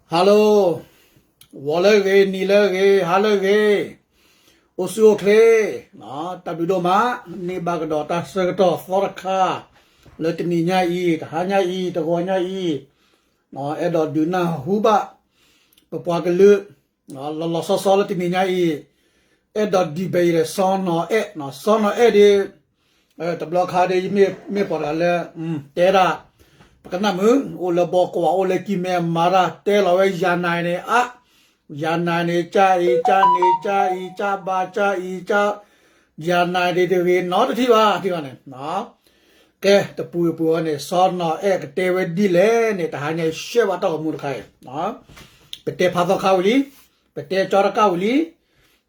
Hello, ဂီၤလၢအဂ့ၤ, နံၤလၢအဂ့ၤ, ဟါလၢအဂ့ၤ, အိၣ်ဆူၣ်အိၣ်ချ့, တၢ်ဘျုးဒိၣ်မး, န့ၢ်ဘၣ်ကဒီးတၢ်ဆၢကတီၢ်သီတခါ, လၢတနံၤညါအံၤ, တဟါညါအံၤ, တဂီၤညါအံၤ, အဲၣ်ဒိးဒုးနၢ်ဟူဘၣ် ပပှၤကလုာ် လီၤလီၤဆီဆီလၢတနံၤညါအံၤ, အဲၣ်ဒိးဒံးဘဲအံၤဒီး စီနီၤအဲၣ်, စီနီၤအဲၣ်ဒီး တဘျီခါဒီး ယမ့ၢ်ပှၤတဂၤလၢ တဲဒၣ် ပကနၣ်မုာ် အိၣ်လၢဘီကွၢ် အိၣ်လၢကံၢ်မဲ မၤတၢ် တဲလီၤဝဲယၤနၤန့ၣ် အါ, ယၤနၤန့ၣ် ကၢ်အံၤ ကၢ်န့ၣ် ကၢ်အံၤ ကၢ်ဘါ ကၢ်အံၤ ကၢ်, ယၤနၤဒ်တဂ့ၤ နီတထံၣ်ဘၣ် ထံၣ်ဘၣ်န့ၣ် ကဲ တပူၤပူၤဝဲန့ၣ် စီနီၤအဲၣ်ကတဲဝဲဒ်လဲၣ်န့ၣ် တဟါညါအံၤ ရှဲဘၣ်တၢ်ဂီၤမူတခါအံၤ, ပတဲဖးသီခါဝံၤလံ, ပတဲကၠီတကၣ်ဝံၤလံ,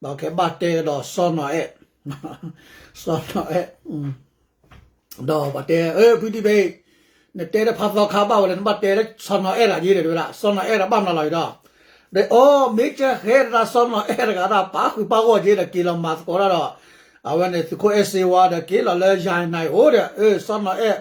ဒီးကဲဘၣ်တဲကဒီးစီနီၤအဲၣ်, စီနီၤအဲၣ်, ဒီးပှၤတဲ ဖုဒံဘ့ၣ်, နတဲတၢ်ဖးသီခါဘၣ်ဝဲလဲၣ် နဘၣ်တဲလၢစီနီၤအဲၣ်တဂၤက့ၤဒီး တဝဲဒၣ် စီနီၤအဲၣ်ဒီးဘၣ်မနုၤလီၤအံၤဒီး, ဒီးအိၣ် မ့ၢ်ကဟဲတဒၣ်စီနီၤအဲၣ်တဂၤဒၣ် ပာ်ဃုာ်ပာ်ဂီၢ်က့ၤဒီး က့ၤလီၤမၤသကိးတၢ်ဒီး အဝဲန့ၣ် သုးခိၣ်အဲၣ်စ့ဝါဒီး က့ၤလီၤလၢယၤနၤအံၤအိၣ်ဒီး စီနီၤအဲၣ်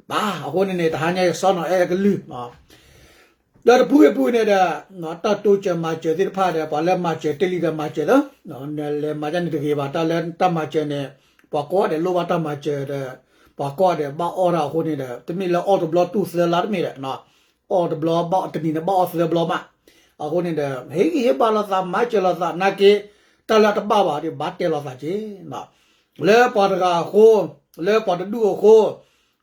ဘၣ် အဃိန့ၣ်န့ၣ် တဟါညါအံၤ စီနီၤအဲၣ်ကလုၢ် ဒီးတပူၤဂ့ၤပူၤဂ့ၤန့ၣ်ဒီး တၢ်တိစၢၤမၤစၢၤသ့ၣ်တဖၣ်ဒီး ပှၤလၢမၤစၢၤတ့ၢ်လံဒီးမၤစၢၤလၢ နလဲၤမၤဒ်န့ၣ်တဂ့ၤဘၣ် တၢ်လၢတၢ်မၤစၢၤန့ၣ် ပှၤကိးဂၤဒဲးလိၣ်ဘၣ်တၢ်မၤစၢၤဒီး ပှၤကိးဂၤဒဲးဘၣ်အီၣ်တၢ်အဃိန့ၣ်ဒီး တမ့ၢ်လၢအီၣ်တဘျီတူၢ်သၢလါတမ့ၢ်ဒီး အီၣ်တဘျီဘၣ်တနံၤန့ၣ် ဘၣ်အီၣ်သၢဘျီမး အဃိန့ၣ်ဒီး ဟ့ၣ်ဂံၢ်ဟ့ၣ်ဘါလိာ်သး မၤစၢၤလိာ်သး နာ်က့ တၢ်လၢအတဘၣ်ဘၣ်ဒီး ဘၣ်တဲလိာ်သးက့ၤ လၢပှၤတဂၤအဃိ လၢပှၤတဒူၣ်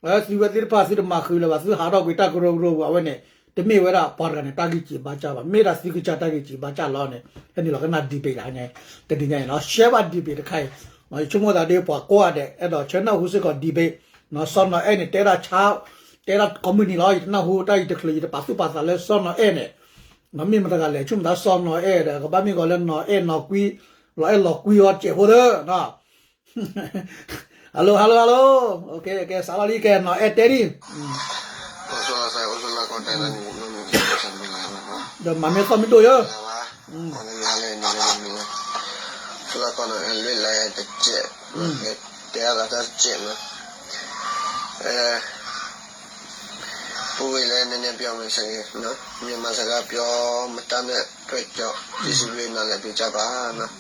အဃိ သုဝဲသ့ၣ်တဖၣ်သုတမၤဃုာ်လၢၤဘၣ် သုဟးထီၣ်ကွံာ်တၢ်ကရၢကရိပူၤ အဝဲန့ၣ် တမ့ၢ်ဝဲဒၣ်ပှၤတဂၤန့ၣ် တၢ်ဂံၢ်စံးဘါစၢ်ဘၣ် မ့ၢ်ဒၣ်သုကစၢ်တၢ်ဂံၢ်စံးဘါစၢ်လီၤန့ၣ် ဟဲနုာ်လီၤကနၣ်ဒံးဘ့ၣ်လၢညါ တနံၤညါအံၤလီၤ ရှဲဘၣ်ဒံးဘ့ၣ်တခါအံၤ ယဆိကမိၣ်သးဒီးပှၤကိးဂၤဒဲး အဲၣ်ဒိးဆၢနၢ်ဟူစ့ၢ်ကီးဒံးဘ့ၣ် စီနီၤအဲၣ်န့ၣ် တဲဒၣ်ဆါ တဲဒၣ်ကိးမုၢ်နံၤလီၤ ယတနၢ်ဟူတၢ်ယတချုး ယတပာ်သူၣ်ပာ်သးလၢစီနီၤအဲၣ်န့ၣ် မ့ၢ်မတၤတဂၤလဲၣ် ဆိကမိၣ်သးစီနီၤအဲၣ်ဒီး ကဘၣ်မ့ၢ်ဂီၤလၢနီၤအဲၣ်နီၤကွံ လီၤအဲၣ်လီၤကွံအီၤစဲးဖိသၢ hello hello hello ကဲ စးလီၤလံ ကဲနီၤအဲၣ်တဲဒံး ဒီးမၤမ့ၢ်သီၣ်မ့ၢ်ဒိၣ်ယၢ လၢကီၢ်န့ၣ် လၢလၢတကဲး တဲအသးတကဲးမး ပူၤဝံၤလၢနန့ၣ်ပြောမယ်စကား မြန်မာစကားပြောမတတ်တဲ့အတွက်ကြောင့် ကျေးဇူးတင်တာလည်း ပြောကြပါနော်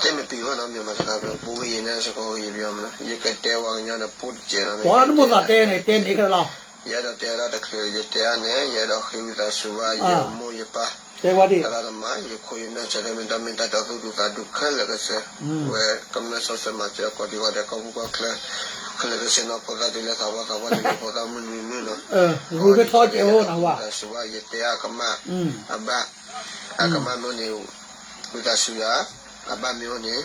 တမပီဝဲနော် မြန်မာစကားပြော ပူၤဝံၤယန့ၣ်စကား ယပြောမယ်နော် ယကတဲဝါကညီဒီးပူၤတကဲးနော် ပှၤနမိၣ်သးတဲန့ၣ် တဲန့ၣ်ခဲလီၤ ယအဲၣ်ဒိးတဲဝဲဒၣ်တချုး ယတဲအါန့ၣ် ယအဲၣ်ဒိးဃ့ဝံသးစူၤဘၣ် ယမိၢ်ယပၢ် တဲဝဲဒံး တၢ်သရၣ်သမါ ယခိၣ်ယနၢ် ဆၢတဲာ်မ့ၢ်တၢ်မ့ၢ်တၢ်တီသူၣ်ဒူသးဒူခဲလၢာ်ကစၢ် ဝဲကမျၢၢ်စီဆှံမၤစၢၤကိးဒံးဝဲဒီး ကီၢ်ပူၤကီၢ်ချၢ ခဲလၢာ်ကစၢ်နီၤ ဖိသၣ်တုၤလၢသးပှၢ်သးပှၢ်တုၤလၢဖိသၣ်မုၢ်နုာ်မုၢ်နီၤ ဝံသးစူၤဘၣ် ယတဲအကမၣ် အဘၣ် အကမၣ်မ့ၢ်န့ၣ် ဝံသးစူၤယၤ အဘၣ်မ့ၢ်အိၣ်န့ၣ်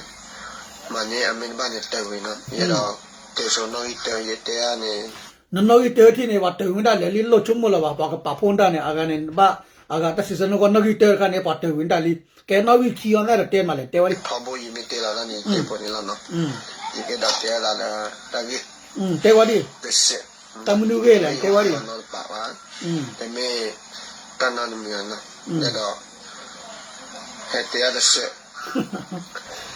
မၤန့ၢ် အမ့ၢ်တဘၣ်န့ၣ်တၢ်ဝံၤနီၤ ယအဲၣ်ဒိး တဲဆိနီၣ်ဂံၢ်တၢ ယတဲအါန့ၣ် နနီၣ်ဂံၢ်တၢထံၣ်န့ၣ် ပှၤတၢၢ်ဝံဒၣ်လဲာ်လံ လိၣ်ဆိကမိၣ်လၢၤဘၣ် ပှၤကပာ်ဖှိၣ်ဒၣ်န့ၣ် အဂၤန့ၣ် ဘၣ် အဂၤတၢ်စံးဆၢနီၢ်ကီၢ်နီၣ်ဂံၢ်တၢတခါန့ၣ် ပှၤတၢၢ်ဝံဒၣ်လံ ကဲနီၣ်ဂံၢ်ခံအီၤသ့ၣ်ဒီးတဲမးလဲၣ် တဲဝဲဒံး ထီဘိယမ့ၢ်တဲလီၤတၢ်န့ၣ် ယတဲဖိန့ၣ်လီၤနီၤ ယကဲဒိးတဲအသးလၢတၢ်ဂ့ၢ် တဲဝဲဒံး တၢ်မနုၤဂ့ၢ်လဲၣ် တဲဝဲဒံး တမ့ၢ် တၢ်နီတမံၤနီၤ ယဲဒီး ဟဲတဲအတစဲး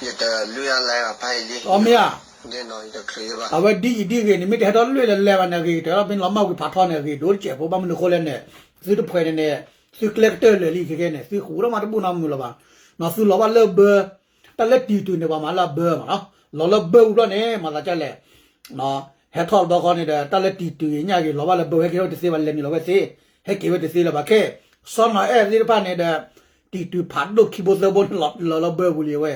ယတလွံၢ်အလဲအဖးအံၤလံ အမ့ၢ်ဧါ အဝဲဒ်အံၤဒ်ဂ့ၤန့ၣ် မ့ၢ်တဟဲထီၣ်လွံၢ်လဲၤလဲၤဘၣ်န့ၣ် အဂ့ၤကတၢၢ်လီၤ မ့ၢ်လီၤမၢ်ဝံၤဖးထီန့ၣ် အဂ့ၤဒိၣ်တစဲးဖိ ဘၣ်မနုၤအဃိလဲၣ်န့ၣ် သုတဖှဲးန့ၣ်န့ၣ် သုကျဲကတၢၢ်လၢာ်လံခဲကဲန့ၣ် သုဃူထီၣ်မးတဘူၣ်နီတမုာ်လၢၤဘၣ် သုလီၤဘၣ်လၢဘၢ တၢ်လၢတံၤတုၤန့ၣ် ပှၤမၤလၢအဘၢမးနီၤ လီၤလၢဘၢပူၤဘျီန့ၣ် မၤသးဒ်လဲၣ် ဟဲထီၣ်တဘျီဃီန့ၣ်ဒီး တၢ်လၢတံၤတုၤဂ့ၤညၣ်ဂ့ၤ လီၤဘၣ်လၢဘၢဝဲ ဟဲက့ၤထီၣ်ဝဲတသ့ဘၣ် လဲၤနုာ်လီၤဝဲသ့ ဟဲက့ၤဝဲတသ့လၢၤဘၣ်ခဲ စီနီၤအဲၣ်သ့ၣ်တဖၣ်န့ၣ်ဒီး တံၤတုၤဖးဒိၣ်ခံဘိသၢဘိန့ၣ် လီၤလၢဘၢပူၤလံဝဲ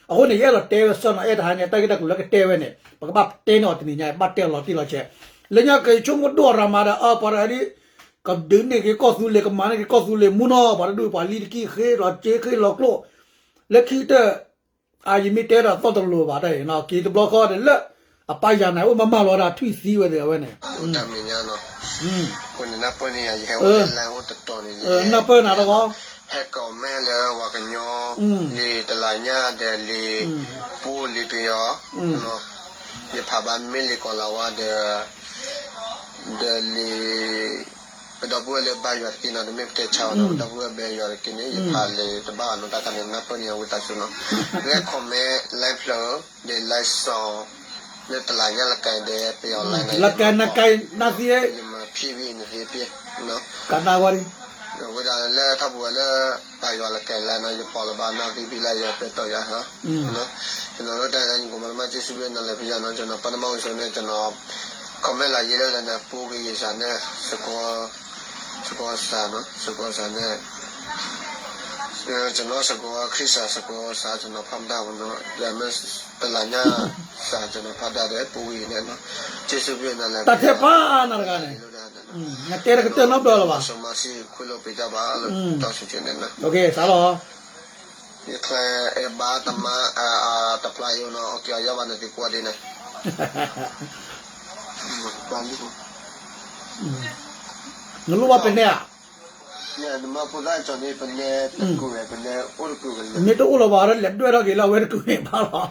အဃိန့ၣ် ယအဲၣ်ဒိးတဲဝဲစီနီၤအဲၣ်တဟါညါ တၢ်ဂ့ၢ်တၢ်ကျိၤလၢကတဲဝဲန့ၣ် ပကဘၣ်တဲန့ၢ်အီၤတနံၤညါ ဘၣ်တဲအီၤလီၤတံၢ်လီၤဆဲး လၢညါက့ၤဆိကမိၣ်ဒိၣ်အရၤမးဒီး အပှၤတဂၤဒ် ကဒုးန့ၢ်က့ၤကီၢ်သူလ့ၤ ကမၤန့ၢ်က့ၤကီၢ်သူလ့ၤမူနီၤ ပှၤတဒူၣ်ပှၤလံတကံၢ်ဃ့လီၤစ့ဃ့လီၤကျိၣ် လၢခံကတၢၢ် အယမ့ၢ်တဲဒီးသီၣ်တလိၤဘၣ်တၢ်အံၤနီၤ က့ၤတဘျီဃီဒီးလၢ အပၢ်ယၤနၤအိၣ်မးမးလီၤဒီးထွံၣ်သံဝဲသ့ၣ်အဝဲန့ၣ် တၢ်မဲာ်ညါနီၤ အဃိန့ၣ် နၢ်ပၢၢ်န့ၣ်ယၤ ယဟဲအိၣ်လၢ line အိၣ်တတီၤန့ၣ် နၢ်ပၢၢ်နၤတဂီၢ် ဟဲကိးမဲလၢပှၤကညီ လံာ်တလးညါဒီးလံာ် ပူလံာ်ပယီၤ ယဖးဘၣ်မ့ၢ်လံာ်ကီၤလၤဝါဒီး ဒီးလံာ် ပဒီပုၢ်ဝဲၢ်လၢဘါယွၤတက့ၢ်နီၤ တမ့ၢ်ပတဲဆါဘၣ်နီၤ ပဒီပုၢ်ဝဲၢ်ဘါယွၤတက့ၢ်န့ၣ် ယဖးလံာ်တဘၣ်ဘၣ်နီၤ တၢ်ခါန့ၣ် နၢ်ပၢၢ်န့ၣ်ယၤဝံသးစူၤနီၤ လၢ comment line ဖျၢၣ် ဒီး line စီၤ လၢတလးညါလကဲဒီး ပယီၤ line လကဲနကဲနသံ ယမၤ ဖံဘံနသ့ဖံ, ကနၣ်ဝဲဒၣ်, ဝဲဒၣ်လၢထီၣ်ပူၤဝဲလၢ ပယီၤလၢကဲလဲၣ်နီၤ ယပိာ်လၢၤဘၣ်နီၤ သံဖံလၢယပဲတၢ်ယၤ, ယနီၤလၢတၢ်ယၤ ယကမၤလၢမၤ က့ၤစံးဘျုးနၤလၢဖံယၤနီၤ ယနီၤ ပနမဝံၤစိန့ၣ် ယနီၤ comment လၢယဲလၢဒၣ်န့ၣ် ပူဂ့ၤယစးန့ၣ် စကိးစးနီၤ စကိးစးန့ၣ် ယနီၤ စကိးခရံာ်စး စကိးစး ယနီၤ ဖးမတၢ်ဝဲနီၤ ယမ့ၢ်တလၢညါစး ယနီၤ ဖးဒၣ်ဒီး ပူဂ့ၤန့ၣ်နီၤ က့ၤစံးဘျုးနၤလၢ တၢ်ထဲပၢ်နၤတဂၤန့ၣ်, နတဲတကတၢၢ်နီတဘျီလၢၤဘၣ်, စၢၤမၤစံခွ့လိာ်ပ့ၤတၢ်ဘၣ်လၢ တၢ်စူၤကဲန့ၣ်နီၤ, ယချဲအဲၣ်ဘၣ်တမါ တဖျါအံၤနီၤ အက့ၤအီၤယါဘၣ်န့ၣ် သံကွၢ်ဒ်န့ၣ် နလိၣ်ဘၣ်ပနဲဧါ, မ့ၢ်တအိၣ်လီၤဘၣ်ဒီး လဲၤဒွဲၣ်ထီၣ်က့ၤလၢအဝဲတကုာ်န့ၣ်ဘၣ်လီ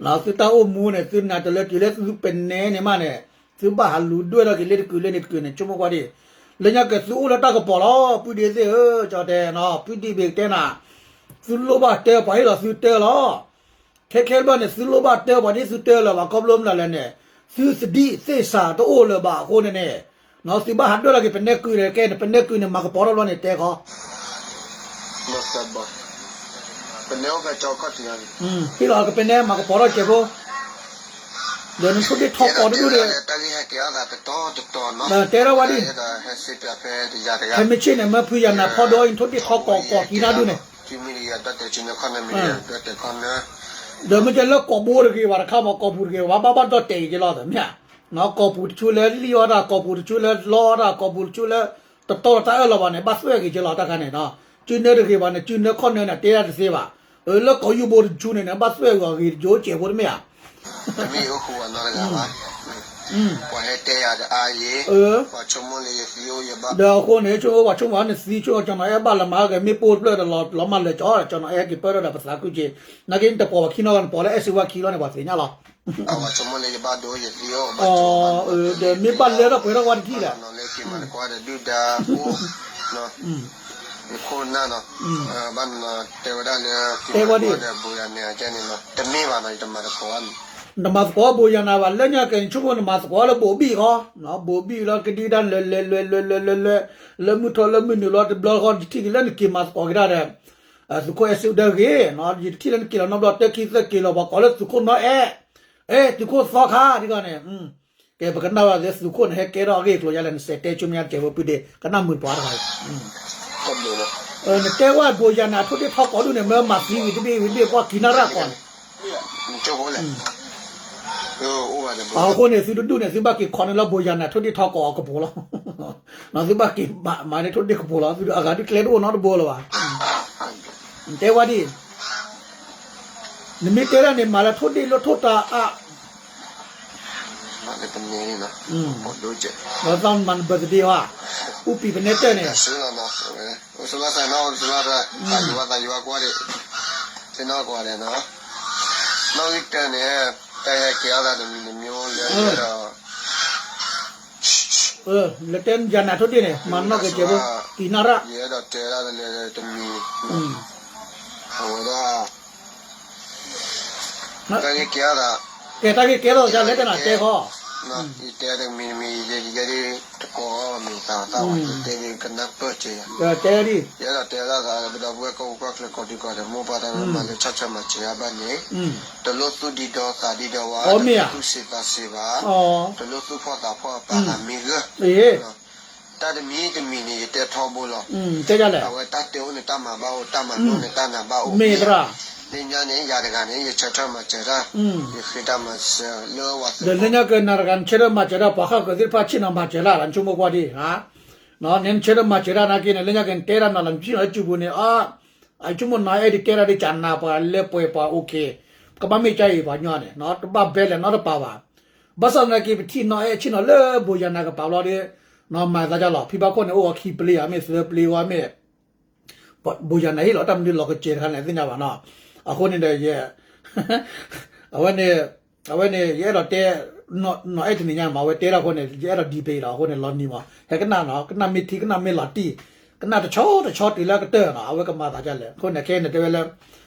ၤ, သုတၢ်အိၣ်မူန့ၣ် သုနၤတလၢတုၤလၢသုပနဲန့ၣ်မးန့ၣ်, သုဘၣ်ဟးလူၤဒွဲၣ်ထီၣ်က့ၤလၢတကုာ်လၢန့ၣ်တကုာ်န့ၣ် ဆိကမိၣ်ကွၢ်ဒံး, လၢညါက့ၤသုအိၣ်လၢတၢ်ကပီၤလီၤ ပုၢ်ဒ့သ့ၣ်ဧၢ, ကၠီတဲနီၤ ပုၢ်ဒ့ဘ့ၣ်ကတဲနၤ, သုလိၣ်ဘၣ်တၢ်ပှၤဟ့ၣ်လီၤသုတၢ်လီၤ ခဲခဲဘျီန့ၣ် သုလိၣ်ဘၣ်တၢ်ပှၤဒ်သုတၢ်လၢၤဘၣ် ခီဖျိမနုၤလဲၣ်န့ၣ်, သုသဒံးသ့ၣ်စးတအိၣ်လၢၤဘၣ်အဃိန့ၣ်န့ၣ်, သုဘၣ်ဟးဒွဲၣ်ထီၣ်က့ၤပနဲကုာ်န့ၣ် ကဲန့ၣ် ပနဲကုာ်န့ၣ် မၤကပီၤထီၣ်ဘျီန့ၣ် တဲခီ, ဟ့ၣ်လီၤကပနဲမၤကပီၤထီၣ်ကဲးဖိ, ဒီးနထိၣ်ဒ့ၣ်ထီကီးတဒူၣ်န့ၣ်, တဲထီၣ်ဝဲဒၣ်, ဟဲမ့ၢ်ဆ့ၣ်န့ၣ် မ့ၢ်ဖုယၤနၤဖီဒီးအံၤ နထိၣ်ဒ့ၣ်ထီကီးကီးက့ၤနၤဒူၣ်န့ၣ် ဒီးမ့ၢ်ကဲလၢကီၢ်ဘိတဂ့ၤဘၣ်တခါမး ကီၢ်ပူၤတဂ့ၤဘၣ် ဘၣ်ဘၣ်ဒီးတဲာ်က့ၤက့ၤလီၤသ့ၣ်မ့ၢ်ဧါ, ကီၢ်ပူၤတဆူလၢလံၣ်အီၣ်တၢ် ကီၢ်ပူၤတဆူလၢလီအီၣ်တၢ် ကီၢ်ပူၤတဆူလၢ တတီတၢ်အၢၣ်လီၤဘၣ်န့ၣ် ဘၣ်သွဲၣ်က့ၤက့ၤလီၤတၢ်ခါန့ၣ်နီၤ, စုနၢတဂ့ၤဘၣ်န့ၣ် စုနၢခီၣ်နၢန့ၣ် တဲဒၣ်တသ့ဘၣ်, လၢကီၢ်ယူၢ်ဘိတဆူန့ၣ်န့ၣ် ဘၣ်သွဲၣ်ဂ့ၤတကၠိကဲးဖိတမ့ၢ်ဧါ ပှၤဟဲတဲယၤဒီးအါယံၤ, ဒီးအဃိန့ၣ် ဆိကမိၣ်ပှၤဆိကမိၣ်န့ၣ်သံ ဆိကမိၣ်ကၠီနီၤအဲၣ်ဘၣ်လၢမၤက့ၤ မ့ၢ်ပိၢ်တဖျၢၣ်ဒီးလီၤမၢ်လၢာ်ကၠီဒီး ကၠီနီၤအဲၣ်က့ၤပၢၢ်ထီၣ်ဒီးပသးခုက့ၤ, နာ်က့နတပိာ်ပှၤခံနီၤဂၤ နပိာ်လၢအဲၣ်စ့ဝါခံလီၤန့ၣ် ပှၤသ့ၣ်ညါလီၤ, ဒီးမ့ၢ်ဘၣ်လၢထီၣ်ပှဲၤထီၣ်ဝဲတထံၣ်ဒီး ခိၣ်နၢ်နီၤ, တဲဝဲဒၣ်လၢ တဲဝဲဒၣ်, တမ့ၢ်ဘၣ်နီၤ ယတမၤသကိး, နတမၤသကိးဘိယၤနၤဘၣ် လၢညါက့ၤ နဆိကမိၣ်နမၤသကိးလၢဘိဘံၣ်ဃီ, ဘိဘံၣ်လီၤကဒံကဒါလဲၤလဲၤလဲၤလဲၤလဲၤလဲၤလဲၤ, လၢမုၢ်ထီၣ်လၢမုၢ်နုာ်လီၤတဘျီဃီ ယထံၣ်က့ၤလၢနက့ၤမၤသကိးက့ၤတၢ်ဒီး သုးခိၣ်အဲၣ်စ့ဒၢဂ့ၤ, ယတထံၣ်လၢနက့ၤလီၤနီတဘျီ တၢ်ခံသၢက့ၤလီၤ ပှၤကိးလၢသုးခိၣ်နီအဲၣ်, အဲ သုးခိၣ်သီခါ ဒ်သိးန့ၣ် ကဲ ပကနၣ်ဝဲလၢသုးခိၣ်န့ၣ် ဟဲကဲထီၣ်အဂ့ၢ်အကျိၤယါလဲၣ် နစဲးတဲဆိမ့ၢ်ညါတကဲးဖိ ပုၢ်ဒ့ ကနၣ်မုာ်ပှၤတဂၤအံၤ, နတဲဝဲဘိယၤနၤထိၣ်ဒ့ၣ်ထီကီးဒူၣ်န့ၣ် မ့ၢ်မၤသံဝံၤတဘ့ၣ်ဝံၤတဘ့ၣ် ပှၤကံနၣ်ရၣ်ကီးန့ၣ်, အဃိန့ၣ် သုတဒူၣ်န့ၣ် သုဘၣ်က့ၤခီန့ၣ်လၢဘိယၤနၤ ထိၣ်ဒ့ၣ်ထီကီးအကပိၤလီၤ, သုဘၣ်က့ၤမၤန့ၢ်ထိၣ်ဒ့ၣ်ကပိၤလီၤ အဂၤဒုးကျဲတအိၣ်နီတဘိလၢၤဘၣ်, နတဲဝဲဒ် နမ့ၢ်တဲဒၣ်န့ၣ် မၤလၢထိၣ်ဒ့ၣ်လၢထိၣ်တၢ်အါ, ဒီးသးမၤန birthday ဟါ, အူပံၤပနဲတၢၢ်န့ၣ်, သးယဝၤသးယဝၤကွၢ်ဒံး, သ့ၣ်နီၣ်ကွၢ်ဒံးနီၤ, နီၣ်ဂံၢ်တၢန့ၣ်, တၢ်ဟဲက့ၤအါသးတမံၤတမံၤလၢဒီး လၢတဲယၤနၤထိၣ်ဒ့ၣ်န့ၣ် မၤနီၣ်က့ၤကဲးဖိ, ကံနၣ်ရၣ်, ယအဲၣ်ဒိးတဲဒၣ်လၢတမံၤ, အဝဲဒၣ် တၢ်ဂ့ၢ်ကဲထီၣ်သး, ကဲတၢ်ဂ့ၢ်ကဲထီၣ်သး လဲၤတဲနၤတဲဃီ, ယတဲတမံၤတမံၤ ယဲဒၣ်တကိးမံၤသးသးဝဲ ယတဲဒ်ကနၢ်ပၢၢ်ကဲယၤ, တဲဒ်, ယအဲၣ်ဒိးတဲဒၣ်သး ပဒီပုၢ်ဝဲၢ်ကီၢ်ပူၤကီၢ်ချၢကီၢ်ဒံကီၢ်ဒီး မိၢ်ပၢ်တၢ်မၤလၢဆၢထၢၣ်မၤစၢၤယၤဘၣ်န့ၣ်, တလိၣ်သူၣ်ဒံဒီသးဒံဒီဝါ, တလိၣ်သူၣ်ဆံးသးဆံးဘၣ်, တလိၣ်သူၣ်ဖှီၣ်သးဖှီၣ်ပာ်သးမံဂၢၢ် တၢ်တမံၤတမံၤန့ၣ် ယတဲထီဘိလီၤ, အဝဲတၢ်တဲအိၣ်န့ၣ် တၢ်မၤဘၣ်အိၣ် တၢ်မၤလိန့ၣ် တၢ်နးဘၣ်အိၣ်မ့ၢ်, လၢညါန့ၣ် ယၤတဂၤန့ၣ် ယဆၢထၢၣ်မၤစၢၤတၢ်, ယဃ့တၢ်မၤစၢၤလၢဝဲ, ဒီးလၢညါက့ၤနၤတဂၤ နဆၢထၢၣ်မၤစၢၤတၢ် ပှၤဃၣ်ဃၢၤသ့ၣ်တဖၣ်ဆ့ၣ်နီၤမၤစၢၤတၢ်လီၤ နဆိကမိၣ်ကွၢ်ဒံး, နဆၢထၢၣ်မၤစၢၤတၢ်နာ်က့န့ၣ် လၢညါက့ၤနတဲတၢ်နီၤလီၤ နဆ့ၣ်နီၤလၢစုပူၤန့ၣ် အဆိကမိၣ်နီၤအဲၣ်ဒ်တဲတၢ်ဒ်ကနၤပှၤလၢပှဲၤပှၤအိၣ်က့ၤ, ကဘၣ်မ့ၢ်ကါအံၤပှၤညီန့ၣ် တဘၣ်ဘဲလဲၣ်နီတပၤဘၣ်, ဘၣ်ဆၣ်သနာ်က့ ပထံၣ်နီၤအဲၣ်ဆ့ၣ်နီၤလၢဘိယၤနၤကပၤဘျီဒီး, မၤသးဒ်လီၤ ဖံဘၣ်ခိၣ်န့ၣ် အိၣ်ဝဲခံပျ့ၤဧါ မ့ၢ်သၢပျ့ၤဧါ မ့ၢ် ဘိယၤနၤဟ့ၣ်လီၤတၢ်မနုၤလီၤကစဲၤတခါန့ၣ် သ့ၣ်ညါဘၣ်နီၤ, အဃိန့ၣ်ဒီးယဲ, အဝဲန့ၣ်, အဝဲန့ၣ် ယအဲၣ်ဒိးတဲ, နီၤအဲၣ်တနံၤညါမး အဝဲတဲဒၣ်အဃိန့ၣ် ယအဲၣ်ဒိးဒံးပ့ၤလီၤ အဃိန့ၣ် လီၤနံၤမး ဟဲကနၣ်နီၤ ကနၣ်မ့ၢ်ထံ ကနၣ်မ့ၢ်လီၤတံၢ်, ကနၣ်တဆီတဆီတုၤလၢကတၢၢ်နီၤ အဝဲကမၤသးဒ်လဲၣ် အဃိန့ၣ် ခဲအံၤန့ၣ်တဲဝဲလၢ,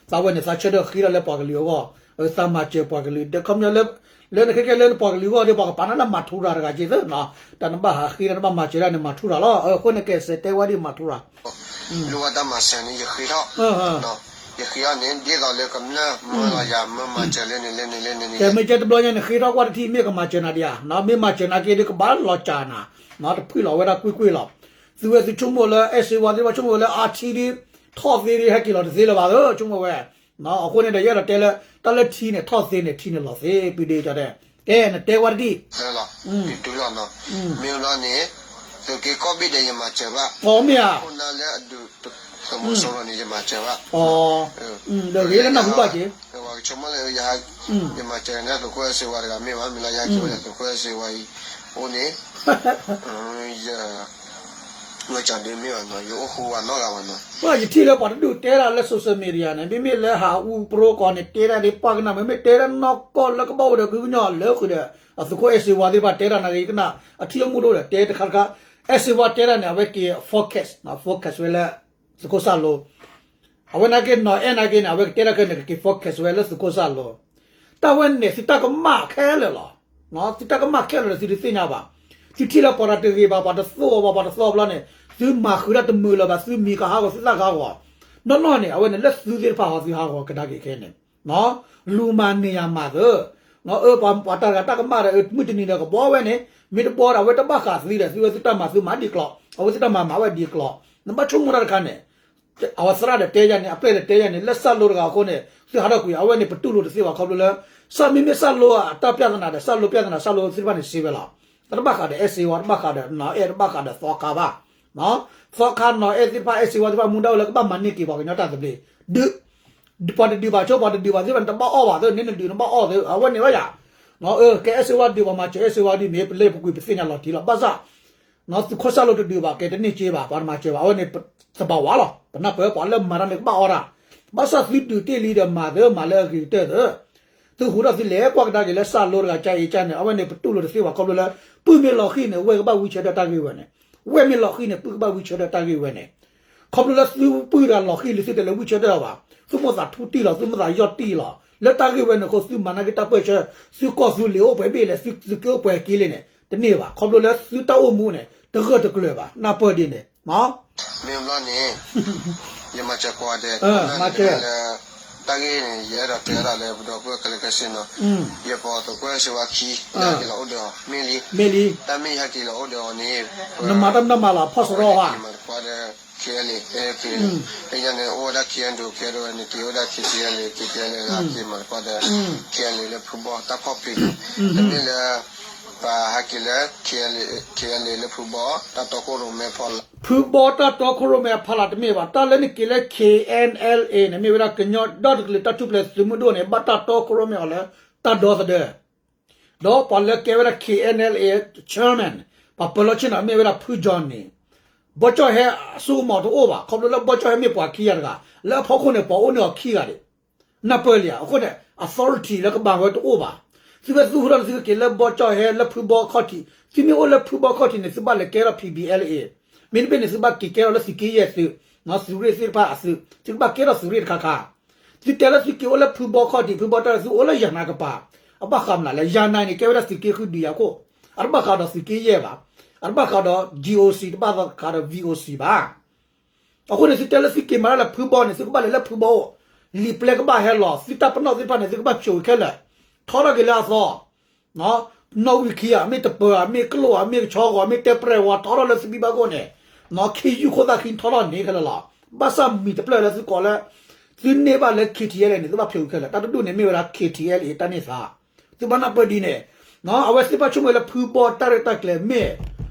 သးဝဲန့ၣ် သးဆၢထၢၣ်ဃ့ထီၣ်လၢပှၤကလုာ်အဂီၢ်, သးမၤစၢၤပှၤကလုာ် ဒီးခီပညီလၢ, လၢနခဲကဲလၢနပှၤကလုာ်ဂီၢ်ဒီး ပှၤကပာ်နၤလၢမၤထူရၤတဂၤက့သ့နီၤ, တၢ်နဘၣ်ဟးဃ့တၢ်နဘၣ်မၤစၢၤတၢ်န့ၣ် မၤထူရၤလီၤ. အဃိန့ၣ်ကဲစဲးတဲဝဲဒ်မၤထူရၤ လိၣ်ဘၣ်တၢ်မၤစၢၤန့ၣ် ယဃ့ထီၣ်, ယဃ့ထီၣ်န့ၣ် ဒ်သိးလၢကမျၢၢ်မၢလီၤယၤ မၢမၤစၢၤလၢန့ၣ်လၢန့ၣ်လၢန့ၣ်န့ၣ် ကဲမ့ၢ်ကဲတဘျီညါန့ၣ် ဃ့ထီၣ်ကွၢ်တထံၣ် မ့ၢ်ကမၤစၢၤနၤဒံးဧါ, မ့ၢ်မၤစၢၤနၤက့ဒီး ကဘၣ်လီၤစၢ်နၤ, တဖှံလီၤဝဲဒၣ်ကွ့ၢ်ကွ့ၢ်လီၤ. သုဝဲသုဆိကမိၣ်လၢ အဲၣ်စ့ဝါသ့ၣ်တဖၣ်ဆိကမိၣ်ဝဲလၢအထံဒ် ထီၣ်သ့ဒ်ဟဲက့ၤလီၤတသ့လၢၤဘၣ်သ့ ဆိကမိၣ်ဝဲ အဃိန့ၣ်ဒီး ယအဲၣ်ဒိးတဲလၢ တၢ်လၢထံန့ၣ် ထီၣ်သ့န့ၣ် ထံန့ၣ်လီၤသ့ ပဒ့ကတဲ, ကဲ နတဲဝဲတထံၣ် လီၤ, ဒုးလီၤနီၤ, မ့ၢ်ဘျီန့ၣ် သုးက့ကိးဘ့ၣ်ဒီးယမၤစၢၤဘၣ်, အမ့ၢ်ဧါ, ခိၣ်နၢ်လၢအဒုး သမူစိရိၤန့ၣ် ယမၤစၢၤဘၣ်, ဒီးဂ့ၤလၢနၢ်ဟူဘၣ်က့ၤ, ပှၤကဆိကမိၣ်လၢ ယမၤစၢၤန့ၣ် သုးခိၣ်အဲၣ်စ့ဝါတဂၤမ့ၢ်ဘၣ်, မ့ၢ်လၢယဟဲက့ၤဝဲဒီး သုးခိၣ်အဲၣ်စ့ဝါအံၤ အိၣ်န့ၣ် ယဂီၤကၠီဒုးမ့ၢ်ဘၣ်နီၤ, ယအိၣ်ဃူဝဲနီတဂၤဘၣ်နီၤ, ယထံၣ်လၢပှၤတဒူၣ်တဲတၢ်လၢ social media န့ၣ် မ့မ့ၢ်လၢဟးအူပရိကီၢ်န့ၣ် တဲတၢ်ဒ်ပှၢ်ကနၣ် မ့မ့ၢ်တဲတၢ်နီၢ်ကီၢ်လၢကဘၣ်အိၣ်ဒီးကုကညီလၢဃုာ်ဒီး အသုးခိၣ်အဲၣ်စ့ဝါသ့ၣ်တဖၣ်တဲတၢ်နာ်က့ၤကနၣ် အထံအမူတအိၣ်ဒီးတဲတခါတခါ, အဲၣ်စ့ဝါတဲတၢ်န့ၣ် အဝဲက့ၤ focus, focus ဝဲလၢ သုးခိၣ်စၢ်လိ အဝဲနာ်က့ၤနီၢ်အဲၣ်နာ်က့ၤန့ၣ် အဝဲကတဲတၢ်ခဲန့ၣ် ကက့ၤ focus ဝဲလၢသုးခိၣ်စၢ်လိ, တၢ်ဝဲန့ၣ် သုတၢ်ကမၣ်ခဲလၢာ်လီၤ. သုတၢ်ကမၣ်ခဲလၢာ်ဒီး သုတသ့ၣ်ညါဘၣ်. သုထံၣ်လၢပှၤတဂ့ၤဘၣ် ပှၤတသိၣ်အီၤဘၣ် ပှၤတသိၣ်ဘျီန့ၣ် သုမၤဃုာ်တၢ်တမုာ်လၢၤဘၣ် သုမံၤကဟးဂီၤ သုသၣ်ကဟးဂီၤ, နီၢ်နီၢ်န့ၣ် အဝဲန့ၣ်လၢသုသ့ၣ်တဖၣ်ဟီသုဟးဂီၤကဒါက့ၤခဲန့ၣ် လူၤမၤန့ၢ်ယၤမၤသၢ, အၢ ပှၤတၢ်တဂၤတၢ်ကမၣ်ဒီး မုၢ်တနံၤဒီးကဘှီဝဲန့ၣ် မ့ၢ်တဘှီဒီး အဝဲတဘၣ်ဃးသုဒီး သုဝဲသုတၢ်မၤသုမၤဒ်ကျိး အဝဲသုတၢ်မၤမၤဝဲဒ်ကျိး, နဘၣ်ဆိကမိၣ်တၢ်တခါန့ၣ် အဝဲသရၣ်ဒီးတဲယၤန့ၣ် အပျဲၢ်ဒီးတဲယၤန့ၣ် လၢစၢ်လိတဂၤအဃိန့ၣ် သုဟးထီၣ်ကွံာ် အဝဲန့ၣ်ပတူၢ်လိာ်တသ့ဘၣ်ခီဖျိလၢ စၢ်မ့မ့ၢ်စၢ်လိအတၢ်ပြဿနာဒီး စၢ်လိပြဿနာ စၢ်လိသ့ၣ်တဖၣ်န့ၣ်စံးဝဲလီၤ. တၢ်တဘၣ်ဃးဒီးအဲၣ်စ့ဝါ တဘၣ်ဃးဒီးနီၢ်အဲၣ် တဘၣ်ဃးဒီးသီခါဘၣ်. သီခါနီၢ်အဲၣ်သ့ၣ်တဖၣ် အဲၣ်စ့ဝါသ့ၣ်တဖၣ် မူဒါအိၣ်လၢကဘၣ်မၤန့ၢ်က့ၤပှၤကညီတၢ်သဘျ့, ဒုး ပှၤတဒုးဘၣ်ဆိ ပှၤတဒုးဘၣ်သ့ၣ်တဖၣ်န့ၣ် တဘၣ်အီၣ်ဘၣ်သ့ န့ၣ်နဒုးနဘၣ်အီၣ်သ့ အဝဲန့ၣ်ဝဲယၤ ကဲအဲၣ်စ့ဝါဒုး ပှၤမၤစၢၤအဲၣ်စ့ဝါဒ်န့ၣ် ပလဲၤပူၤကွံာ်ပသ့ၣ်ညါလီၤတံၢ်လီၤ. ဘၣ်ဆၣ် သုးခိၣ်စၢ်လိတဒုးဘၣ် ကဲတန့ၢ်က့ဘၣ် ပှၤတမၤစၢၤဘၣ် အဝဲန့ၣ်သဘၣ်ဝါလီၤ. ပနၢ်ပၢၢ် ပှၤလၢမၤတၢ်န့ၣ်ကဘၣ်အီၣ်တၢ်, ဘၣ်ဆၣ်သုဒုးတ့ၢ်လံဒီးမၤသၢမၤလၢအဂ့ၤကတၢၢ်သၢ သုဟူးထီၣ်သုလဲၤကွၢ်ကဒါက့ၤလၢစၢ်လိတဂၤ ကၠါအ့ကၠါန့ၣ် အဝဲန့ၣ်ပတူၢ်လိာ်တသ့ဘၣ်ခီဖျိလၢ ပုၢ်မ့ၢ်လီၤဃံၤန့ၣ် ဝဲၢ်ကဘၣ်ဝံဆၢထၢၣ်တၢ်ဂ့ၢ်ဝဲန့ၣ်, ဝဲၢ်မ့ၢ်လီၤဃံၤန့ၣ် ပုၢ်ကဘၣ်ဝံဆၢထၢၣ်တၢ်ဂ့ၢ်ဝဲန့ၣ်, ခီဖျိလၢသုပုၢ်တဂၤလီၤဃံၤလံ သုတလဲၤဝံဆၢထၢၣ်ဘၣ်, သုမိၣ်သးထူတံၢ်လီၤ သုမိၣ်သးယီၢ်တံၢ်လီၤ လၢတၢ်ဂ့ၢ်ဝဲန့ၣ်အဃိ သုမၤနာ်က့ၤတၢ်ပၢၢ်ဆၢ, သုကီၢ်သုလ့ၤအိၣ်ပှဲၤဘ့ၣ်လဲၣ် သုက့ၤအိၣ်ပှဲၤက့ၤလံန့ၣ် တန့ၢ်ဘၣ် ခီဖျိလၢသုတၢ်အိၣ်မူန့ၣ် တဂၢၢ်တကျၢၤဘၣ် နၢ်ပၢၢ်ဒ်န့ၣ် မ့ၢ်ဘျီန့ၣ် ယမၤစၢၤကိးဂၤဒဲး မ့ၢ်လၢ တၢ်ဂ့ၢ်န့ၣ် ယအဲၣ်ဒိးတဲဒၣ်လၢပဒီပုၢ်ဝဲၢ်ခဲလၢာ်ခဲဆ့နီၤ, ယပိာ်သုးခိၣ်အဲၣ်စ့ဝါခံ ယဟဲက့ၤလီၤအိၣ်ဒီးအီၤ မ့ၢ်လံ, တၢ်မ့ၢ်ယဟဲက့ၤလီၤအိၣ်ဒီးအီၤန့ၣ် နမၤတၢ်မနုၤမၤလီၤ ဖီၣ်စရီဟါ မၤတခွါဒီး KNLA လၢညါန့ၣ် အိၣ်ဝဲဒၣ် KNDO ကဲဒိၣ်ဝဲန့ၣ် က့ၤအိၣ်ဒၣ် KTLA က့ၤ KNLA က့ၤမၤတခွါဒီး KNLA လၢဖုဘီတၢ်ဖီၣ်ဖံး, တမ့ၢ်လၢ ပဟဲက့ၤလၢ KNLA လၢဖုဘီ တၢ်တီခိၣ်ရိၣ်မဲဖီလာ် ဖုဘီတၢ်တီခိၣ်ရိၣ်မဲအဖီလာ်တမ့ၢ်ဘၣ်, တၢ်လၢနက့ၤလၢ KNLA န့ၣ် မ့ၢ်ဝဲဒၣ်ကညီဒီတကလုာ်တၢ်ထူၣ်ဖျဲးသုးမုၢ်ဒိၣ်န့ၣ် ဘၣ်တၢ်တီခိၣ်ရိၣ်မဲအီၤလၢတၢ်ဒီသဒၢ, ဒီးပှၤလၢကဲဝဲဒၣ် KNLA chairman ပှၤပၢၤလီၢ်ဆ့ၣ်နီၤ မ့ၢ်ဝဲဒၣ်ဖု Johnny, ဘီကၠီၣ်ဟဲအစိကမီၤတအိၣ်ဘၣ်, ခီဖျိလၢဘီကၠီၣ်ဟဲမ့ၢ်ပှၤခံဂၤတဂၤ, လၢအဖီခိၣ်န့ၣ် ပှၤအိၣ်န့ၢ်အီၤခံဂၤဒံး နၢ်ပၢၢ်လံဧါ, အဃိန့ၣ် authority လၢကမၤဝဲတအိၣ်ဘၣ်. သုဝဲသုဟူထီၣ်န့ၣ် သုကက့ၤလၢဘီကၠီၣ်ဟဲလၢဖုဘီခီၣ်ထံး, သုမ့ၢ်အိၣ်လၢဖုဘီခီၣ်ထံးန့ၣ် သုဘၣ်လဲၤကဲထီၣ် P B L A, မ့တမ့ၢ်န့ၣ် သုဘၣ်က့ၤကဲထီၣ်လၢသုးက့ယဲၢ်သုး, သုးရ့ၣ်သ့ၣ်တဖၣ်အသုး, သုကဘၣ်ကဲထီၣ်သုးရ့ၣ်တခါခါ. သုတဲလၢသုက့ၤအိၣ်လၢဖုဘီခီၣ်ထံး ဖုဘီတၢ်သုအိၣ်လၢယၤနၤကပၤ, အဘၣ်ဃးမနုၤလဲၣ်, ယၤနၤန့ၣ် ကဲဝဲဒၣ်သုးက့ဃုဒုးယၤခိၣ်, အတဘၣ်ဃးဒီးသုးက့ယဲၢ်ဘၣ်, အတဘၣ်ဃးဒီး G O C တဘၣ်ဃးဒီး V O C ဘၣ်. အဃိန့ၣ် သုတဲလၢသုက့ၤမၤတၢ်လၢဖုဘီန့ၣ် သုကဘၣ်လဲၤလၢဖုဘီအိၣ်, လံာ်ပျဲကဘၣ်ဟဲလီၤ, သုတၢ်ပနီၣ်သ့ၣ်တဖၣ်န့ၣ် သုကဘၣ်ဖျိးခဲလၢာ်, ထီထီၣ်က့ၤလၢအသီ, နီၣ်ဝံၤခံဂၤ မ့ၢ်တပၢၤဧါ မ့ၢ်ကျိၣ်ဧါ မ့ၢ်ကဆီဂီၤ မ့ၢ်တဲပြဲၢ်ဝါ ထီထီၣ်လၢသုဘံၣ်ဘၣ်ခိၣ်န့ၣ်, နီၣ်ခ့ယုၢ်ခိၣ်သၣ်ခံထီထီၣ်န့ၣ်ခဲလၢာ်လီၤ. ဘၣ်ဆၣ်မံၤတဖျၢၣ်လၢသုကိးလၢ သုန့ၢ်ဘၣ်လၢ K T L A န့ၣ် သုဘၣ်ဖျိးခဲလၢာ်, တၢ်တဒူၣ်န့ၣ်မ့ၢ်ဝဲဒၣ် K T L A တၢ်န့ၢ်သါ သုဘၣ်နၢ်ပၢၢ်ဒ်န့ၣ်, အဝဲသ့ၣ်တဖၣ်ဆိကမိၣ်လၢဖုဘီတၢ်ရဲၣ်တၢ်ကျဲၤမ့ၢ်,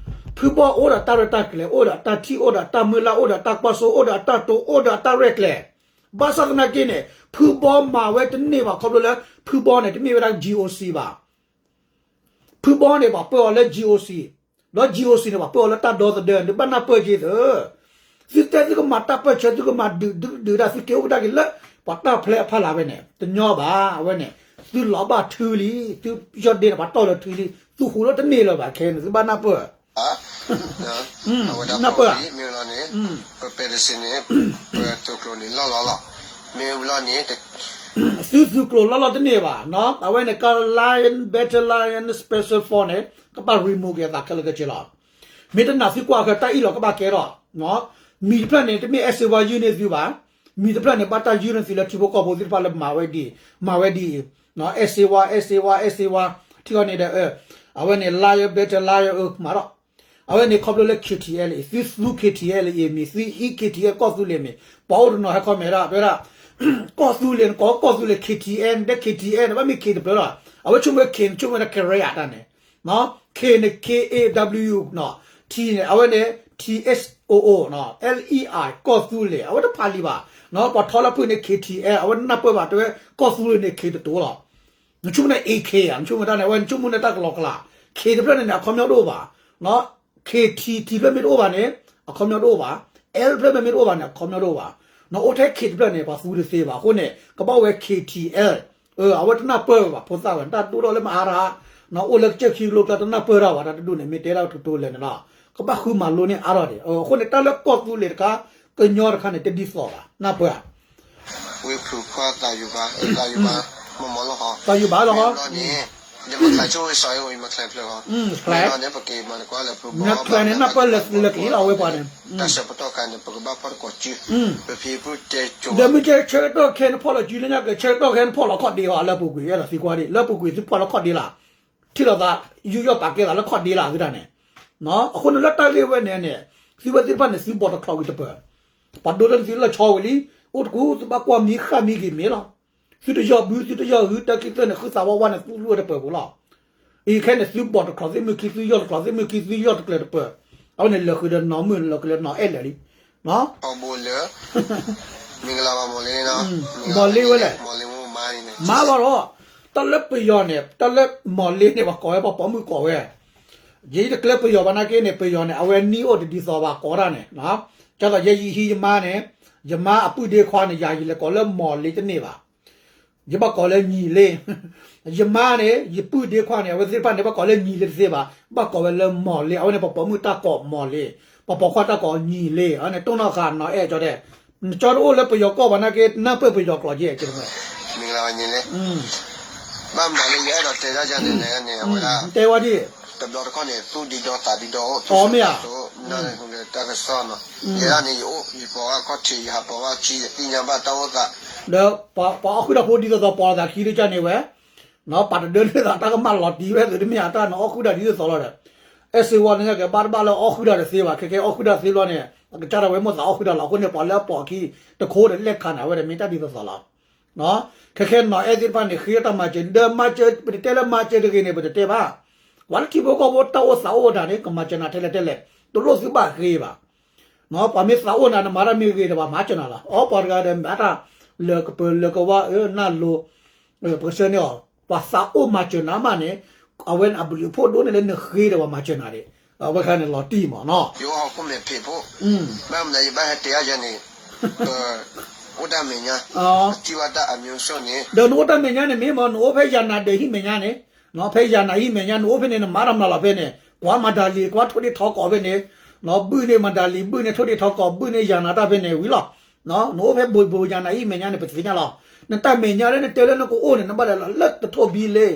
ဖုဘီအိၣ်ဒီးတၢ်ရဲၣ်တၢ်ကျဲၤ အိၣ်ဒီးအတၢ်ထံၣ် အိၣ်ဒီးအတၢ်မုၢ်လၢ် အိၣ်ဒီးအတၢ်ကွၢ်စိ အိၣ်ဒီးအတၢ်တိ အိၣ်ဒီးအတၢ်ရဲၣ်ကျဲၤ, ဘၣ်ဆၣ်သနာ်က့န့ၣ် ဖုဘီမၤဝဲတန့ၢ်ဘၣ်ခီဖျိလၢ ဖုဘီန့ၣ် တမ့ၢ်ဝဲဒၣ် G O C ဘၣ်. ဖုဘီန့ၣ် ပှၤပၢအီၤလၢ G O C, ဒီး G O C န့ၣ် ပှၤပၢအီၤလၢတၢ်ဒီသဒၢ နဘၣ်နၢ်ပၢၢ်က့ၤသၢ သုတဲသုကမၤတၢ်ပၢၢ်ဆၢ သုကမၤဒုးဒုးဒုးဒၣ် သုက့ၤအိၣ်ကဒါက့ၤလၢ ပှၤတၢ်ဖျဲအဖီလာ်ဝဲန့ၣ် တညီဘၣ် အဝဲန့ၣ် သုလီၤဘၣ်ထုလံ သုယီၢ်ဒ့န့ၣ် ပှၤတီၢ်လၢထုလံ သုဟူးလၢတန့ၢ်လၢၤဘၣ် ခဲအံၤန့ၣ် သုဘၣ်နၢ်ပၢၢ် နၢ်ပၢၢ် မ့ၢ်လီၤန့ၣ် ပပဲတစ့န့ၣ် ပသုးကျိၤန့ၣ်လီၢ်လီၤလီၤ မ့ၢ်လီၤန့ၣ် သုသုးကျိၤလီၢ်လီၢ်တန့ၢ်ဘၣ်, အဝဲန့ၣ်က Lion Battalion Special Force န့ၣ် ကဘၣ် remove က့ၤအသးခဲလၢာ်ခဲဆ့လီၤ. မ့ၢ်တနာ်သုကွၢ်ဃၢၤတၢ်အ့ၣ်လီၤကဘၣ်ကဲထီၣ်, မံၤတဖျၢၣ်န့ၣ် တမ့ၢ်အဲၣ်စ့ဝါယုၢ်န့ၢ်သုဘၣ်, မံၤတဖျၢၣ်န့ၣ် ဘၣ်တၢ်ယုၢ်န့ၢ်သုလၢထံဖိကီၢ်ဖိသ့ၣ်တဖၣ်လၢမၤဝဲဒ်အံၤ, မၤဝဲဒ်အံၤ, အဲၣ်စ့ဝါ အဲၣ်စ့ဝါ အဲၣ်စ့ဝါ, ထံၣ်အီၤန့ၣ်ဒီး အဝဲန့ၣ် Lion Battalion မၤထီၣ် အဝဲန့ၣ်ခီဖျိလၢ K T L အံၤ သုသူ K T L အံၤမ့ၢ် သုဟံး K T L ကီၢ်သူလ့ၤမ့ၢ် ပှၤအိၣ်တနီၤဟဲ comment ဒၣ် တဲဝဲဒၣ် ကီၢ်သူလ့ၤ နကိးကီၢ်သူလ့ၤ K T L န့ၣ် K T L န့ၣ် ဘၣ်မ့ၢ် K တဖျၢၣ်လီၤ. အဝဲဆိကမိၣ်ဝဲ K န့ၣ် ဆိကမိၣ်ဝဲဒၣ် ကရၢအတၢ်န့ၣ် K န့ၣ် K A W နီၤ, T န့ၣ် အဝဲန့ၣ် T H O O နီၤ, L E I ကီၢ်သူလ့ၤ အဝဲတဖးလံာ်ဘၣ်နီၤ, ပှၤထီလၢဖုၣ်န့ၣ် K T L အဝဲနၢ်ပၢၢ်ဘၣ် တဲဝဲကီၢ်သူလ့ၤန့ၣ် K တတိၤလီၤ. နဆိကမိၣ်န့ၣ် A K ဧါ, နဆိကမိၣ်တၢ်န့ၣ် အဝဲ နဆိကမိၣ်န့ၣ် တၢ်ကလီကလီ, K တဖျၢၣ်န့ၣ်န့ၣ် အခီပညီတအိၣ်ဘၣ်, K T T တဖျၢၣ်မ့ၢ်တအိၣ်ဘၣ်န့ၣ် အခီပညီတအိၣ်ဘၣ်, L တဖျၢၣ်မ့ၢ်တအိၣ်ဘၣ်န့ၣ် အခီပညီတအိၣ်ဘၣ်, နအိၣ်ထဲ K တဖျၢၣ်န့ၣ် ပှၤသူတသ့ဘၣ်. အဃိန့ၣ် ကဘၣ်ဝဲ K T L, အဝဲတနၢ်ပၢၢ်ဘၣ် ဖိသၣ်ဝဲ တၢ်ဒိၣ်ထီၣ်လၢမအါရၣ်, အိၣ်လၢကစၢၢ်ခံကလိကျါ တနၢ်ပၢၢ်တၢ်ဘၣ် တၢ်တဒူၣ်န့ၣ် မ့ၢ်တဲဒၣ်တတိၤလဲၣ်န့ၣ်လီၤ. ကဘၣ်ဃုမၤလိန့ၢ်အါထီၣ်ဒံး. အဃိန့ၣ် တၢ်လၢကီၢ်သူလ့ၤတခါ ကညီတခါန့ၣ် တဒ်သိးဘၣ် နၢ်ပၢၢ်ဧါ. ဝ့ၢ်ဖုခွါသးယုၢ်ဘါ, သးယုၢ်ဘါ, မ့ၢ်မ့ၢ်လီၤဟီ, သးယုၢ်ဘါလီၤဟီ, န့ၣ်, ယမ့ၢ်ခးဆိဝ့ၢ်စီၤအံၤ ယမ့ၢ်ချဲဖျၢၣ်ဟီ, န့ၣ်ပက့ၤမၤတကွၢ်လၢဖုဘီ နချဲန့ၣ် နၢ်ပၢၢ်လၢကလံၤလီၤ အဝဲပှၤန့ၣ်, တၢ်ဆၢပတီၢ်ခါန့ၣ် ပကဘၣ်ဖီၣ်တကိးစု, ပဖံပူၣ်တဲကၠိ, ဒီးမ့ၢ်ကဲဆၢကတီၢ်ခဲ နဖီၣ်လီၤစုလၢညါက့ၤ ဆၢကတီၢ်ခဲ နဖီၣ်လီၤခီၣ်ဒ့ဟီ လၢပူၤကွံာ် အဲၣ်ဒိးသံကွၢ်ဒံး လၢပူၤကွံာ် သုဖီၣ်လီၤခီၣ်ဒ့လီၤ. ထံၣ်လိာ်သး ယူးယီၣ်ပာ်ကဲသးလၢခီၣ်ဒ့လီၤ သုတၢ်န့ၣ်, အဃိန့ၣ်လၢတၢ်ဂ့ၢ်ဝဲန့ၣ်န့ၣ် သုဝဲသ့ၣ်တဖၣ်န့ၣ် သုဘီၣ်တချီးကွံာ်တပၢၢ်, ပှၤဒိတၢ်န့ၣ်သုလၢဆီဝံၤလံ, အိၣ်တကူ သုဘၣ်ကွၢ်မံဃၣ်မံဂ့ၤမ့ၢ်လီၤ. သုတယီၢ်ဘု သုတယီၢ်ဂု တၢ်ခံသၢၣ်န့ၣ် ဃုသးဝးဝးန့ၣ် သူၣ်လွံၢ်တပၢၢ်ပူၤလီၤ. အံၤခဲန့ၣ် သုဘီၣ်တချီးသ့ၣ်မုၢ်ခံ သုယီၢ်တချီးသ့ၣ်မုၢ်ခံ သုယီၢ်တကျၢၤတပၢၢ်, အဝဲန့ၣ်လၢာ်ဃုာ်ဒီးနီၢ်မုၢ် လၢာ်ဃုာ်ဒီးနီၢ်အဲၣ်လၢာ်လံ, အဘိလၢ မင်္ဂလာပါ မော်လေးနော်, မီၤလ့ဝဲလဲၣ်, မီၤလ့ဝဲမါန့ၣ်, မါလီၤဒီး, တၢ်လၢပယီၤန့ၣ် တၢ်လၢမီၤလ့န့ၣ် ပှၤကိးဝဲ ပှၤပိာ်မုၣ်ကိးဝဲ, ယတကျဲပယီၤဘၣ်နာ်က့န့ၣ် ပယီၤန့ၣ် အဝဲနံၣ်အိၣ်တဒ်သိးဘၣ်ကိးတၢ်န့ၣ်, ကသိးယဲယဟံးယမါန့ၣ်, ယမါအပုၢ်ဒ့ခွါန့ၣ် ယၤယလဲၤကိးလၢမီၤလ့တန့ၢ်ဘၣ် ယဘၣ်ကိးလၢညီလ့, ယမါန့ၣ် ယပုၢ်ဒ့ခွါန့ၣ် အဝဲသ့ၣ်တဖၣ်န့ၣ် ဘၣ်ကိးလၢညီလ့တသ့ဘၣ်, ဘၣ်ကိးဝဲလၢမီၤလ့, အဝဲန့ၣ် ပှၤပိာ်မုၣ်တၢ်ကိးမီၤလ့, ပှၤပိာ်ခွါတၢ်ကိးညီလ့, အန့ၣ်တိၢ်နီၣ်ဃာ်နီၢ်အဲၣ်ကၠီတဲ, နကၠီတအိၣ်လၢပယီၤကီၢ်ဘၣ်နာ်က့ နၢ်ပၢၢ်ပယီၤကျိာ်က့, မ့ၢ်လၢညီလ့, ဘၣ်မနုၤလၢယအဲၣ်ဒိးတဲဒၣ်ယၤန့ၣ်န့ၣ် အဝဲဒၣ် တဲဝဲဒ် တဘျီတခီၣ်န့ၣ် သူၣ်ဒံဒီသးဒံဒီအိၣ် သူၣ်မ့ၢ်ဧါ, ယဲဒၣ်န့ၣ် ယအိၣ် ယပိာ်ဘၣ်ခီၣ်ထံး ယဟးပိာ်ဘၣ်ခံ ယသ့ၣ်ညါဘၣ်တၢ်အိၣ်သး, ဒီးပှၤအီၣ်ဃုာ်တၢ်ဖိဒ်သိးသိးပိာ်လီၤသးခံဒ်ကန့ၣ်ဝဲ, ပာ်တဒၢန့ၢ်သးတၢ်ကမၣ်လီၤတံၢ်ဝဲသုးတမ့ၢ်ဧါ, တၢ်နအီၣ်ဃုာ်တၢ်ဒ်သိးသိးလီၤဒီး, အဲၣ်စ့ဝါန့ၣ်ကဘၣ်တဘၣ်လၢအီၣ်ဃုာ်တၢ်တသ့ဘၣ်, ခဲခဲအီၣ်ဃုာ်တၢ်သ့ဘျီန့ၣ် အကစၢ်ဒၣ်ဝဲမိၣ်သးအီၣ်ဃုာ်တၢ်လီၤ, အဃိန့ၣ် ပှၤလၢအပိာ်အခံ တခိၣ်ဒီးလဲၣ်ခါန့ၣ် အဝဲဒၣ်မ့ၢ်တၢ်ဒ်သိးသိးလီၤ. ခဲခဲနီၢ်အဲၣ်သ့ၣ်တဖၣ်န့ၣ် ဃ့တၢ်မၤစၢၤ ဒီးမၤစၢၤ ပတတဲလၢမၤစၢၤတဂ့ၤန့ၣ် ပတတဲဘၣ်, ပှၤလၢထံဖိကီၢ်ဖိတၢ်အိၣ်သးအိၣ်တၢ်န့ၣ် ကမၤစၢၤနၤထဲလဲၣ်ထဲလဲၣ်, တလိၣ်သုဘၣ်ဃ့ဘၣ်. ပှၤမ့ၢ်သးအိၣ်နၤ နမၤတၢ်မ့ၢ်ဂ့ၤဒီး ပှၤမၤစၢၤနၤလီၤ. အီ ပှၤတဂၤဒီး မၤတၢ်လၢကပၢၤလၢကဝါ အၢ နၢ်လိၤ, ပကဆၢန့ၢ်အီၤ, ပှၤသးအိၣ်မၤစၢၤနၤမးန့ၣ်, အဝဲန့ၣ်အဘျုးအဖှိၣ်ဒိၣ်န့ၢ်လၢနဃ့ဒီးပှၤမၤစၢၤနၤဒံး, အဝဲခါန့ၣ်လီၤတံၢ်မးနီၤ. ယအိၣ်ဟီၣ်ခိၣ်မဲာ်ဖံးဖိ, ဘၣ်မနုၤယဘၣ်ဟဲတဲအါယဲန့ၣ်, အိၣ်တၢ်မဲာ်ညါ, ထံၣ်ဘၣ်တၢ်အမျိုးမျိုးန့ၣ်, ဒီးနအိၣ်တၢ်မဲာ်ညါန့ၣ်မ့ၢ်မး နအိၣ်ဖဲယၤနၤဒဲးဟံၣ်မဲာ်ညါန့ၣ်, ဖဲယၤနၤဟံၣ်မဲာ်ညါ နအိၣ်ဖဲန့ၣ် နမၤတၢ်မၤလီၤဖဲန့ၣ်, ကွၢ်မၤတၢ်လံၤ ကွၢ်ထိၣ်ဒ့ထိၣ်ကီးဖဲန့ၣ်, ဘုၣ်န့ၣ်မၤတၢ်လံၤ ဘုၣ်န့ၣ် ထိၣ်ဒ့ထိၣ်ကီး ဘုၣ်န့ၣ်ယၤနၤတၢ်ဖဲန့ၣ်ဝံၤလီၤ. နအိၣ်ဖဲဘိဘိယၤနၤဟံၣ်မဲာ်ညါန့ၣ် ပသ့ၣ်ညါလီၤ. နတၢ်မဲာ်ညါလၢနတဲလၢနကအိၣ်န့ၣ် နဘၣ်လဲၤလီၤလၢတထိၣ်ဘံလ့,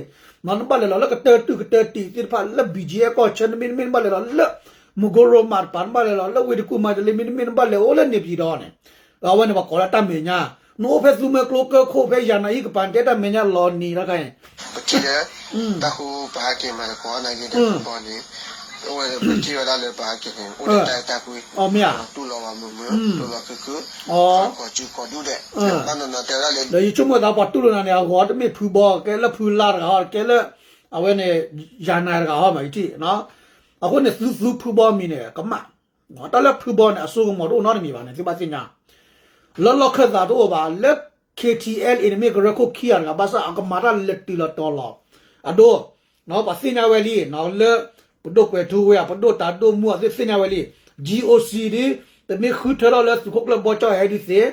နဘၣ်လဲၤလီၤလၢကတၢၢ်တုၢ်ကတၢၢ်တံၢ်သ့ၣ်တဖၣ် လၢ ဘီၣ်ကၠ့အဲၣ်ကီၢ်ဆၢ နမ့ၢ်တမ့ၢ်နဘၣ်လဲၤလီၤလၢ မူကီရိမးတပၤ နဘၣ်လဲၤလီၤလၢဝ့ၢ်တကူၣ်မၤတလ့ မ့တမ့ၢ်နဘၣ်လဲၤအိၣ်လၢန့ၣ်ပၠံၤဒီးန့ၣ်, အဝဲန့ၣ်ပှၤကိးလၢတၢ်မဲာ်ညါ, နအိၣ်ဖဲသူမွဲကျိကၢခိၣ်ဖဲယၤနၤဟံၣ်ကပၤ နတဲတၢ်မဲာ်ညါလီၤနံၤတခါန့ၣ်, ပထံၣ်လၢ တၢ်ဃူပဟးက့ၤမၤသကိးနာ်က့ဒီး ဘီန့ၣ်, အိၣ်ဝဲပထံၣ်ဝဲဒၣ်လၢပဟးက့ၤန့ၣ် အိၣ်ဒီးတၢ်အဲၣ်တၢ်ကွံ, တူၢ်လိာ်ဘၣ်မုာ်မုာ် တူၢ်လိာ်ခုခု, ကိးစုကိးဒူၣ်ဒဲး, ဘၣ်နီၢ်နီၢ်တဲဝဲဒၣ်လၢ ဒီးယဆိကမိၣ်သးပှၤတူၢ်လိာ်နၤန့ၣ် အဂီၤတမ့ၢ်ဖုဘီ ကဲလၢဖုလါတဂၤဟီ ကဲလၢ အဝဲန့ၣ် ယၤနၤတဂၤဟီမး ယထံၣ်, အဃိန့ၣ် သုသူဖုဘီမံၤန့ၣ် ကမၣ်, တၢ်လၢဖုဘီန့ၣ် အစိကမီၤတအိၣ်နီတမံၤဘၣ်န့ၣ် သုဘၣ်သ့ၣ်ညါ, လၢလီၢ်ခၢၣ်သးတအိၣ်ဘၣ် လၢ K T L A န့ၣ်မ့ၢ်ကရၢခိၣ်ခံဂၤတဂၤ ဘၣ်ဆၣ်အကမၤတၢ်လၢတုၤလီၤတီၤလီၤ, အဒိ ပှၤသ့ၣ်ညါဝဲလံ, လၢ ပဒိၣ်ကွဲးထူဝ့ ပဒိၣ်တၢ်ဒိၣ်မူအသ့ၣ်သ့ၣ်ညါဝဲလံ, G O C ဒ် တမ့ၢ်ဃုထၢထီၣ်လၢသုးခိၣ်ကျၢၢ်ဘီကၠီၣ်ဟဲဒ်သ့,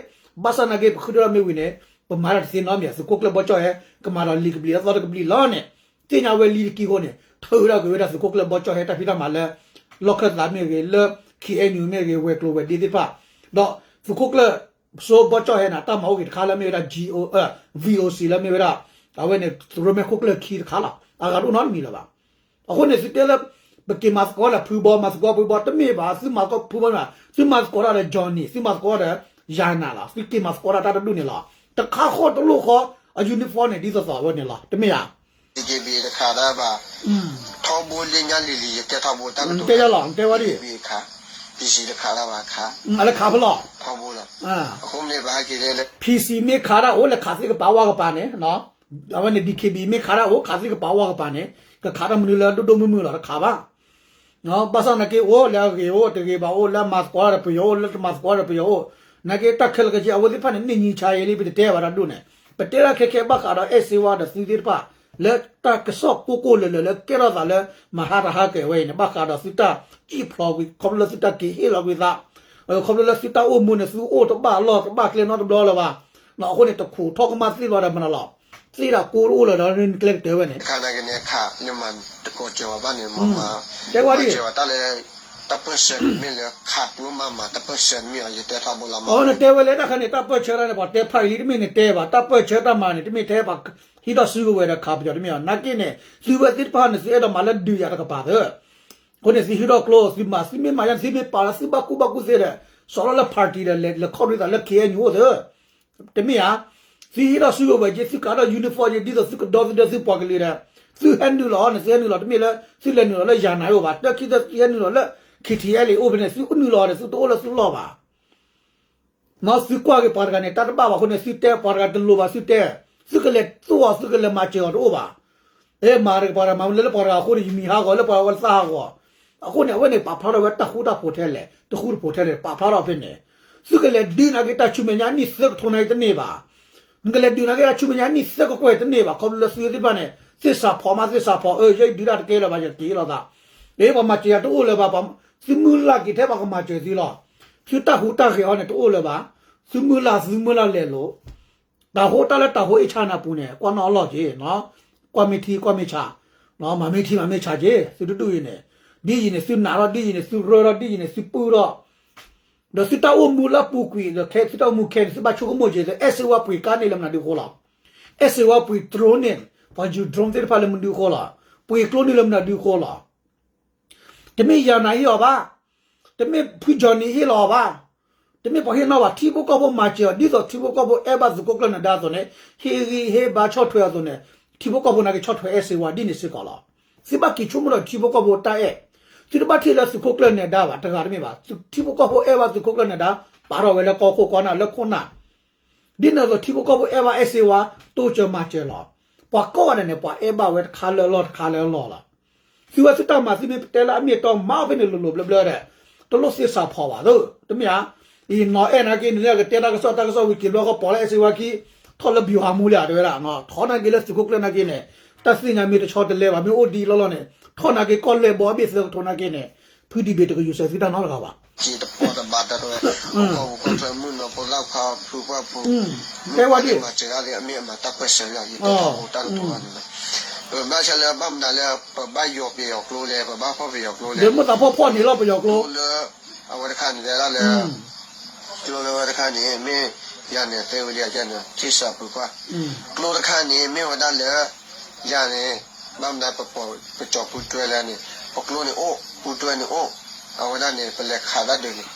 ဘၣ်ဆၣ်နာ်က့ ပဃုထၢထီၣ်မ့ၢ်ဝံၤန့ၣ် ပမၤတၢ်တသ့နီတမံၤ သုးခိၣ်ကျၢၢ်ဘီကၠီၣ်ဟဲ ကမၤဒီးလံာ်ကဘျံးလၢသီတကဘျံးလီၤန့ၣ်, သ့ၣ်ညါဝဲလံတက့ၢ်အဃိန့ၣ် ထုးဝဲဒၣ်ကွံာ်ဝဲဒၣ်သုးခိၣ်ကျၢၢ်ဘီကၠီၣ်ဟဲတၢ်ဖံးတၢ်မၤလၢ လီၢ်ခၢၣ်သးမ့ၢ်ဂ့ၤ လၢ K N U မ့ၢ်ဂ့ၤ ဝဲၤကျိၤဝဲၤဒ့သ့ၣ်တဖၣ်, ဒီးသုးခိၣ်ကျၢၢ် စိဘီကၠီၣ်ဟဲန့ၣ် တၢ်မၤအိၣ်က့ၤတခါလၢမ့ၢ်ဝဲဒၣ် G O, အ V O C လၢမ့ၢ်ဝဲဒၣ် အဝဲန့ၣ် သုးရိၣ်မဲခိၣ်ကျၢၢ်ခံတခါလီၤ. အဂၤတအိၣ်နီတမံၤလၢၤဘၣ်. အဃိန့ၣ် သုတဲလၢ ပက့ၤမၤသကိးလၢဖုဘီ မၤသကိးဖုဘီ တမ့ၢ်ဘၣ်. သုမၤသကိးဖုဘီန့ၣ် သုမၤသကိးတၢ်ဒီး Johnny, သုမၤသကိးဒီး ယၤနၤလီၤ. သုက့ၤမၤသကိးတၢ်တၢ်တဒူၣ်န့ၣ်လီၤ. တခါဃီတလိၣ်ဃီ အ uniform န့ၣ် ဒ်သိးသိးအဝဲန့ၣ်လီၤ. တမ့ၢ်ဧါ. က့ဘ့ၣ်တခါဒၣ်ဘၣ်, ထီဘိလၢညါလံၤလံၤ ယတဲထီဘိတၢ်ကတိၤ, တဲဝဲလီၤ, တဲဝဲဒ်, ပံစံတခါဒၣ်ဘၣ်ခါ, အလဲၤခးဖဲလီၤ. ထီဘိလီၤ. အဃိမ့ၢ်ဘၣ်ဟဲက့ၤလၢ ပံစံမ့ၢ်ခးတၢ်အိၣ် လဲၤခးသ့ၣ်ကပၤဝါကပၤန့ၣ်, အဝဲန့ၣ် ဒံးခ့ဘံၣ် မ့ၢ်ခးတၢ်အိၣ် ခးသ့ၣ်ကပၤဝါကပၤန့ၣ် ကခးတၢ်မနုၤလၢဒိၣ်ဒိၣ်မုၢ်မုၢ်လီၤ တခးဘၣ်. ဘၣ်ဆၣ်သနာ်က့အိၣ် လၢအဂ့ၤအိၣ် တဂ့ၤဘၣ်အိၣ် လၢအမၤသကိးတၢ်ဒီးပယီၤအိၣ် လၢတမၤသကိးတၢ်ဒီးပယီၤအိၣ်, နာ်က့တၢ်ခဲလၢာ်ခဲဆ့ အဝဲသ့ၣ်တဖၣ်န့ၣ် န့ၢ်ညံဆါယဲလံ ပတတဲဘၣ်တၢ်ဒိၣ်န့ၣ်, ပတဲဒၣ်ခဲခဲဘၣ်ဃးဒီး အဲၣ်စ့ဝါဒီးသုသ့ၣ်တဖၣ် လၢတၢ်ကစီၣ်ကိၢ်ကိၢ်လၢာ်လၢာ်လၢကဲထီၣ်သးလၢ မဟါတဟါကဲၤဝဲအံၤန့ၣ် ဘၣ်ဃးဒီးသုတၢ်စံၣ်ဖျိးကွံာ် ခီဖျိလၢသုတၢ်က့ၤဟ့ၣ်လီၤကွံာ်သး, ခီဖျိလၢသုတၢ်အိၣ်မူန့ၣ် သုအိၣ်တဘၣ်လီၢ်တဘၣ်ကျဲနီတဘျီလၢၤဘၣ်. အဃိန့ၣ် တခိးထီၣ်ကမၣ်သ့ၣ်လီၤဒီးမနုၤလီၤ. သ့ၣ်ဒၣ်ကိၢ်တအိၣ်လၢၤဒီး ကျဲကတၢၢ်ဝဲန့ၣ် ခါနာ်က့န့ၣ် ခးလၢမၤတကိးစၢၤဝဲဘၣ်န့ၣ် မ့ၢ်မၤ တဲဝဲဒ် မၤစၢၤဝဲတၢ်လၢ တၢ်ပၢၢ်ဆၢမ့ၢ်လၢခးကျိမးမၤ တၢ်ပၢၢ်ဆၢမ့ၢ်အီၤ ယတဲထီဘိလီၤမး နတဲဝဲလၢတၢ်ခါန့ၣ် တၢ်ပၢၢ်ဆၢတၢ်န့ၣ် ပှၤတဲဖးအံၤလံ တမ့ၢ်နတဲဘၣ် တၢ်ပၢၢ်ဆၢတၢ်မၤန့ၣ် တမ့ၢ်ထဲပှၤ ဟံးထီၣ်စုကဝဲၤဒီးခးပယီၤတမ့ၢ်အီၤ နာ်က့န့ၣ် သုဝဲသ့ၣ်တဖၣ်န့ၣ် သုအဲၣ်ဒိးမၤလၢဒုးယၤတကပၤသၢ အဃိန့ၣ် သုဟံးထီၣ်ကျိ သုမၤ သုမ့ၢ်မၤယါန့ၣ် သုမ့ၢ်ပာ်လၢသုဘၣ်ကူဘၣ်ကူသ့ဒီး စီၤလီၤလၢ party ဒီး လဲၤခီၣ်ဒုးသးလၢ ခ့ၣ်အဲၣ်ယူၣ်အိၣ်သၢ တမ့ၢ်ဧါ. သုဟံးထီၣ်စုကဝဲၤက့ သုကးထီၣ် uniform က့ ဒ်သိးသုကဒီသဒၢသုပှၤကလုာ်ဒီး သုဟဲနုာ်လီၤန့ၣ် သုဟဲနုာ်လီၤ တမ့ၢ်လၢ သုလဲၤနုာ်လီၤလၢယၤနၤအိၣ်ဘၣ် တၢ်ခံသၢသုဟဲနုာ်လီၤလၢ K T L A အိၣ်ဖဲန့ၣ် သုနုာ်လီၤဒီး သုတအိၣ်လၢသုလီၢ်ဘၣ် သုကွၢ်က့ၤပှၤတဂၤန့ၣ် တၢ်တဘၣ်ဘၣ်အဃိန့ၣ် သုတဲပှၤတဂၤတလိၤဘၣ်သုတဲ, သုကလဲၤသိၣ်အီၤ သုကလဲၤမၤစၢၤအီၤတအိၣ်ဘၣ်. အဲ မၤတကပၤတဂၤမၤလၢလၢပှၤတဂၤအဃိန့ၣ် ယမံၤဟးဂီၤ လၢပှၤတဂၤဝဲသးဟးဂီၤ, အဃိန့ၣ် အဝဲန့ၣ် ပာ်ဖျါထီၣ်ဝဲတၢ်ဃူတၢ်ဖိးထဲလဲၣ် တဃူတဖိးထဲလဲၣ် ပာ်ဖျါထီၣ်ဖဲန့ၣ်, သုကလဲၤဒုးနာ်က့တၢ်ဆူမဲာ်ညါနံၣ်သၢကထိနာ်က့တန့ၢ်ဘၣ် နကလဲၤဒုးနာ်က့တၢ်ဆူမဲာ်ညါနံၣ်သၢကကွဲၢ်တန့ၢ်ဘၣ် ခီဖျိလၢသုသ့ၣ်တဖၣ်န့ၣ် သ့ၣ်စးဖီးမးသ့ၣ်စးဖီး အၢ ယဲဒုးတၢ်တကဲလၢၤဘၣ် ယက့ၤလီၤသး, ပှၤမၤစၢၤယၤတအိၣ်လၢၤဘၣ်, သုမုၢ်လၢ်က့ၤထဲပှၤကမၤစၢၤသုလီၤ, သုတၢ်ဟူးတၢ်ဂဲၤအီၤန့ၣ်တအိၣ်လၢၤဘၣ်, သုမုၢ်လၢ်သုမုၢ်လၢ်လဲၤလိာ်, တၢ်ဟူးတၢ်လၢတၢ်ဟူးအ့ၣ်ဆါနၢ်ပူၤန့ၣ် ကွၢ်နီၣ်အလီၢ်က့ၤ, ကွၢ်မ့ၢ်ထံကွၢ်မ့ၢ်ဆး, မၤမ့ၢ်ထံမၤမ့ၢ်ဆးက့ၤ သုတဒူၣ်အံၤန့ၣ်, ဒ်အံၤန့ၣ် သုနာ်ထီၣ်ဒ်အံၤန့ၣ် သုရၢထီၣ်ဒ်အံၤန့ၣ် သုပုၢ်ထီၣ် ဒီးသုတၢ်အိၣ်မူလၢအပူၤကွံာ် ဒီးခဲသုတၢ်အိၣ်မူခဲန့ၣ် သုဘၣ်ဆိကမိၣ်က့ၤ အဲၣ်စ့ဝါပှ့ၤကါန့ၢ်လၢမနုၤဒုးအဃိလီၤ, အဲၣ်စ့ဝါပှ့ၤ drone န့ၣ် ပှၤယူၤ drone သ့ၣ်တဖၣ်လၢမနုၤအဃိလီၤ, ပှ့ၤကျိန့ၢ်လၢမနုၤဒုးအဃိလီၤ, တမ့ၢ်ယၤနၤဟ့ၣ်အီၤဘၣ်, တမ့ၢ်ဖု Johnny ဟ့ၣ်လီၤအီၤဘၣ်, တမ့ၢ်ပှၤဟ့ၣ်နီၤဘၣ် ထံဖိကီၢ်ဖိမၤစၢၤအီၤ ဒ်သိးထံဖိကီၢ်ဖိအဲၣ်ဘၣ်သုးခိၣ်ကျၢၢ်နၢၤဒါအသိးန့ၣ် ဟ့ၣ်ဂံၢ်ဟ့ၣ်ဘါဆီၣ်ထွဲအီၤအသိးန့ၣ် ထံဖိကီၢ်ဖိနာ်က့ဆီၣ်ထွဲအဲၣ်စ့ဝါဒ်န့ၣ်စ့ၢ်ကီးလီၤ. သုဘၣ်က့ၤဆိကမိၣ်ဒီးထံဖိကီၢ်ဖိတၢ်အဲၣ်, သုတဘၣ်ထံၣ်လၢသုးခိၣ်ကျၢၢ်နၢၤဒါဘၣ် တဂၤတမ့ၢ်ဘၣ်, ထံဖိကီၢ်ဖိအဲၣ်ဘၣ်သုးခိၣ်ကျၢၢ်နၢၤဒါ ပာ်ထီၣ်ဝဲလၢကီၢ်ခိၣ်ကီၢ်နၢ်လၢခိၣ်နၢ် ဒ်န့ၣ်အသိးထံဖိကီၢ်ဖိအဲၣ်ဘၣ်အဲၣ်စ့ဝါ တိစၢၤမၤစၢၤလီၤ. ပှၤကိးဂၤဒဲးန့ၣ် ပှၤအဲၣ်ဘၣ်ဝဲတခါလၢအလီၢ်တခါလၢအလီၢ်လီၤ. သုဝဲသုတၢ်မၤသုမ့ၢ်ပတဲလၢအမ့ၢ်အတီ မၤအီၤဖဲန့ၣ်လိၤလိၤဘျၢဘျၢဒီး တလိၣ်သ့စးဖီးဘၣ်သၢ တမ့ၢ်ဧါ. အံၤနီၢ်အဲၣ်နာ်က့န့ၣ် လၢကတဲတၢ်ကစီၣ်တၢ်ကစီၣ်ဝံၤက့ၤဘျီဃီ ပိာ်လၢအဲၣ်စ့ဝါခံ ထီၣ်လၢဘံၣ်ဟးမူလံဧါ တဲဝဲဒၣ် ထီၣ်နာ်က့လၢသုးခိၣ်ကျၢၢ်နာ်က့န့ၣ် တၢ်သ့ၣ်ညါမ့ၢ်တဆီတလဲဘၣ် မ့ၢ်အိၣ်ဒ်အံၤလီၤလီၤန့ၣ် ထီၣ်နာ်က့ကီၢ်လဲၢ်ဘီအဘ့ၣ်သၢကထိနာ်က့န့ၣ် ဖုဒံဘ့ၣ်တကယူၤစၢၤသုတၢ်နီတဂၤဘၣ် က့ၤတပီၢ်တဘၣ်တၢ်တဝဲ ပကီၢ်ပူၤကီၢ်ချၢမုၢ်နီၢ်ဖိသၣ်ခွါဖုပှၢ်ဖိ တဲဝဲဒ် မၤစၢၤတၢ်လၢအမ့ၢ်အမၤတၢ်ပၢၢ်ဆၢလၢယတဲတၢ်ဖိတၢ်ကတိၤဘၣ်န့ၣ်လီၤ. ပဘၣ်ဆၢလၢဘၣ်မနုၤလၢ ပဘၣ်ယီၤပယီၤကျိလဲၣ် ပဘၣ်ဖီၣ်ပယီၤကျိလဲၣ် ဒီးမ့ၢ်သးဖီၣ်ဖီၣ်န့ၣ်လီၤပယီၤကျိ လၢ အဝဲတခါန့ၣ် တဲဒၣ်လၢ ကျိလၢဝဲတခါန့ၣ် မ့ၢ်ယၤန့ၣ် သ့ဝဲလံ ယၤန့ၣ် ထံၣ်စၢဖုပှၢ် ကျိတခါန့ၣ် မ့ၢ်ဝဲဒၣ်လၢ ယၤန့ၣ် ဘၣ်မနုၤပပိာ်ပကၠီၤပူတွဲလဲၣ်န့ၣ် ပကျိန့ၣ်အိၣ် ပူတွဲန့ၣ်အိၣ် အဝဲဒၣ်န့ၣ် ပလဲၤခးတၢ်ဒုးန့ၣ်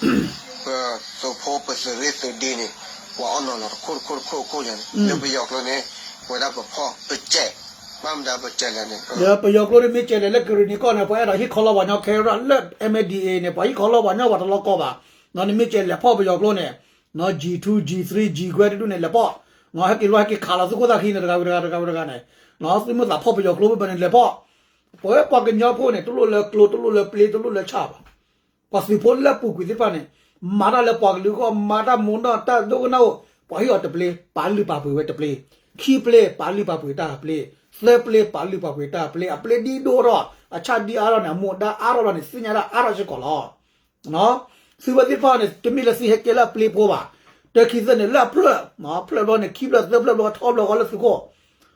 ပသုးဖိပသုးရ့ၣ်သုးဒ့န့ၣ် ပှၤအီၣ်နီၤလီၤတခိၣ်တခိၣ်တခိၣ်တခိၣ်ယၤန့ၣ် လၢပယီၤကျိန့ၣ် ပဝဲဒၣ်ပဖီၣ်ပစဲး ဘၣ်မနုၤပစဲးလဲၣ်န့ၣ် ဒီးပယီၤကျိန့ၣ်မ့ၢ်စဲးလဲၣ်လၢကရ့ၣ်နံၤကီၢ်န့ၣ် ပှၤအဲၣ်ဒိးဟ့ၣ်ခီလီၤပှၤညီ carrot လၢ M N D A န့ၣ် ပှၤဟ့ၣ်ခီလီၤပှၤညီပှၤတလီၤကီဘၣ် နမ့ၢ်စဲးလဲၤဖီၣ်ပယီၤကျိန့ၣ် G two G three G ခွဲတဒူၣ်န့ၣ် လဲၤဖီၣ် ဟဲက့ၤလီၤဟဲက့ၤခးလီၤသုးခိၣ်သၣ်ခံန့ၣ် တဂၤဝံၤတဂၤတဂၤဝံၤတဂၤန့ၣ် သုမ့ၢ်သးဖီၣ်ပယီၤကျိဖဲန့ၣ်လဲၤဖီၣ် ပဝဲပှၤကညီဖိန့ၣ် တလိၣ်လၢကျိ တလိၣ်လၢပျ့ တလိၣ်လၢဆၣ်ဘၣ် ပှၤသုးဖိလၢပူၤကွံာ်သ့ၣ်တဖၣ်န့ၣ် မၤတၢ်လၢပှၤကလုာ်အဂီၢ် မၤတၢ်မူနီၢ်တၢ်ဒိကနၣ်အိၣ် ပှၤဟ့ၣ်အီၤတပျ့ ပာ်လုၢ်ပာ်ပှ့ၤဝဲတပျ့ ခံပျ့ ပာ်လုၢ်ပာ်ပှ့ၤတၢ်တပျ့ သၢပျ့ ပာ်လုၢ်ပာ်ပှ့ၤတၢ်တပျ့ အပျ့ဒ်ဒိၣ်ထီၣ် အဆၣ်ဒ်အါထီၣ်န့ၣ် အမူအဒါအါထီၣ်လီၤန့ၣ် သ့ၣ်ညါဒၣ်အါထီၣ်စ့ၢ်ကီးလီၤ. သုဝဲသ့ၣ်တဖၣ်န့ၣ် တမ့ၢ်လၢသုဟဲကဲလၢအပျ့ဖိဘၣ် တၢ်ခံသၢန့ၣ် လၢအဖျၢၣ် ဖျၢၣ်ဘျီန့ၣ် ခံဖျၢၣ်သၢဖျၢၣ်ဘျီထီဘျီဃီလၢသုးခိၣ်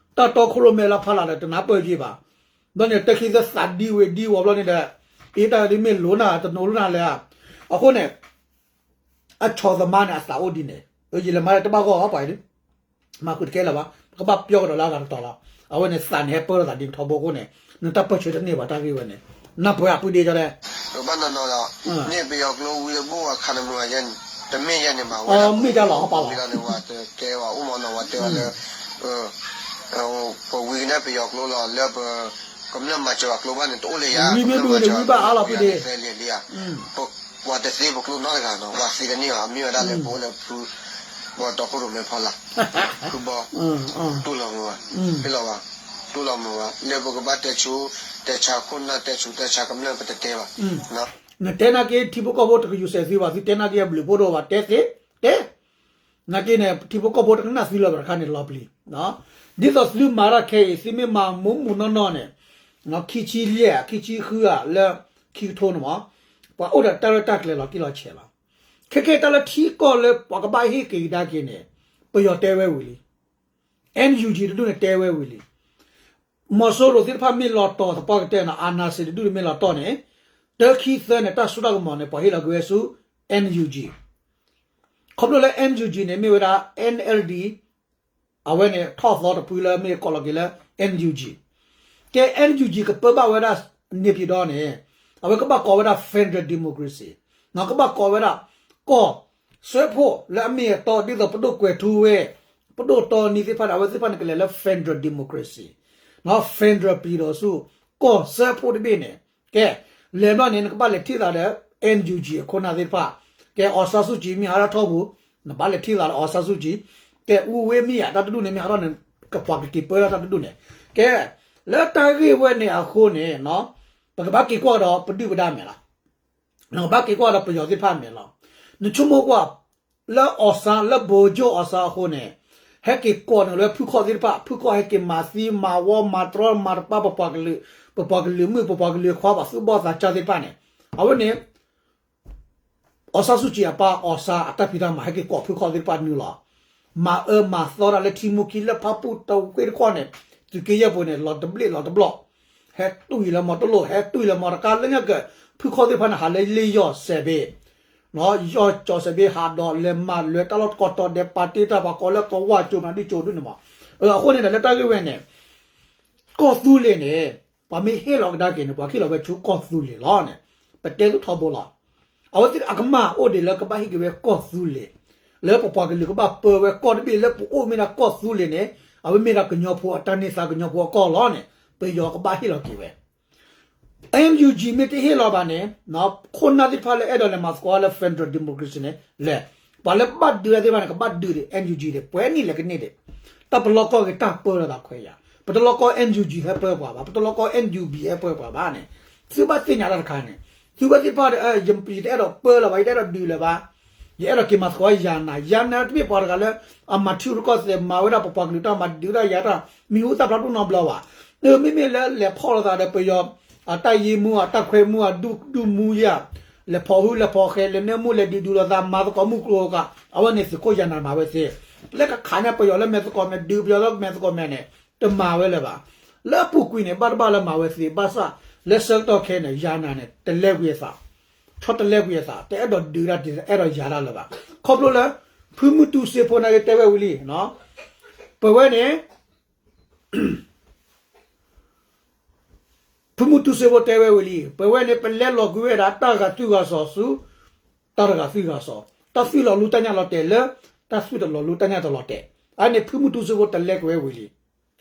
တၢ်တီခိၣ်ရိၣ်မဲလၢဖးလၢ်ဒီးတနၢ်ပၢၢ်က့ၤဘၣ် ဘျီန့ၣ် တၢ်ခံသၢသးဒံဝ့ၤဒံဝီၤဘျီန့ၣ်ဒီး အ့တၢ်ဒ်မ့ၢ်လိၤနၤ တနိးလိၤနၤလဲၣ် အဃိန့ၣ် အဆီၣ်သမားန့ၣ် အသးအိၣ်ဒ်န့ၣ် ယလဲၤမၤတဘၣ်ဂီၢ်အီၤပှၤအံၤဒုး မၤဃုာ်တကဲလၢၤဘၣ်, ပကဘၣ်ပျီကဒီးလၢအဂၤတတီၤလီၤ. အဝဲန့ၣ်သးန့ၣ်ဟဲပၢထီၣ်သးဒ်ထီဘိအဃိန့ၣ် နတၢ်ပၢၢ်ဆၢတန့ၢ်ဘၣ်တၢ်ဂ့ၢ်ဝဲန့ၣ်, နၢ်ပၢၢ်အပုၢ်ဒ့ကီဒဲး, ဘၣ်နီၢ်နီၢ်ဒီး န့ၣ်ပယီၤကျိဝံၤတဘိၣ်အခါန့ၣ်မ့ၢ် တမ့ၢ်ယဲန့ၣ်မး ဝဲမ့ၢ်တၢ်လီၤဟီၣ်ပာ်လီၤ ဝံၤလီၤန့ၣ် ဝဲတဲဝဲအိၣ်မနီၤ ဝဲတဲဝဲလၢ ပဝံၤကန့ၣ်ပယီၤကျိလီၤ လၢပ ကမျၢၢ်မၤစၢၤပှၤကျိဘၣ်န့ၣ် တအိၣ်လၢယၤ ဝံၤမ့ၢ်ဘုန့ၣ် ဝံၤဘၣ်အါလီၤပုၢ်ဒ့ သဲလံၤလံဧါ, ပှၤတသ့ပကျိနီတဂၤနီၤ ပှၤသ့တန့ၢ်ဘၣ် အမ့ၢ်ဝဲဒၣ်လၢပအိၣ်လၢဖု ပှၤတီခိၣ်ရိၣ်မဲဖီလာ် ဖုဘီ တူၢ်လီၤမုာ်ဘၣ်, ဟ့ၣ်လီၤဘၣ်, တူၢ်လီၤမုာ်ဘၣ် လၢပကဘၣ်တဲဆူ တဲဆါခိၣ်နၢ် တဲဆူ တဲဆါကမျၢၢ် ပတတဲဘၣ်. နတဲနာ်က့ ထံဖိကီၢ်ဖိတကယူၤစဲးသုဘၣ် သုတဲနာ်က့အဘျုးဖှိၣ်ဒိၣ်ဘၣ် တဲသ့ တဲ နာ်က့န့ၣ် ထံဖိကီၢ်ဖိတကနၣ်သုလၢၤဘၣ်တခါန့ၣ်လီၤပျံၤ, ဒ်သိးသုမၤတၢ်ခဲအံၤ သုမ့ၢ်မၤမူးမူးနီၢ်နီၢ်န့ၣ် ခံဆံယဲၢ် ခံဆံဃုဧါ လၢခံကထိန့ၣ်မး ပှၤအိၣ်ဒီးတၢ်ရဲၣ်တၢ်ကျဲၤလီၤတံၢ်လီၤဆဲးလီၤ. ခဲခဲတၢ်လၢထံကီၢ်လၢပှၤကဘၣ်ဟ့ၣ်က့ၤကဒါက့ၤန့ၣ် ပယီၤတဲဝဲဝံၤလံ NUG တဒူၣ်န့ၣ်တဲဝဲဝံၤလံ မီၤစိရိၤသ့ၣ်တဖၣ်မ့ၢ်လီၤတီၤသပှၢ်ကတၢၢ်န့ၣ် အာဏာရှင် တဒူၣ်န့ၣ်မ့ၢ်လီၤတီၤန့ၣ် တၢ ခံ သၢန့ၣ် တၢ်စိတၢ်ကမီၤန့ၣ် ပှၤဟ့ၣ်လီၤက့ၤဝဲဆူ NUG ခီဖျိလၢ NUG န့ၣ် မ့ၢ်ဝဲဒၣ် NLD အဝဲန့ၣ်ထီၣ်သီတဖုလၢမ့ၢ်ကိးလီၤက့ၤလၢ NUG ကဲ NUG ကပၢဘၣ်ဝဲဒၣ် နေပြည်တော် န့ၣ် အဝဲကဘၣ်ကိးဝဲဒၣ် Federal Democracy ကဘၣ်ကိးဝဲဒၣ် ကီၢ်စၢဖှိၣ်လၢအမ့ၢ်အတီဒ်သိးပဒိၣ်ကွဲၤထူဝ့ ပဒိၣ်တီနံသ့ၣ်တဖၣ်န့ၣ် အဝဲသ့ၣ်တဖၣ်န့ၣ် ကလဲၤလၢ Federal Democracy ဖဲဒရၢပံၤဒီးဆူ ကီၢ်စၢဖှိၣ်တဘ့ၣ်န့ၣ် ကဲ လဲၤဘျီန့ၣ် နကဘၣ်လဲၤထံၣ်သးဒီး NUG အခိၣ်နၢ်သ့ၣ်တဖၣ် ကဲ အောင်ဆန်းစုကြည် မ့ၢ်ဟးထီၣ်ထီပူၤ နဘၣ်လဲၤထံၣ်သးဒီး အောင်ဆန်းစုကြည် ကဲ ဦးဝင်းမြင့် တၢ်တဒူၣ်န့ၣ် မ့ၢ်ဟးထီၣ်န့ၣ် ကပှၤကက့ၤပၢထီၣ်တၢ်တဒူၣ်န့ၣ် ကဲ လၢတၢ်ဂ့ၢ်ဝဲန့ၣ်အဃိန့ၣ် ပကဘၣ်က့ၤကွၢ်ဒီးပဒုၣ်ပဒါမဲာ်လီၤ. နကဘၣ်က့ၤကွၢ်ဒီးပယီၤသ့ၣ်တဖၣ်မဲာ်လီၤ. နဆိကမိၣ်ကွၢ် လၢ အောင်ဆန်း လၢ ဗိုလ်ချုပ်အောင်ဆန်း အဃိန့ၣ် ဟဲက့ၤကိးန့ၢ်လၢဖုခီၣ်သ့ၣ်တဖၣ် ဖုခီၣ်ဟဲက့ၤမၤသံမၤဝီမၤတြီမၤတပါ ပပှၤကလုာ် ပပှၤကလုာ်မုၣ် ပပှၤကလုာ်ခွါ ပှၤသူၣ်ဘီၣ်သးစၢ်သ့ၣ်တဖၣ်န့ၣ် အဝဲန့ၣ် အောင်ဆန်းစုကြည် အပၢ် အောင်ဆန်း အတၢ်ဖံးတၢ်မၤ ဟဲက့ၤကိးဖုခီၣ်သ့ၣ်တဖၣ်နုာ်လီၤ. မၤအၢမၤသီတၢ်လၢထံမူခံ လၢဖၣ်ပူၣ်တဝ့ၢ်တခီန့ၣ် သုးက့ယဲၢ်ပူၤန့ၣ် လီၤတဘျ့ၣ်လီၤတဘျီၣ် ဟဲတွံၢ်လၢမီၤတလိၣ် ဟဲတွံၢ်လၢမီၤတကါ လၢညါကၢး ဖုခီၣ်သ့ၣ်တဖၣ်န့ၣ် ဟးလၢလ့ယီၢ်စဲးဘ့ၣ် ယီၢ်ကၠီၣ်စဲးဘ့ၣ် ဟးဒီးလဲၤမၤလၢတၢ်လီၢ်တကီၢ်တီၤဒဲး ပာ်တ့ၢ်တၢ်ပှၤကိးလၢကဝၢ်ကၠိမနုၤဒုကၠိဒုန့ၣ်မး. အဃိန့ၣ်ဒီး လၢတၢ်ဂ့ၢ်ဝဲန့ၣ် ကီၢ်သူလ့ၤန့ၣ် ပှၤမ့ၢ်ဟ့ၣ်လီၤကဒါက့ၤန့ၣ် ပှၤဟ့ၣ်လီၤဝဲဆူကီၢ်သူလ့ၤလီၤန့ၣ် ပတဲသုထီဘိလီၤ. အဝဲသ့ၣ်အကမၢ်အိၣ်ဒံးလၢကဘၣ်ဟ့ၣ်က့ၤဝဲကီၢ်သူလ့ၤ လၢပပှၤကလုာ်ကဘၣ်ပၢဝဲကီၢ်တဘ့ၣ်လၢပအိၣ်မ့ၢ်ဒၣ်ကီၢ်သူလ့ၤန့ၣ် အဝဲမ့ၢ်ဒၣ်ကညီဖိအတၢ်န့ၢ်သါကညီဖိအကီၢ်လီၤန့ၣ် ပယီၤကဘၣ်ဟ့ၣ်လီၤက့ၤဝဲ NUG မ့ၢ်တဟ့ၣ်လီၤဘၣ်န့ၣ် ခိၣ်နၢ်သ့ၣ်တဖၣ်လၢအဲၣ်ဒိးလဲၤမၤသကိးလၢ Federal Democracy န့ၣ် လဲၤ ပှၤလၢဘၣ်ဒုးတၢ်သ့ၣ်တဖၣ်န့ၣ် ကဘၣ်ဒုးဒံး NUG ဒံး ပှဲၤနံၣ်လဲၤကန့ၢ်ဒံး တၢ်ပလီၢ်ကီၢ်ဂ့ၤ တၢ်ပၢလီၤသးခွဲးယာ် ပတလီၢ်ကီၢ် NUG ဟဲပၢပှၤဘၣ် ပတလီၢ်ကီၢ် NUG ဟဲပၢပှၤဘၣ်န့ၣ် သုဘၣ်သ့ၣ်ညါတၢ်တခါန့ၣ် သုဝဲသ့ၣ်တဖၣ် ယတအဲၣ်ဒိးပၢလၢၤဘၣ် ယတအဲၣ်ဒိးဒုးလၢၤဘၣ် ယအဲၣ်ဒိးက့ၤမၤသကိးယၤနၤ ယၤနၤတမ့ၢ်ပှၤတဂၤလၢ အမၤထံရူၢ်ကီၢ်သဲး မၤဝဲဒၣ်ပပှၤကလုာ်တၢ်မၤဒုးတၢ်ယၤတၢ် မံၤဟူသၣ်ဖျါဒိၣ်နီတဘျီဘၣ် မ့မ့ၢ်လၢလဲၤဖီၣ်လိာ်သးဒီးပယီၤ အတၢ်ယ့မူ အတၢ်ခွဲးမူ အဒူၣ်ဒူၣ်မူယဲၢ် လဲၤဖီၣ်ဟုလဲၤဖီၣ်ဃဲ လဲၤနၢမူလဲၤဒုးဒုးလိာ်သး မၤသကိးမုၢ်ကျိၤကး အဝဲန့ၣ်သုးခိၣ်ယၤနၤမၤဝဲသ့ လၢကခးန့ၢ်ပယီၤလၢမဲာ်သကိးမဲာ် ဒုးပယီၤလၢမဲာ်သကိးမဲာ်န့ၣ် တမၤဝဲလၢၤဘၣ် လၢအပူၤကွံာ်န့ၣ် ဘၣ်တဘၣ်လၢမၤဝဲသ့ ဘၣ်ဆၣ် လၢဆၢကတီၢ်ခဲအံၤန့ၣ် ယၤနၤန့ၣ် တလဲကွံာ်အသး ဆီတလဲကွံာ်အသး တအဲၣ်ဒိးဒုးတၢ် တအဲၣ်ဒိးယၤတၢ်လၢၤဘၣ် ခီဖျိလၢ ဖုမုၢ်တူစ့ဖိန့ၣ်က့ၤတဲဝဲဝံၤလံ ပဝဲန့ၣ် ဖုမုၢ်တူစ့ဖိတဲဝဲဝံၤလံ ပဝဲန့ၣ် ပလဲလီၤကွံာ်ဝဲဒၣ်တၢ်ဂၤသွံၣ်ဂၤစီၤဆူ တၢ်တဂၤသွံၣ်ဂၤစီၤ တၢ်သွံၣ်လီၤလူတၢ်ညၣ်လီၤတဲာ်လၢ တၢ်သွံၣ်တလီၤလူတၢ်ညၣ်တလီၤတဲာ် အန့ၣ်ဖုမုၢ်တူစ့ဖိတလဲကွံာ်ဝဲဝံၤလံ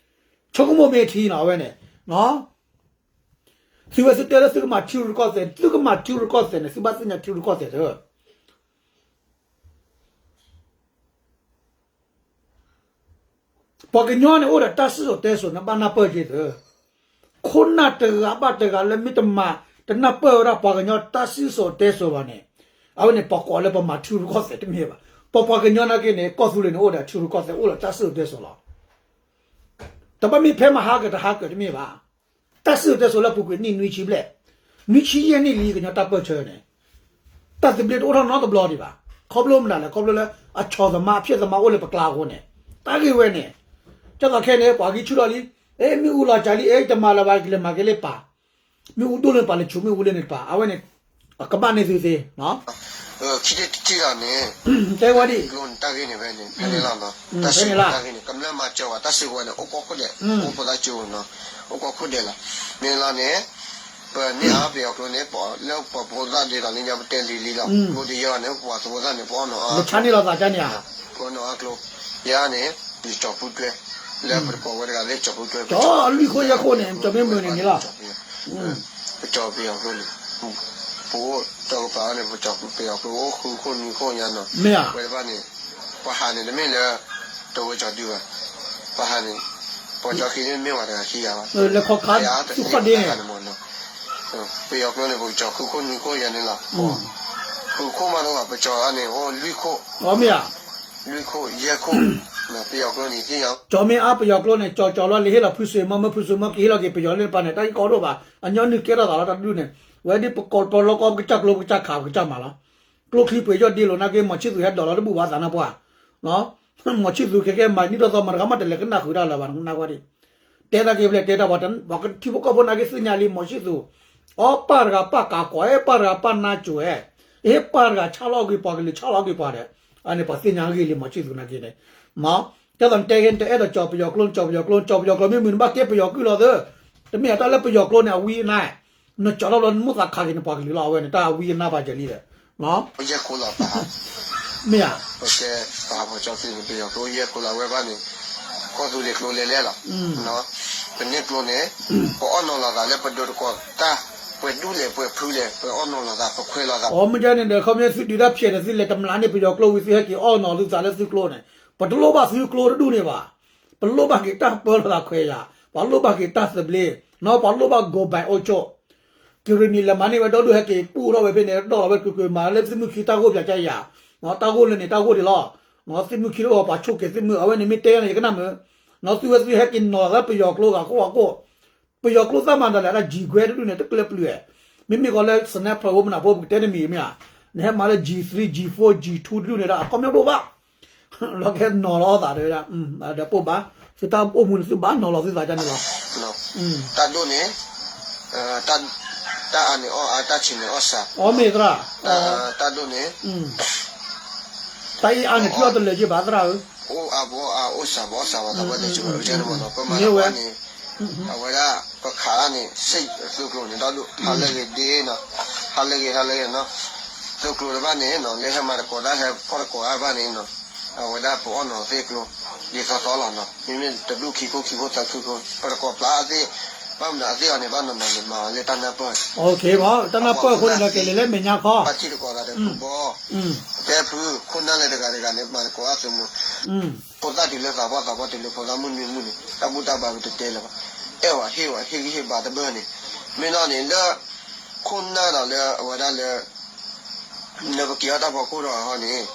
ဆိကမိၣ်မ့ၢ်ထံနီၤ အဝဲန့ၣ် သုဝဲသုတဲလၢသုကမၤထံရူၢ်ကီၢ်သဲး သုကမၤထံရူၢ်ကီၢ်သဲးန့ၣ် သုဘၣ်သ့ၣ်ညါထံရူၢ်ကီၢ်သဲးသၢ ပှၤကညီန့ၣ်အိၣ်ဒီးတၢ်စံၣ်စိၤတဲစိၤန့ၣ် ဘၣ်နၢ်ပၢၢ်က့ၤသၢ ခိၣ်နၢ်တဂၤဘၣ်တဂၤလၢမ့ၢ်တမၤ တနၢ်ပၢၢ်ဝဲဒၣ်ပှၤကညီတၢ်စံၣ်စိၤတဲစိၤဘၣ်န့ၣ် အဝဲန့ၣ်ပှၤကိးလၢပမၤထံရူၢ်ကီၢ်သဲးတမ့ၢ်ဘၣ်. ပပှၤကညီနာ်က့န့ၣ် ကီၢ်သူလ့ၤန့ၣ်အိၣ်ဒီးထံရူၢ်ကီၢ်သဲး အိၣ်ဒီးတၢ်စံၣ်စိၤတဲစိၤလီၤ. တဘၣ်မ့ၢ်ဖဲမဟါကတဟါကတမ့ၢ်ဘၣ်. တၢ်စံၣ်စိၤတဲစိၤလၢပူၤကွံာ်နံၣ်နွံဆံဘျဲၣ်, နွံဆံယဲၢ်နံၣ်လံ ကညီတၢ်ပၢၢ်ဆၢန့ၣ် တၢ်သဘျ့တအိၣ်ထီၣ်နီတဘျီဒံးဘၣ်. ခီဖျိမနုၤလဲၣ်, ခီဖျိလၢအဆီၣ်သမားအဖျဲၣ်သမားအိၣ်လၢပကျါအဃိန့ၣ်, တၢ်ဂ့ၢ်ဝဲန့ၣ်, ကၠီသးခဲန့ၣ် ပှၤဂံၢ်ဆူၣ်ထီၣ်လံ, အဲ မ့ၣ်အူလီၤစှၤလံ အဲ တမၤလၢၤဘၣ် ကလဲၤမၤက့ၤလၢပၢ်, မ့ၣ်အူဒိၣ်လၢပၢ်လဲၤဆူၣ်မ့ၣ်အူလၢန့ၣ်တပၢ်, အဝဲန့ၣ် အကမၣ်န့ၢ်သုသ့, ပ ခံထံၣ်တထံၣ်လီၤန့ၣ်, တဲဝဲဒ် ကျိန့ၣ်တၢ်ဂ့ၢ်န့ၣ်ဖဲန့ၣ် ဖဲန့ၣ်လီၤနီၤ, တၢ်စံးဝဲတၢ်ဂ့ၢ်န့ၣ် ကမျၢၢ်မၤစၢၤဝဲ တၢ်စံးဝဲန့ၣ် အိၣ်ကိးခိၣ်ဒဲး, အိၣ်ဖိသၣ်ကၠိနီၤ, အိၣ်ကိးခိၣ်ဒဲးလီၤ, မ့ၢ်လီၤန့ၣ် ပန့ၢ်အါပယီၤကျိန့ၣ် လၢပှၤဖိသၣ်ဒ်သိးလၢညါပတဲလံၤလံၤလီၤ, ကျိဒ်ယဲန့ၣ် ပှၤသဝီသၣ်န့ၣ် ပအီၣ်နီၤအါ, ပအီၣ်နီၤအါကျိ, ယဲန့ၣ် ပကၠီၤပူတွဲ, လၢပတကိးဝဲတဂၤလၢကၠီၤပူတွဲ, ကၠီၤလွံၢ်ခိၣ်ယဲၢ်ခိၣ်န့ၣ် ကၠီၤမ့ၢ်မုာ်န့ၣ်န့ၣ်လီၤ. ပကၠီၤပယီၤကျိန့ၣ်, ပအိၣ်တီကပၤန့ၣ် ပကၠီၤပယီၤကျိအိၣ်ဃုခိၣ်နွံခိၣ်ညါနီၤ, မ့ၢ်ဝဲတဖၣ်န့ၣ်, ပှၤဟးန့ၣ်တမ့ၢ်လၢ တဝဲကၠီၤဒုဘၣ်, ပှၤဟးန့ၣ်, ပှၤကၠီၤခံန့ၣ်မ့ၢ်ဝဲတဂၤခံဂၤဘၣ်, လၢခီခါသူၣ်ခီၣ်ဒ့န့ၣ် ပယီၤကျိန့ၣ် ပကၠီၤဃုခိၣ်နွံခိၣ်ယဲၢ်န့ၣ်လီၤ, ဃုခိၣ်မးတအိၣ်ဘၣ် ပကၠီၤန့ၣ် အိၣ်လွံၢ်ခိၣ်, မ့ၢ်ဧါ, လွံၢ်ခိၣ်ယဲၢ်ခိၣ်, ပယီၤကျိန့ၣ်သ့ၣ်ညါ, ကၠီၤမ့ၢ်အါပယီၤကျိန့ၣ် ကၠီၤကၠီၤလီၤလံ ဟ့ၣ်လီၤဖုစ့ၢ်မီၢ်မၢဖုစ့ၢ်မီၢ်က့ၤဟ့ၣ်လီၤက့ၤပယီၤလၢတပၤန့ၣ် တၢ်ဂ့ၢ်ကီဒိၣ်ဘၣ်, အညီနုၢ်ကဲထီၣ်သးလီၤတၢ်တဒူၣ်န့ၣ်, ဝဲဒ်ပကိးပလီကီပကစၢ်ကျိပကစၢ်ခးပကစၢ်မၤလီၤ, ကျိချံပှ့ၤယီၢ်ဒ့လိာ်နာ်က့ မီၤဆံၣ်သူးဟဲဒိးလီၤတဘူၣ်ဘၣ်သးနါပှၢ်, မီၤဆံၣ်သူးခဲကဲမၤနံၣ်ထီၣ်သီမၤတဂၤမးတလဲၤကနၣ်ဃုာ်တၢ်လၢၤဘၣ် နကနၣ်ကွၢ်ဒံး, တဲတၢ်က့ၤဖျဲးတဲတၢ်ပှၤ ပှၤထံဖိကီၢ်ဖိနာ်က့သ့ၣ်ညါလံ မီၤဆံၣ်သူး, အီပၢ်တဂၤပၢ်ကးကီး အဲၣ်ပၢ်တဂၤပၢ်နါစိၤအဲၣ်, ဟ့ၣ်ပၢ်တဂၤဆါလီၤအီၣ်ကွံာ်ပှၤကလုာ်ဆါလီၤအီၣ်ကွံာ်ပှၤဒီး, အန့ၣ်ပှၤသ့ၣ်ညါဂ့ၢ်လံ မီၤဆံၣ်သူးနာ်က့န့ၣ်, ကဲသိးနတဲက့ၤ နတအဲၣ်ဒိးကၠီၤပယီၤကျိ နကၠီၤပယီၤကျိ နကၠီၤပယီၤကျိမ့ၢ်မုာ် နဘၣ်ကဲပယီၤကုၢ်လီၤသၢ, တမ့ၢ်အတၢ်လၢပယီၤကျိန့ၣ် အဝံအနါ, နကၠီၤထီၣ်ဘျီနမိၣ်သးခးက့ၤနပှၤကလုာ်လီၤ အဝဲန့ၣ် တၢ်အဝံအနါပာ်စၢၤလံဒီး ယဲၢ်ခိၣ်လီၤပှၤ, မ့ၢ်ဧါ, ပကဲပှၤဟးဖီၣ်ကၠီၤသုးန့ၣ် ပယီၤကျိယဲၢ်ခိၣ်လီၤ အဝဲဘၣ်န့ၣ်, ကီၢ်သူလ့ၤကျိလဲၤလဲၤလီၤ, ပန့ၢ်ကျိန့ၣ်, ပအီၣ်နီၤလီၤသးလၢပဒိးတကိးတၢ်, ပှဲၤဒူၣ်လဲၣ်ပှဲၤဖုလဲၣ် ပအီၣ်နီၤလီၤသး ပခွဲးလီၤသး, အိ မ့ၢ်ကဲန့ၣ်ဒီး ခီပညီသုဒုးတၢ်ဖျဲးန့ၣ် သုလဲၤတမျးန့ၢ်ပယီၤကျိဝံၤ သုဟဲက့ၤအီၣ်နီၤသုသးလၢသုကျိန့ၣ်, ပတလိၣ်ဘၣ်သုကျိတဒူၣ်န့ၣ်ဘၣ်, ပလိၣ်ဘၣ်က့ၤတၢ်ပၢလီၤသးခွဲးယာ်, ပလိၣ်ဘၣ်က့ၤတၢ်သဘျ့, နီၢ် ပလိၣ်ဘၣ် go back အိၣ်ကၠိ ကရံၣ်နံၣ်လဲၤမၤန့ၢ်ဝဲဒီဒူၣ်ဟဲက့ၤပူၣ်ထီၣ်ဝဲဖဲန့ၣ် ဒီးလီၤဝဲတကျုၤကျုၤမၤလၢသုမုၢ်ခံတၢ်ဂိၢ်ပၠးကယၤ, တၢ်ဂိၢ်လၢန့ၣ်တၢ်ဂိၢ်ဒံးလီၤ, သုမုၢ်ခံတအိၣ်ပှၤဆိၣ်က့ၤသုမုၢ် အဝဲန့ၣ်မ့ၢ်တဲယၤန့ၣ် ယကနၣ်မုာ်, နီၢ် သုဝဲသုဟဲက့ၤနီၤလီၤသးပယီၤကျိဂၤကိၣ်ဂၤကိၣ်, ပယီၤကျိသၢမၤတၢ်လဲၣ် တၢ် G ခွဲတဒူၣ်န့ၣ် တကျၢပျုၤ, မ့မ့ၢ်ကီးလၢ sniper အိၣ်မနုၤဖိ ပကတဲတမံၤမ့ၢ်ဧါ, နဟဲမၤလၢ G three G four G two တဒူၣ်န့ၣ်ဒီး အခီပညီတအိၣ်ဘၣ် လီၤကဲနီၤလီၤအီၣ်သးတဲဝဲဒၣ်, ဒီးပိၢ်ဘၣ်, သုတၢ်အိၣ်မူန့ၣ် သုဘၣ်နီၤလီၤသုသးဒ်န့ၣ်လီၤ, တၢ်ဒိၣ်န့ၣ်, တၢ်အါန့ၣ်အီၣ်အါ တၢ်ဆံးန့ၣ်အီၣ်စှၤ, အီၣ်မ့ၢ်သရၣ်, တၢ်ဒိၣ်န့ၣ်, တၢ်အံၤအါန့ၣ် ထွံၣ်အီၣ်တလၢာ်က့ဘၣ်သရၣ်ဧၢ, အိၣ်အါဘီအါ အိၣ်စှၤဘီအီၣ်စှၤဘၣ် သးပှၢ်တဲဆိကမိၣ်န့ၣ်မ့ၢ်နီၤ ပမၤတၢ်ပှၢ်န့ၣ်, အဝဲဒၣ် ပခးအါန့ၣ် စ့ၣ်သုးကျိၤန့ၣ် ဒီဒူၣ် ဟးလၢဂ့ၤဒ့နီၤ, ဟးလၢဂ့ၤ ဟးလၢဂ့ၤနီၤ, သုးကျိၤတဖၣ်န့ၣ်နီၤ လၢဟဲမၤသကိးတၢ် ဟဲဖီၣ်သကိးအါဘၣ်န့ၣ်နီၤ, အဝဲဒၣ်ပအီၣ်နီၤသ့ၣ်ကျိၤ ဒ်သိးသိးလီၤနီၤ, မ့မ့ၢ်တဒူၣ်ခံခိၣ်ခံခိၣ်သၢခိၣ်ခိၣ် ပတကိးပျၢ်အသ့ၣ်, ဘၣ်မနုၤအသ့ၣ်အီၤန့ၣ် ဘၣ်နီၤနီၤန့ၣ် မၤအီၤလၢတၢ်နၢ်ပၢၢ်, တၢ်နၢ်ပၢၢ်အဃိန့ၣ်ဒီး ကလဲၤလၢမဲာ်ညါခီ ဘၣ်ထံၣ်သကိးသးဒီးဖုဘီ, တဲဖု ခိၣ်နၢ်လၢတဂၤတဂၤန့ၣ် မၤသကိးအသုးမုၢ် ဖိသၣ်တုၤလၢသးပှၢ် သးပှၢ်တုၤလၢဖိသၣ်မုၣ်နွံမုၣ်န့ၣ် တၢ်ဘူၣ်တၢ်ဘါပတတဲလၢၤဘၣ်, အဲၣ်ဝဲဟ့ၣ်ဝဲ ဟ့ၣ်ဂံၢ်ဟ့ၣ်ဘါတဘၢန့ၣ်, မ့ၢ်နီၢ်န့ၣ်လၢ ခိၣ်နၢ်ဒီးလၢအဝဲဒၣ်လၢ လၢပက့ၤအီၣ်တၢ်ဖီခိၣ်ဒီးဟီန့ၣ်,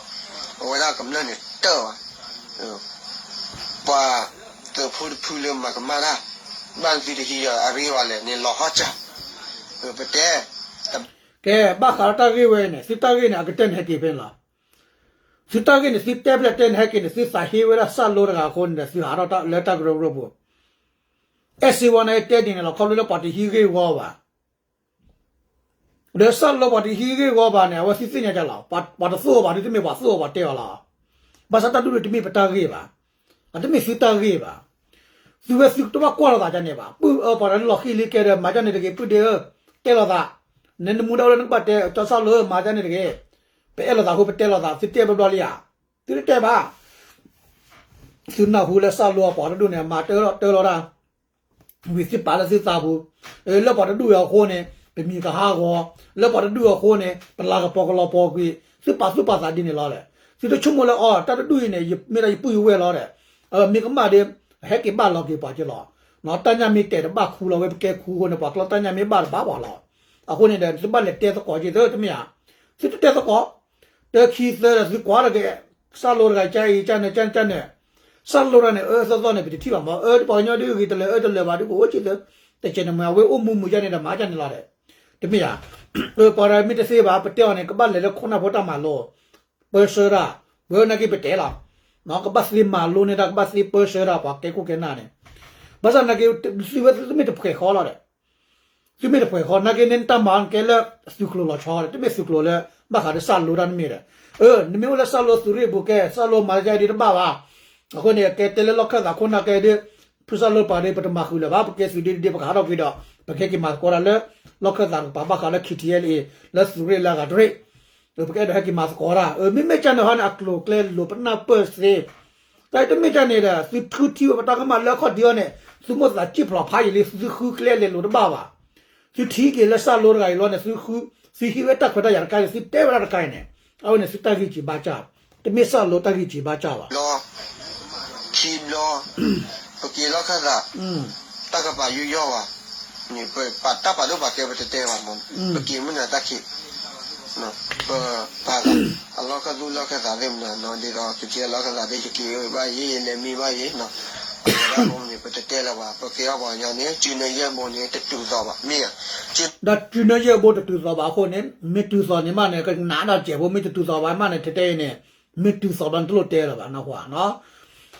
အဝဲဒၣ်ကမျၢၢ်န့ၣ်တၢၢ်ဘၣ်, ပှၤသုးဖိတဖုလၢမၤကမၣ်တၢ်, ဘၣ်သုတဟံးဒီးအရ့ဝဲလဲၣ်န့ၣ်လီၤဟီၣ်စၢ်, ပတဲ ကဲ ဘၣ်ဃးလၢတၢ်ဂ့ၢ်ဝဲန့ၣ် သုတၢ်ဂ့ၢ်န့ၣ် အကတၢၢ်န့ၣ်ဟဲက့ၤဖဲန့ၣ်လီၤ. သုတၢ်ဂ့ၢ်န့ၣ် သုတဲဖျဲးတဲန့ၣ်ဟဲက့ၤန့ၣ် သုသးဟ့ဝဲဒၣ်စၢ်လိတဂၤအဃိန့ၣ်ဒီး သုဟးထီၣ်လၢတၢ်ကရၢကရိပူၤ, အဲၣ်စ့ဝါန့ၣ်တဲဒ်န့ၣ်လီၤ ခီဖျိလၢပှၤတဟံးဂ့ၢ်ဝီဘၣ် ဒီးစၢ်လိပှၤတဟံးဂ့ၢ်ဝီဘၣ်န့ၣ် အဝဲသ့ၣ်သ့ၣ်ညါကလီၤ. ပှၤတသိၣ်အီၤဘၣ်ဒီး တမ့ၢ်ပှၤသိၣ်အီၤပှၤတဲအီၤလီၤ. ဘၣ်ဆၣ်တၢ်ဒူၣ်န့ၣ်တမ့ၢ်ပတၢ်ဂ့ၢ်ဘၣ်. အတမ့ၢ်သုတၢ်ဂ့ၢ်ဘၣ်. သုဝဲသုတဘၣ်ကွၢ်လိာ်သးဒ်န့ၣ်ဘၣ်. ပုၢ်အၢပှၤတၢ်လၢလီၢ်ခံလံကဲဒီး မၤဒ်န့ၣ်တဂ့ၤ ပုၢ်ဒ့ဧၢ, တဲလိာ်သး, နနမူဒါအိၣ်လၢနကဘၣ်တဲ ကၠီစၢ်လိဧၢ မၤဒ်န့ၣ်တဂ့ၤ, ပအဲၣ်လိာ်သးအဃိပတဲလိာ်သး သုတဲဘျီဘျီလံဧါ. သုတတဲဘၣ်. သုနၢ်ဟူလၢစၢ်လိအပှၤတဒူၣ်န့ၣ် မၤတၢထီၣ်တၢလီၤတၢ် ဝံၤသုပာ်လၢသုသးပူၤ, လၢပှၤတဒူၣ်အံၤအဃိန့ၣ် ပမံၤကဟးဂီၤ, လၢပှၤတဒူၣ်အံၤအဃိန့ၣ် ပလၤကပီၤကလီၤပီၤကွံာ်, သုပာ်သူၣ်ပာ်သးဒ်န့ၣ်လီၤဒီး, သုတဆိကမိၣ်လၢအီၤ တၢ်တဒူၣ်အံၤန့ၣ် မ့ၢ်ဒၣ်ယပုၢ်ယဝဲၢ်လီၤဒီး, မ့ၢ်ကမၣ်ဒီး ဟဲက့ၤဘၣ်လီၤက့ၤပှၤက့လီၤ. တၢ်ညၣ်မ့ၢ်တဲာ်တဘၣ်ခူလီၤဝဲ ပကဲခူအဃိန့ၣ် ပှၤကျီတၢ်ညၣ်မ့ၢ်ဘၣ်တဘၣ်ပှၤလီၤ. အဃိန့ၣ်ဒီး သုဘၣ်လဲၤတဲသကိးက့သ့တမ့ၢ်ဧါ. သုတတဲသကိး တၢခံသၢဒီးသုကွၢ်တဂ့ၤ, စၢ်လိတဂၤကါအံၤ ကါနၢၤ ကါနၢၤ ကါနၢၤ, စၢ်လိတဂၤန့ၣ် အၢသီသီန့ၣ် ပတထံၣ်ဘၣ်မး, အၢ ပှၤကညီဒုးဂ့ၤတလၢာ် အၢတလၢာ်ဘၣ်ဒုးကအိၣ်က့သၢ, တကဲန့ၣ်မ့ၢ် အဝဲအိၣ်မူမူကါန့ၣ်ဒီးမၤကါန့ၣ်လီၤဒီး, တမ့ၢ်ဧါ. ပှၤဒီးမ့ၢ်တသ့ဘၣ် ပတဲအီၤန့ၣ် ကဘၣ်လဲၤလၢခိၣ်နၢ်ဖိတၢ်မၤလိ ပၢဆှၢတၢ်, ပဝဲနာ်က့ပတဲလီၤ, ကဘၣ်သ့မၤလိန့ၢ်တၢ် ကဘၣ်သ့ပၢဆှၢတၢ် ပှၤကဲခိၣ်ကဲနၢ်န့ၣ်, ဘၣ်ဆၣ်နာ်က့ သုဝဲသုမ့ၢ်တဖှဲးဃီလီၤဒီး သုမ့ၢ်တဖှဲးဃီ နာ်က့န့ၣ် တၢ်မၤကဲလၢသုးကျိၤလီၤဆီဒီး တမ့ၢ်သုးကျိၤလၢ ဘၣ်ဃးဒီးစၣ်လိတၢ်တမ့ၢ်ဒီး, အၢ နမ့ၢ်အိၣ်လၢစၣ်လိသုးရ့ၣ်ပူၤကဲ စၣ်လိမၤတၢ်ဒ်တဘၣ်ဘၣ်. အဃိန့ၣ် ကဲတဲလၢလီၢ်ခၢၣ်သးခိၣ်နၢ်ကဲဒ် ဖုစၣ်လိပာ်ဒ် ပတမၤဃုာ်လၢၤဘၣ် ပကဲသုးဒ်ဒ် ပကဟးထီၣ်ကွံာ်ဒီး ပကဟဲက့ၤမၤသကိးတၢ်လၢ လီၢ်ခၢၣ်သးတကပၤဘၣ်ဃးလၢ ခ့ထံအဲလ်အ့ လၢသုးရ့ၣ်လၢအဂၤတရ့ၣ် ပကအဲၣ်ဒိးဟဲက့ၤမၤသကိးတၢ် မ့မ့ၢ်ကန့ၣ်ဟီန့ၣ် အကျိၤအကျဲလိၤပနၢ်ပၢၢ်သ့, တၢ်တမ့ၢ်ကန့ၣ်ဒီး သုထုထံဝဲပတၢ်ကမၣ်လၢအခီၣ်ဒံအီၤန့ၣ် သုမိၣ်သးစံၣ်ဖျိးဖးယံာ်လံ သုဃုကျဲလဲၤလိၤတဘၣ်ဘၣ်. သုထံက့ၤလၢစၣ်လိတဂၤအံၤလီၤန့ၣ် သုဃု, သုဟံးဝဲတၢ်ခွဲးတၢ်ယာ်တခါန့ၣ် သုတဲဝဲဒၣ်တခါအံၤန့ၣ် အဝဲန့ၣ်သုတၢ်ဂံၢ်စၢ်ဘါစၢ်, တမ့ၢ်စၣ်လိတၢ်ဂံၢ်စၢ်ဘါစၢ်ဘၣ်. ခံဘျီ, ပက့ၤလီၢ်ခၢၣ်သး, တၢ်ကပာ်ယူးယီၣ်ဘၣ်, ပာ်တၢ်ပာ်ဒိၣ်ပာ်ကဲပတတဲဘၣ်မး, ပက့ၤမုၢ်နၤတၢ်ခံး, ပပာ်သး, အလီၢ်ခၢၣ်သူလီၢ်ခၢၣ်သးသ့ၣ်မနုၤနီၤ ဒ်သိး ကက့ၤလီၢ်ခၢၣ်သးသ့ၣ် ယက့ၤဘၣ်ယ့ၣ် လဲၤမံဘၣ်ယ့ၣ်နီၤ, အဝဲဒၣ်အဃိန့ၣ် ပတတဲလၢၤဘၣ်, ပကဲထီၣ်ပှၤကညီန့ၣ် စုနၢယဲၢ်ဘိန့ၣ် တတုၤသိးဘၣ် မ့ၢ်ဧါ, ဒီးစုနၢယဲၢ်ဘိတတုၤသိးဘၣ်အဃိန့ၣ် မ့ၢ်တုၤသိးန့ၣ်မးန့ၣ် ကနးဒၣ်စဲးဖိ မ့ၢ်တတုၤသိးဘၣ်မးန့ၣ် ထဲထဲအံၤန့ၣ် မ့ၢ်တုၤသိးဘျီန့ၣ် တလိၣ်တဲလၢၤဘၣ်နီၤ,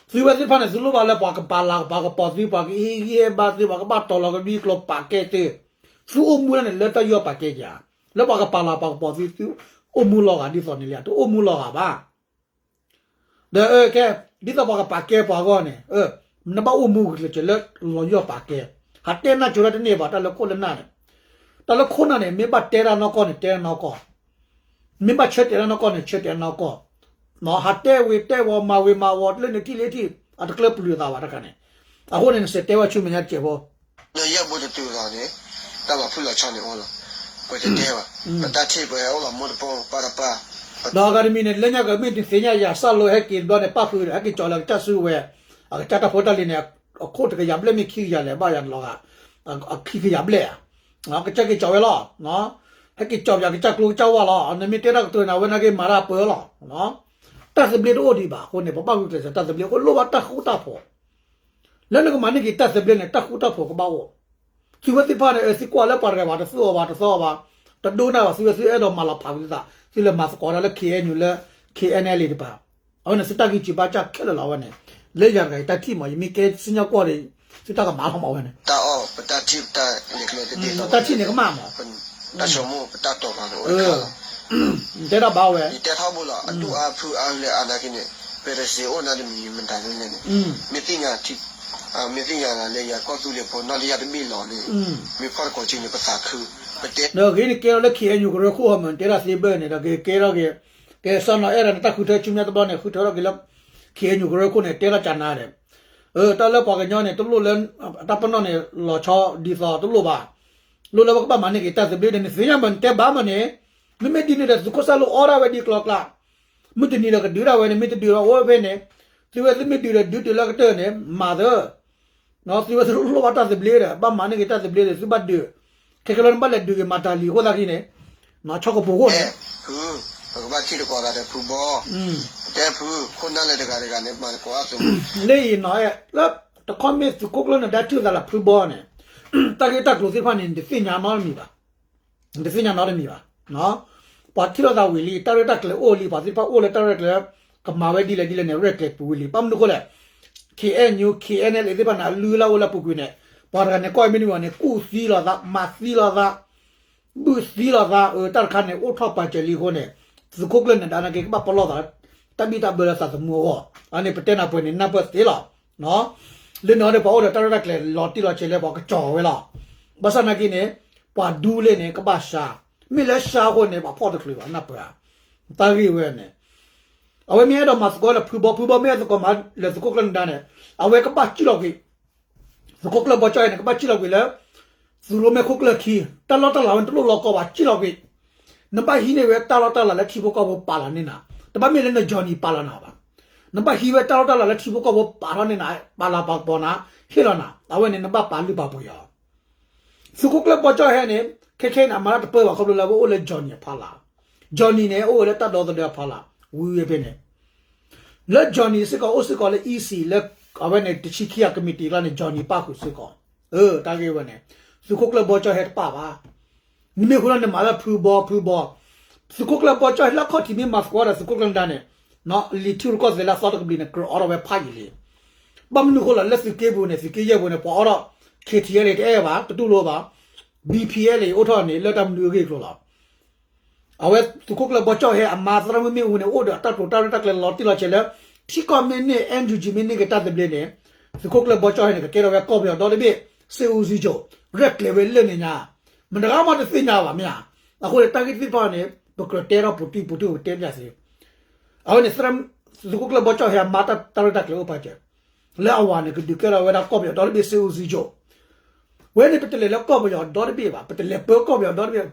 သုဝဲသ့ၣ်တဖၣ်န့ၣ် သုလိၣ်ဘၣ်လၢပှၤကပာ်လၤ ပှၤကပီၤသု ပှၤကဟ့ၣ်ဂံၢ်ဟ့ၣ်ဘါသု ပှၤကဘၣ်တီၤလီၤကဒွံကျိၤပာ်ကဲသု, သုအိၣ်မူဒၣ်န့ၣ် လၢတၢ်ယီၢ်ပာ်ကဲက့ၤဧါ, လၢပှၤကပာ်လၤပှၤကပီၤသု သုအိၣ်မူလီၤဂာ်ဒ်သိးန့ၣ်လံဧါ, တအိၣ်မူလီၤဂာ်ဘၣ်. ဒီးအကဲ, ဒ်သိးပှၤကပာ်ကဲပှၤအဂီၢ်န့ၣ်, နဘၣ်အိၣ်မူဂုာ်ကျဲးစၢးလၢလီၤယီၢ်ပာ်ကဲ, ဟးတဲနၢ်ကၠိတၢ်တန့ၢ်ဘၣ် တၢ်လၢခိၣ်လၢနၢ်န့ၣ်, တၢ်လၢခိၣ်နၢ်န့ၣ် မ့ၢ်ဘၣ်တဲတၢ်နီၢ်ကီၢ်န့ၣ် တဲတၢ်နီၢ်ကီၢ်, မ့ၢ်ဘၣ်ဆၢတဲာ်တၢ်နီၢ်ကီၢ်န့ၣ် ဆၢတဲာ်တၢ်နီၢ်ကီၢ်, ဟးတဲဝ့ၤတဲဝီၤ မၤဝ့ၤမၤဝီၤ လၢန့ၣ်ထံၣ်လၢထံၣ် အတကျၢပျုၤအသးဘၣ်တခါန့ၣ်, အဃိန့ၣ် နစဲးတဲဝဲဆူမဲာ်ညါတစဲးဖိ နယဲၢ်ဘိတတုၤလီၤန့ၣ်, တၢ်လီၤဖုၣ်လီၤဆီန့ၣ်အိၣ်လီၤ, ပတတဲဘၣ်, ပတၢ်ထံၣ်ပှဲၤအိၣ်လီၤမိၢ်တပိၢ်ပၢ်တပၢ်, ဒီးအဂၤတမံၤန့ၣ် လၢညါကမ့ၢ်တသ့ၣ်ညါယၤ စၢ်လိဟဲက့ၤတဘျီန့ၣ် ပၣ်ဃုာ်ဒီး ဟဲက့ၤကၠီၤလၢအကစၢ်စုဝဲ, အကစၢ်တၢ်ဖိတၢ်လံၤန့ၣ် အခိၣ်တကယၤဘျဲၣ်မ့ၢ်ခံကယၤလဲၣ် ဘၣ်ယၤလီၤဂာ်, အခံကယၤဘျဲၣ်ဧါ, ကစၢ်က့ၤကၠီၤဝဲလီၤ, ဟဲက့ၤကၠီၤပယၤကစၢ်ကျိကစၢ်ဝါလီၤ, နမ့ၢ်တဲတၢ်ကတိၤန့ၣ် အဝဲနာ်က့ၤမၤတၢ်ပၢလီၤ, တၢ်သဘျ့တအိၣ်ဒံးဘၣ်အဃိန့ၣ် ပဘၣ်ဂုာ်ကျဲးစၢးတၢ်သဘျ့အဃိ လိၣ်ဘၣ်တၢ်ဃူတၢ်ဖိး လၢနကမၤန့ၢ်က့ၤတၢ်သဘျ့န့ၣ် တၢ်ဃူတၢ်ဖိးကဘၣ်အိၣ်, သုဝဲသ့ၣ်တဖၣ်န့ၣ် သုကွၢ်လၢပှၤတဂၤဘၣ် တသူအီၤဘၣ် တသီအီၤဘၣ်, တဒိကနၣ်ဘၣ် သုဝဲသုအဲၣ်ဒိးမၤလီၤဖးဝံၤသး သုလဲၤမၤသကိးတၢ်လၢ ခ့ၣ်အဲၣ်ယူၣ် လၢ ခ့ၣ်အဲၣ်အဲၣ်လ့ၣ်တပၤ, အဝဲန့ၣ်သုတၢ်ဂံၢ်စၢ်ဘါစၢ်ခဲလၢာ်လီၤ အဝဲန့ၣ်, လၢယၤတဂၤအံၤတၢ်ထံၣ်မး ယမ့ၢ်ကဲစံၣ်ညီၣ်ကွီၢ်ဒီး သုတၢ်ကမၤလီၤမးဝဲန့ၣ်, တၢ်ထံၣ်န့ၣ်ကမၣ်မး, တၢ်ဆိကမိၣ်ပတၢ်တိာ်ပာ်န့ၣ်အိၣ်တခါလီၤ, တဲဒၣ်ဘၣ်ဝဲ, ယတဲထီဘိလီၤ အဒူၣ်အါဖုအါလၢအါနာ်က့န့ၣ်, ပရစ့အိၣ်နၤတမံၤမတၤလဲၣ်န့ၣ်, မ့ၢ်သ့ၣ်ညါ, မ့ၢ်သ့ၣ်ညါနၤလၢယၤကီၢ်သူလ့ၤဖိနီၢ်လၢယၤတဘ့ၣ်လီၤန့ၣ်, မ့ၢ်ဖီၣ်တကိးက့န့ၣ် ပသးခု, ပတဲ, ဒီးဂ့ၤန့ၣ်ကဲထီၣ်လၢ ခ့ၣ်အဲၣ်ယူၣ် ကရၢခိၣ်ဟီမး တဲဒၣ်သ့ဘၢၣ်န့ၣ် ဒီးကကဲထီၣ်က့ၤ, ကဲစီနီၤအဲၣ်ဒိးန့ၣ် တၢ်ဃုထၢဆူညါတဘျီန့ၣ် ဃုထၢထီၣ်က့ၤလၢ ခ့ၣ်အဲၣ်ယူၣ် ကရၢခိၣ်န့ၣ် တဲထီၣ်ကနၤဒီး တၢ်လၢပှၤကညီန့ၣ် တလိၣ်လၢ တၢ်ပနီၣ်န့ၣ် လီၤဆီဒ်သိးတလိၣ်ဘၣ်, လိၣ်လၢပကဘၣ်မၤန့ၢ်က့ၤတၢ်သဘျ့ဒီး နသ့ၣ်ညါမး နတဲဘၣ်မးန့ၣ်, မ့မ့ၢ်ဒ်န့ၣ်ဒီး သုးခိၣ်စၢ်လိအီၣ်ဒၣ်ဝဲဒ်ကျီကျါ, မုၢ်တနံၤဒီးကဒုးဒၣ်ဝဲန့ၣ် မ့ၢ်တဒုးဒီးအိၣ်ဝဲဖဲန့ၣ်, သုဝဲသုမ့ၢ်ဒုးဒီးဒုးတုၤလၢကတၢၢ်န့ၣ် မၤသၢ သုဝဲသုလိၣ်ဘၣ်တၢ်သဘျ့ဒီး ဘၣ်မၤန့ၢ်က့ၤတၢ်သဘျ့ဒီး သုဘၣ်ဒုး, ခဲကဲလီၤနဘၣ်လဲၤဒုးက့ၤမၤတၢ်လံၤအဃိသတးန့ၣ်, ဆီကပိာ်ခိၣ်န့ၣ်, ဖု, ပကဘၣ်ထံၣ်သကိးသးဒီးဖုဘီ, တဲဖု, ခိၣ်နၢ်လၢတဂၤတဂၤန့ၣ် မၤသကိးအသိး, လၢအံၤနီၤ, လၢတခီမ့ၢ်သုးခိၣ်ကျၢၢ်နဒါထံၣ်သးလၢဖုဘီန့ၣ်, တၢ်ဂ့ၢ်တၢ်ကျိၤသ့ၣ်တဖၣ်န့ၣ် နတသ့ၣ်ညါနီတမံၤဘၣ်, နတသ့ၣ်ညါနီတမံၤဘၣ်, ပှၤထံၣ်လိာ်သးဝံၤလံ တၢ်ရဲၣ်တၢ်ကျဲၤအိၣ်လံ ပှၤသ့ၣ်တဖၣ်အိၣ်လၢတၢ်ရဲၣ်ကျဲၤ ကမၤဝဲဒ်လဲၣ်ဒ်လဲၣ်န့ၣ် ရဲၣ်ကျဲၤပူၤဝံၤလံ ဘၣ်မနုၤအဃိလဲၣ်, ခ့ၣ်အဲၣ်ယူၣ် ခ့ၣ်အဲၣ်အဲၣ်လ့ၣ်သ့ၣ်တဖၣ်န့ၣ် အလုၢ်အလၢ်အိၣ်လၢအပူၤကွံာ်န့ၣ်, ပှၤတဂၤန့ၣ်ကွၢ်အံၤမ့ၢ်န့ၣ် ကူၣ်သံလိာ်သး မၤသံလိာ်သး ဘုၣ်သံလိာ်သး အတၢ်တခါန့ၣ် အိၣ်ထီၣ်ပာ်စၢၤလံအဃိန့ၣ်, သုးခိၣ်ကျၢၢ်နဒါနာ်က့ ကဘၣ်ပလီၢ်သး တၢ်ဘံၣ်တၢ်ဘၢလၢသးသမူအဂီၢ်, အန့ၣ် ပတဲနၢ်ပၢၢ်န့ၣ် နၢ်ပၢၢ်သ့လီၤ. လၢန့ၣ်အီၤဒီး ပှၤအိၣ်ဒီးတၢ်ရဲၣ်တၢ်ကျဲၤလီၤတံၢ်လီၤဆဲးလၢပှၤကစီၤဝဲလီၤ. ဘၣ်ဆၣ်နာ်က့န့ၣ် ပှၤဒူလ့ၣ်န့ၣ် ကဘၣ်ဆါ, မ့ၢ်လၢဆါအဃိန့ၣ် ပှၤဖီၣ်တချုးဘၣ် နၢ်ပၢၢ်ဧါ. တၢ်ဂ့ၢ်ဝဲန့ၣ် အဝဲမ့ၢ်အဲၣ်ဒိးမၤသကိးလၢဖုဘီ, ဖုဘီမ့ၢ်အဲၣ်သကိးမၤလၢသုးခိၣ်ကျၢၢ်နဒါန့ၣ် အဝဲကဘၣ်စံၣ်လီၤကွံာ် သုးခိၣ်ကျၢၢ်ဘီကၠီၣ်ဟဲန့ၣ် ကဘၣ်စံၣ်လီၤကွံာ်လၢ သုးရိၣ်မဲခိၣ်ကျၢၢ်ခံ, တၢ်လီၢ်တၢ်လၤဝဲန့ၣ် တလိၣ်လီၤကီဘၣ် စံၣ်လီၤကွံာ်. နဘၣ်ဟံးန့ၢ်ဝဲတၢ်လီၢ်တၢ်လၤလၢထံဖိကီၢ်ဖိပာ်လီၤန့ၢ်နၤ, တဘၣ်မ့ၢ်လၢန Johnny ပာ်လီၤနၤဘၣ်. နဘၣ်ဟံးဝဲတၢ်လီၢ်တၢ်လၤလၢထံဖိကီၢ်ဖိပာ်ထီၣ်န့ၢ်နၤ, ပာ်လၤပာ်ကပီၤနၤ, ဟ့ၣ်လီၤနၤ, အဝဲန့ၣ် နဘၣ်ပာ်လုၢ်ပာ်ပှ့ၤအီၤ. သုးခိၣ်ကျၢၢ်ဘီကၠီၣ်ဟဲန့ၣ် ခဲခဲအံၤန့ၣ် အမၤတၢ်တပၢဘၣ် ခီဖျိလၢအဝဲအိၣ်လၢ Johnny အဖီလာ်. Johnny န့ၣ် အိၣ်ဝဲလၢတၢ်ဒီသဒၢအဖီလာ်, ဝံၤဝဲဖဲန့ၣ် လၢ Johnny စ့ၢ်ကီး အိၣ်စ့ၢ်ကီးလၢ EC လၢအဝဲန့ၣ် တဆံခံဂၤ committee အကျါန့ၣ် Johnny ပၣ်ဃုာ်စ့ၢ်ကီး. အၢ တၢ်ဂ့ၢ်ဝဲန့ၣ် သုးခိၣ်ကျၢၢ်ဘီကၠီၣ်ဟဲတပၣ်ဘၣ်. နမ့ၢ်ဃုလီၤန့ၣ် မၤလၢဖုဘီ ဖုဘီ, သုးခိၣ်ကျၢၢ်ဘီကၠီၣ်ဟဲလၢအခီၣ်ထံးမ့ၢ်မၤသကိးဒီးသုးခိၣ်ကျၢၢ်နဒါန့ၣ်, လံာ်ထံရူၢ်ကီၢ်သဲးလၢအသီတကဘျံးန့ၣ် ကြၢးအိးထီၣ်ဝဲဖးယံာ်လံ. ဘၣ်မနုၤအဃိလဲၣ် လၢသုးက့ပူၤန့ၣ် သုးက့ယဲၢ်ပူၤန့ၣ် ပှၤအိးထီၣ် KTLA တအဲၣ်ဘၣ် တတူၢ်လိာ်ဘၣ်, BPLA အိးထီၣ်န့ၣ် လၢတၢ်မနုၤအဂ့ၢ်အကျိၤလီၤ. အဝဲသုးခိၣ်ကျၢၢ်ဘီကၠီၣ်ဟဲအမါ သရၣ်မုၣ်မ့ၣ်အူန့ၣ် အိၣ်ဒီးအတၢ်တိာ်တၢ်ရဲၣ်တၢ်ကျဲၤလီၤတံၢ်လီၤဆဲးလၢ ထံကီၢ်မ့ၢ်န့ၢ် NUG မ့ၢ်န့ၢ်က့ၤတၢ်သဘျ့န့ၣ် သုးခိၣ်ကျၢၢ်ဘီကၠီၣ်ဟဲန့ၣ် ကကဲထီၣ်ဝဲကီၢ်ပယီၤဒီတဘ့ၣ် စစ်ဦးစီးချုပ် ရဲၣ်ကျဲၤဝဲလၢာ်န့ၣ်ညါ မတၤဂၤမးတသ့ၣ်ညါဘၣ်မ့ၢ်ဧါ. အဃိန့ၣ် တၢ်ဂ့ၢ်သ့ၣ်တဖၣ်န့ၣ် ပကြၢးတဲထီၣ်ပူၤတံၢ်ပူၤတံၢ်ပကတဲပျးစ့ အဝဲန့ၣ် သုးခိၣ်ကျၢၢ်ဘီကၠီၣ်ဟဲအမါတၢ်ရဲၣ်တၢ်ကျဲၤအိၣ်ပာ်စၢၤ လၢအဝၤန့ၣ် ကဒုးကဲထီၣ်ဝဲဒၣ်ကီၢ်ပယီၤဒီတဘ့ၣ် စစ်ဦးစီးချုပ် ဝဲန့ၣ် ပတလဲၤလၢကီၢ်ပယီၤဒီတဘ့ၣ်ဘၣ်, ပတလဲၤပၢကီၢ်ပယီၤဒီတဘ့ၣ်,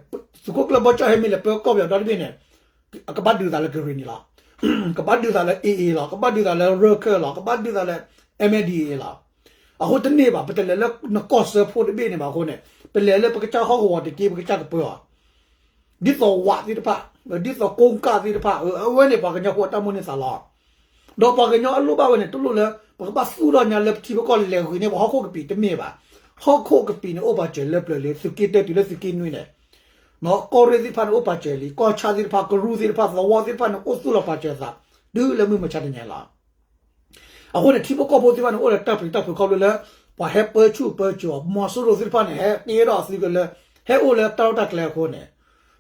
သုးခိၣ်ကျၢၢ်ဘီကၠီၣ်ဟဲမ့ၢ်လဲၤပၢကီၢ်ပယီၤဒီတဘ့ၣ်န့ၣ် ကဘၣ်ဒုးသးလၢကရ့ၣ်နံၤလီၤ, ကဘၣ်ဒုးသးလၢ AA လီၤ, ကဘၣ်ဒုးသးလၢရၢၢ်ခၢၣ်လီၤ, ကဘၣ်ဒုးသးလၢ MNDAA လီၤ. အဃိတန့ၢ်ဘၣ် ပတလဲၤလၢနကီၢ်စၢဖှိၣ်တဘ့ၣ်န့ၣ်ဘၣ်အဃိန့ၣ် ပလဲၤလၢပကစၢ်ဟီၣ်ကဝီၤတက့ၢ် ပကစၢ်ကပၢအီၤ ဒ်သိးဝးသ့ၣ်တဖၣ်, ဒ်သိးကိးကၣ်သ့ၣ်တဖၣ်, အဝဲန့ၣ်ပှၤကညီဖိအတၢ်မိၣ်န့ၢ်သးလီၤ. ဒီးပှၤကညီအလိၣ်ဘၣ်ဝဲန့ၣ် တလိၣ်လၢ ပကဘၣ်သူၣ်ထီၣ်ညါလၢပထံပကီၢ်လဲၤဂ့ၤန့ၢ်ပှၤဟီၣ်ခိၣ်ကပံာ်တမ့ၢ်ဘၣ်. ဟီၣ်ခိၣ်ကပံာ်န့ၣ်အိၣ်ပာ်စၢၤလၢပျၢၤလံ, သုးက့တၢတုၤလၢသုးက့နွံန့ၣ်, ကီၢ်ရ့ၣ်သ့ၣ်တဖၣ်န့ၣ်အိၣ်ပာ်စၢၤလံ, ကီၢ်ဆၣ်သ့ၣ်တဖၣ်, ကရူၢ်သ့ၣ်တဖၣ်, သဝီသ့ၣ်တဖၣ်န့ၣ် အိၣ်သူၣ်လီၤပာ်စၢၤသး တုၤလၢမုၢ်မဆါတနံၤလီၤ. အဃိန့ၣ် ထံဖိကီၢ်ဖိသ့ၣ်တဖၣ်န့ၣ် အိၣ်ဒီးတၢ်ပျံၤတၢ်ဖုးခီဖျိလၢ ပှၤဟဲပၢဆူၣ်ပၢစိးအီၤ, မီၤစိရိၤသ့ၣ်တဖၣ်န့ၣ် ဟဲက့ၤဒီးအသုးကလၢၤ, ဟဲအိၣ်လၢတၢ်လီၢ်တၢ်ကျဲအဃိန့ၣ်,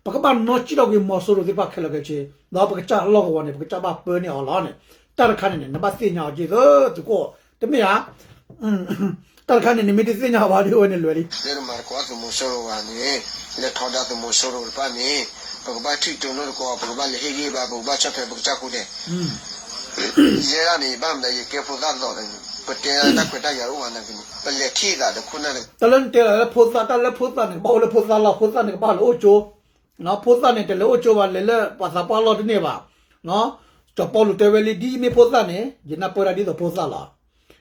ပကဘၣ်နီၢ်ကံၣ်ထီၣ်ကွံာ်မီၤစိရိၤသ့ၣ်တဖၣ်ခဲလၢာ်ခဲဆ့, ဒီးပကစၢ်လီၢ်ကဝီၤန့ၣ် ပကစၢ်ဘၣ်ပၢန့ၢ်အီၤလီၤန့ၣ်, တၢ်တခါန့ၣ်န့ၣ် နဘၣ်သ့ၣ်ညါအီၤက့ၤသၢသုးခိၣ်, တမ့ၢ်ဧါ. တၢ်တခါန့ၣ် နမ့ၢ်တသ့ၣ်ညါဘၣ်ဒီး အဝဲန့ၣ်လွဲၤလံ. လၢနမၤသကိးသုးမီၤစိရိၤဘၣ်န့ၣ်, လဲၤထီဒါသုးမီၤစိရိၤတဖၣ်န့ၣ်, ပကဘၣ်ထံၣ်တိၤနီတကိး, ပကဘၣ်လဲၤဟ့ၣ်ဂံၢ်ဘါ, ပကဘၣ်ဆီၣ်ထွဲပကစၢ်ခိၣ်ဒဲး ယဲဒၣ်န့ၣ် ယဘၣ်မနုၤ ယကဲဖိသၣ်သီးန့ၣ်, ပတဲတၢ်ခွဲးတၢ်ယာ်အိၣ်ဝဲနာ်က့န့ၣ် ပလဲၤထံၣ်သးဒီးခိၣ်နၢ်န့ၣ်, တၢ်လၢနတဲလီၤလၢဖိသၣ်, တၢ်လၢဖိသၣ်န့ၣ် ကဘၣ်အိၣ်လၢဖိသၣ်လီၢ်, ဖိသၣ်န့ၣ် ကဘၣ်လၢအိၣ်ကၠိ, ဖိသၣ်န့ၣ် တလဲၤအိၣ်ကၠိဘၣ်, လဲၤလၢပှၤသးပှၢ်လီၢ်တန့ၢ်ဘၣ်. စီၤပီလူးတဲဝဲလံ, ဒ်ယမ့ၢ်ဖိသၣ်န့ၣ် ယနၢ်ပၢၢ်တၢ်ဒ်သိးဖိသၣ်လီၤ.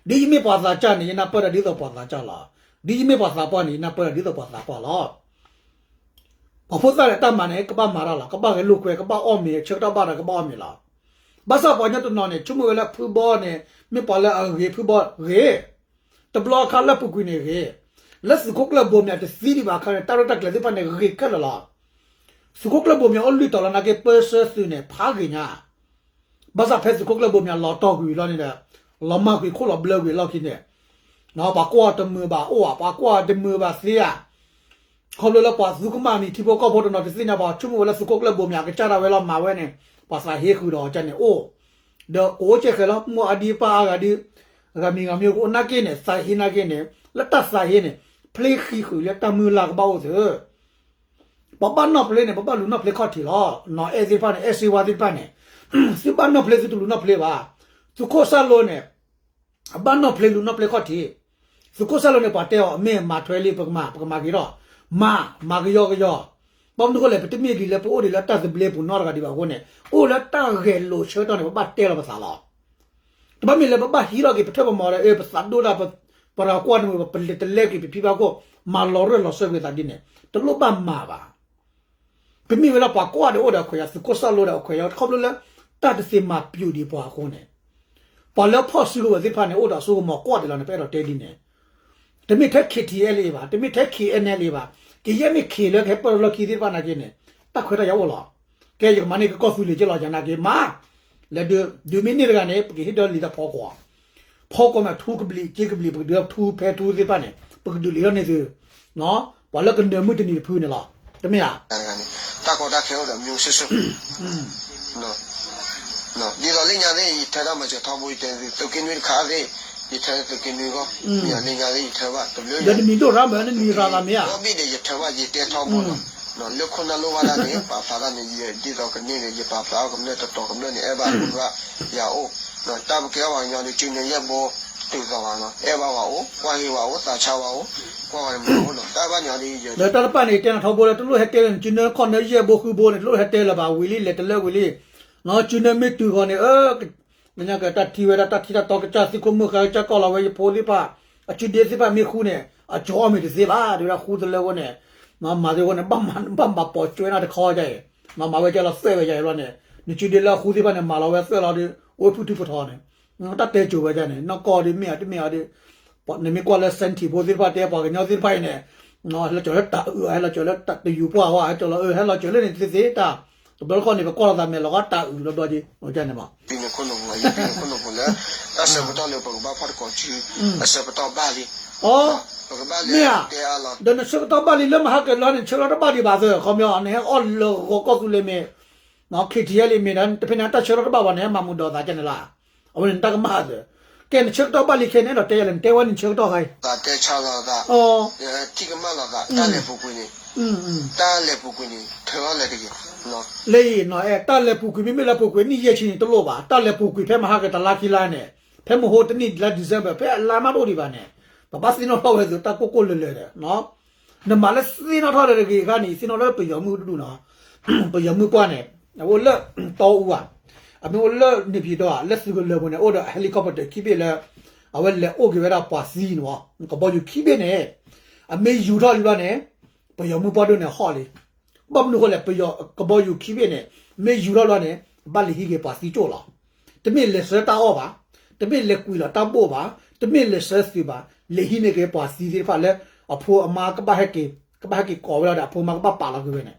ဒ်ယမ့ၢ်ပှၤသးစၢ်န့ၣ် ယနၢ်ပၢၢ်တၢ်ဒ်သိးပှၤသးစၢ်လီၤ. ဒ်ယမ့ၢ်ပှၤသးပှၢ်န့ၣ် ယနၢ်ပၢၢ်တၢ်ဒ်သိးပှၤသးပှၢ်လီၤ. ပှၤဖိသၣ်န့ၣ် တၢ်မၤန့ၣ် ကဘၣ်မၤတၢ်လီၤ, ကဘၣ်ဂဲၤလိာ်ကွဲ, ကဘၣ်အီၣ်မ့ၤ, ဆၢကတီၢ်ဘၣ်ဒီးကဘၣ်အီၣ်မ့ၤလီၤ. ဘၣ်ဆၣ်ပှၤကညီတနီၤန့ၣ် ဆိကမိၣ်ဝဲလၢဖုဘီန့ၣ် မ့ၢ်ပှၤလၢအဂ့ၤဖုဘီဂ့ၤ, တဘျီအခါလၢပူၤကွံာ်န့ၣ်ဂ့ၤ, လၢသုးခိၣ်ကျၢၢ်ဘိမၠးတသံဒံးဘၣ်အခါန့ၣ် တၢ်ရဲၣ်တၢ်ကျဲၤသ့ၣ်တဖၣ်န့ၣ် ဂ့ၤခဲလၢာ်လီၤ. သုးခိၣ်ကျၢၢ်ဘိမၠးအိၣ်လွံၢ်တီၤလီၤနာ်က့ ပၢဆှၢသုးန့ၣ် ဖးဂ့ၤညါ ဘၣ်ဆၣ်ဖဲသုးခိၣ်ကျၢၢ်ဘိမၠးလီၤတီၢ်ကွံာ်လီၤန့ၣ်ဒီး လီၤမၢ်ကွံာ်ခိၣ်လီၤဘျၢကွံာ်လီၢ်ခံန့ၣ်, ပှၤကွၢ်တမုာ်ဘၣ်အိၣ်ဧါ, ပှၤကွၢ်တမုာ်ဘၣ်သ့ဧါ, ခီဖျိလၢပှၤသူကမၣ်မံၤ ထံဖိကီၢ်ဖိတနီၤတသ့ၣ်ညါဘၣ် ဆိကမိၣ်ဝဲလၢသုးခိၣ်ကျၢၢ်ဘိမၠးကစၢ်ဒၣ်ဝဲလီၤမၤဝဲန့ၣ် ပှၤသးဟ့ဃုာ်ဒီးအီၤန့ၣ်အိၣ်, ဒီးကအိၣ်ကဲဃဲၤလီၤ မိၢ်အါဒံပၢ်အါဂၤဒံ, ဂၤမံၤဂၤမံၤကအိၣ်နာ်က့န့ၣ် သးဟ့နာ်က့န့ၣ် လၢတၢ်သးဟ့န့ၣ် ဖျ့ဃံဃုာ်လၢတၢ်မုၢ်လၢ်ကဘၣ်အိၣ်သု ပှၤဘၣ်နီၣ်ဖျ့န့ၣ် ပဘၣ်လူၤနီၣ်ဖျ့ခီၣ်ထံးလီၤ. နီၢ်အဲၣ်သ့ၣ်တဖၣ်န့ၣ် အဲၣ်စ့ဝါသ့ၣ်တဖၣ်န့ၣ် သုဘၣ်နီၣ်ဖျ့သုတလူၤနီၣ်ဖျ့ဘၣ်. သုးခိၣ်စၢ်လိန့ၣ် အဘၣ်နီၣ်ဖျ့လူၤနီၣ်ဖျ့ခီၣ်ထံး, သုးခိၣ်စၢ်လိန့ၣ် ပှၤတဲအီၤ မ့ၢ်မၤထွဲလံ ပကမၤ ပကမၤက့ၤထီၣ်, မၤ မၤကယီကယီ, ဘၣ်မနုၤဃိလဲၣ် ပတမ့ၢ်ဒ်လၢပအိၣ်ဒံးလၢတၢ်သဘျ့ပူၤနီတဂၤဒံးဘၣ်အဃိန့ၣ် အိၣ်လၢတၢ်ဂဲၤလိာ်ဆၢကတီၢ်န့ၣ် ပဘၣ်တဲလီၤပသးလီၤ. တဘၣ်မ့ၢ်လၢပဘၣ်ဟံးထီၣ်က့ၤ ပထၢၣ်ပမီၤဒီး အၢ ပသးဒိၣ်ဒၣ် ပ ပရၤကွၢ်တမုာ် ပလဲၤတလဲက့ၤပဖံဘၣ်ခိၣ် မၤလီၤရၢၢ်လီၤစၢၤကွံာ်သးဒ်န့ၣ် တလိၣ်ဘၣ်မၤဘၣ်. ပမ့ၢ်ဝဲဒၣ်ပှၤကွၢ်ဒီးအိၣ်ဒီးအခွဲးယာ် သုးခိၣ်စၢ်လိဒီးအခွဲးယာ် ခီဖျိလၢ တၢ်တသ့မၤပျူၤဒံးပှၤအဃိန့ၣ် ပှၤလၢဖီၣ်စုကဝဲၤသ့ၣ်တဖၣ်န့ၣ် အိၣ်ဒီးစိကမီၤကွၢ်ဒံးလီၤန့ၣ် ပအဲၣ်ဒိးတဲဒ်န့ၣ် တမ့ၢ်ထဲ KTLA ဘၣ်, တမ့ၢ်ထဲ KNLA ဘၣ်, ကယဲၢ်မ့ၢ် K လၢကဟဲပၢၢ်လီၢ်ခံသ့ၣ်တဖၣ်နာ်က့န့ၣ် တၢ်ခွဲးတၢ်ယာ်အိၣ်လီၤ. ကဲ ယကမၤန့ၢ်ကီၢ်သူလ့ၤက့လီၤ ယနာ်က့မး, လဲၤဒုး ဒုးမ့ၢ်န့ၢ်တဂၤန့ၣ် ပကဟ့ၣ်ဒီးလံာ်တၢ်ဖီကွီၤ, ဖီကွီၤမး ထူကဘျံး က့ကဘျံး ပကဒုးထူဖဲထူသ့ၣ်တဖၣ်န့ၣ် ပကဒုးလံာ်ထီၣ်န့ၢ်သု ပှၤလၢကနၢၤမုၢ်တနံၤတဖုန့ၣ်လီၤ. တမ့ၢ်ဧါ. တၢ်ကီတၢ်ခဲအိၣ်ဒီးမ့ၢ်စိၤစိၤ ဒ်သိးလၢညါသ့ၣ် ယထၢတၢ်မၤစၢၤထီဘိ ယတဲသုးက့နွံတခါသ့ၣ် ယထၢသုးက့နွံဂီၢ် မ့ၢ်လၢညါသ့ၣ် ယထၢဘၣ်တဘျုးယၤ ဒီးနမံၤဒိၣ်ရၣ်မး နမံၤရၣ်သးမ့ၢ်ဧါ ဒီဘ့ၣ်ဒီး ယထၢဘၣ် ယတဲထီဘိလီၤ. လၢခိၣ်နၢ်လိၣ်ဘၣ်တၢ်န့ၣ် ပာ်ဖျါတၢ်န့ၣ် ယဒ်သိးကန့ၢ်န့ၣ် ယပာ်ဖျါအီၤကမျၢၢ်တတီၤကမျၢၢ်န့ၣ် အဲၣ်ဘၣ်အဃိဘၣ် ယၤအိၣ် တၢ်ပကဲအီၤပှၤကညီဒီး ကၠူနၢယဲၢ်ဘိ တုၤသိးဘၣ်လီၤ အဲၣ်ဘၣ်ဝဲအိၣ် ကွၢ်ဟ့ၣ်ဝဲအိၣ် သးဆါဝဲအိၣ် ကွၢ်ဝဲန့ၣ်မၤအိၣ်လီၤ တၢ်ဘၣ်ညီဒီး ဒီးတၢ်တဖၣ်န့ၣ် တဲနၤထီဘိလၢ တလိၣ်ဟဲတဲလၢၤန့ၣ် ကၠူနၢခီၣ်နၢယဲၢ်ဘိဃုဘိန့ၣ် တလိၣ်ဟဲတဲလၢၤဘၣ် ဝံၤလံ လဲၤတလၢဝံၤလံ ကၠူနၢမ့ၢ်တုၤဃီၤန့ၣ် အၢ ကညီကတၢ်ထံၣ်ဝဲဒၣ်တၢ်ထံၣ်တၢ်တီကစၢ် သုးခိၣ်မုၣ်ဃါကစၢ်ကီၢ်လီၤဝဲ ယဖိသ့ၣ်တဖၣ် အကၠူဒ့သ့ၣ်တဖၣ်မ့ၢ်ဃူန့ၣ် အကၠီအီၣ်မ့ၤတသ့ဘၣ် တဲဝဲဒၣ်ဃူတလၢအဃိန့ၣ် မၤသ့အဃိန့ၣ် ဘၣ်မၤပိာ်ကၠွဲနၤတခီဒ်အံၤ မၤမၤဝဲကလီၤသွဲၣ်ဝဲယၤအံၤဘျီန့ၣ် နကၠူဒ့လၢအဃူသ့ၣ်တဖၣ်န့ၣ် မၤလီၤဝဲသွဲၣ်လီၤဒီး အိၣ်ဖုၣ်ထူၣ်ပထီန့ၣ် တၢ်တဲကိၤဝဲဒ်န့ၣ် နီၢ်ကီၢ်ဒီးမ့ၢ်အီၤတမ့ၢ်အီၤဒီး နမ့ၢ်ကွၢ်လၢ စဲနထံၣ် ဖိသ့ၣ်တဖၣ်တဲ ပှၤကညီသ့ၣ်တဖၣ်အံၤန့ၣ် ဟဲလီၤစၢၤလၢတၢ်အုး ဟဲလီၤစၢၤလၢတၢ်တယူၤပှၢ်ဝဲ ဟဲလီၤစၢၤလၢန့ၣ်သ့သ့တၢ် တဘျီတခီၣ်န့ၣ် ပကွၢ်လီၤသးမဲာ်လီၤဂီၢ်တၢ်အုးဘျီဘျီက့ၤန့ၣ်မး ပံၤန့ၣ်ခိၣ်နူာ်ပူၤ ပံၤန့ၣ်ခိၣ်နူာ်ပူၤလၢ တၢ်ဆၢကတီၢ်လၢပကဘၣ်ဖီၣ်တကိးစု, အဆၢကတီၢ်ဘၣ်လံ, အီ, မ့ၢ်ဧါ, ဒီးနဆၢကတီၢ်ဘၣ်လံလၢမဟါကလီန့ၣ် ဆၢကတီၢ်တဘၣ်ဒံးဘၣ်သၢ ခီပညီ နဟဲအီၣ်လၢဂီၤကီၢ်သူလ့ၤမ့ၢ် ခ့ထံဟဲလံမ့ၢ်ဒီး တဖဲန့ၣ်တၢ်ဆၢကတီၢ်တဘၣ်ဘၣ်န့ၣ် ဟဲမၤမူဒီးသးကန့ၣ်လီၤ, အဝဲန့ၣ်နတၢ်ကမၣ်သၢ, ကဲနဆၢကတီၢ်ဘၣ်လံခဲန့ၣ်ဒီးတဲယၤလဲၣ် နတဲဝဲန့ၣ်ဆၢကတီၢ်ခါအံၤ, ထံကမၣ်လီၤသး တၢ်လဲၤပူၤကွံာ်န့ၣ်, တၢ်လဲၤပူၤကွံာ်န့ၣ် ထၢအီၤလဲၤတဂ့ၤ, လၢအံၤနီၤအဲ တၢ်လဲၤပူၤကွံာ်မ့မ့ၢ်လၢပူၤကွံာ်နံၣ်ယဲၢ်ဆံန့ၣ်တလိၣ်ဘၣ်, တၢ်လဲၤပူၤကွံာ်ဖဲမဟါကတလါခံလါန့ၣ်, ဖဲမဟိတနံၣ်လါ December ဖဲအလါမးတအိၣ်ဒံးဘၣ်န့ၣ်, ပဘၣ်သ့ၣ်နီၣ်ထီၣ်ဝဲသုတၢ်ကိၢ်ကိၢ်လၢၤလၢၤဒီး နမၤလၢသ့ၣ်နီၣ်ထီၣ်လၢတဂ့ၤအခါန့ၣ် သ့ၣ်နီၣ်လၢပယီၤမုၢ်တဒူၣ်နီၤ, ပယီၤမုၢ်ပှၢ်န့ၣ် အအိၣ်လၢတီအူဧါ, အမ့ၢ်အိၣ်လၢန့ၣ်ဖံးဒီဧါ လၢသုးကလၢၤပူၤန့ၣ် အိၣ်ဒီး helicopter ခံဘ့ၣ်လၢ အဝဲလဲၤအိၣ်က့ၤဝဲဒၣ်ပှၤသံန့ၣ်, ကဘီယူၤခံဘ့ၣ်န့ၣ် အမ့ၢ်ယူၤထီၣ်လံဘျီန့ၣ် ပယီၤမုၢ်ပှၢ်ဒိၣ်န့ၣ်ဟီၣ်လံ, ဘၣ်မနုၤဃိလဲၣ် ပယီၤကဘီယူၤခံဘ့ၣ်န့ၣ် မ့ၢ်ယူၤထီၣ်လံဘျီန့ၣ် ဘၣ်လဲၤဟံးက့ၤပှၤသံကၠိၣ်လီၤ, တမ့ၢ်လဲၤဆှၢတၢ်အီၣ်ဘၣ်, တမ့ၢ်လဲၤကွံာ်လီၤတၢ်ဘိၣ်ဘၣ်, တမ့ၢ်လဲၤဆှၢသုးဘၣ်, လဲၤဟံးန့ၢ်က့ၤပှၤသံသ့ၣ်တဖၣ်လၢ အဖိအမါကဘၣ်ဟဲက့ၤ, ကဘၣ်ဟဲက့ၤကိးဝဲဒၣ်ဒီး အဖိအမါကဘၣ်ပာ်လီၤက့ၤဝဲန့ၣ်,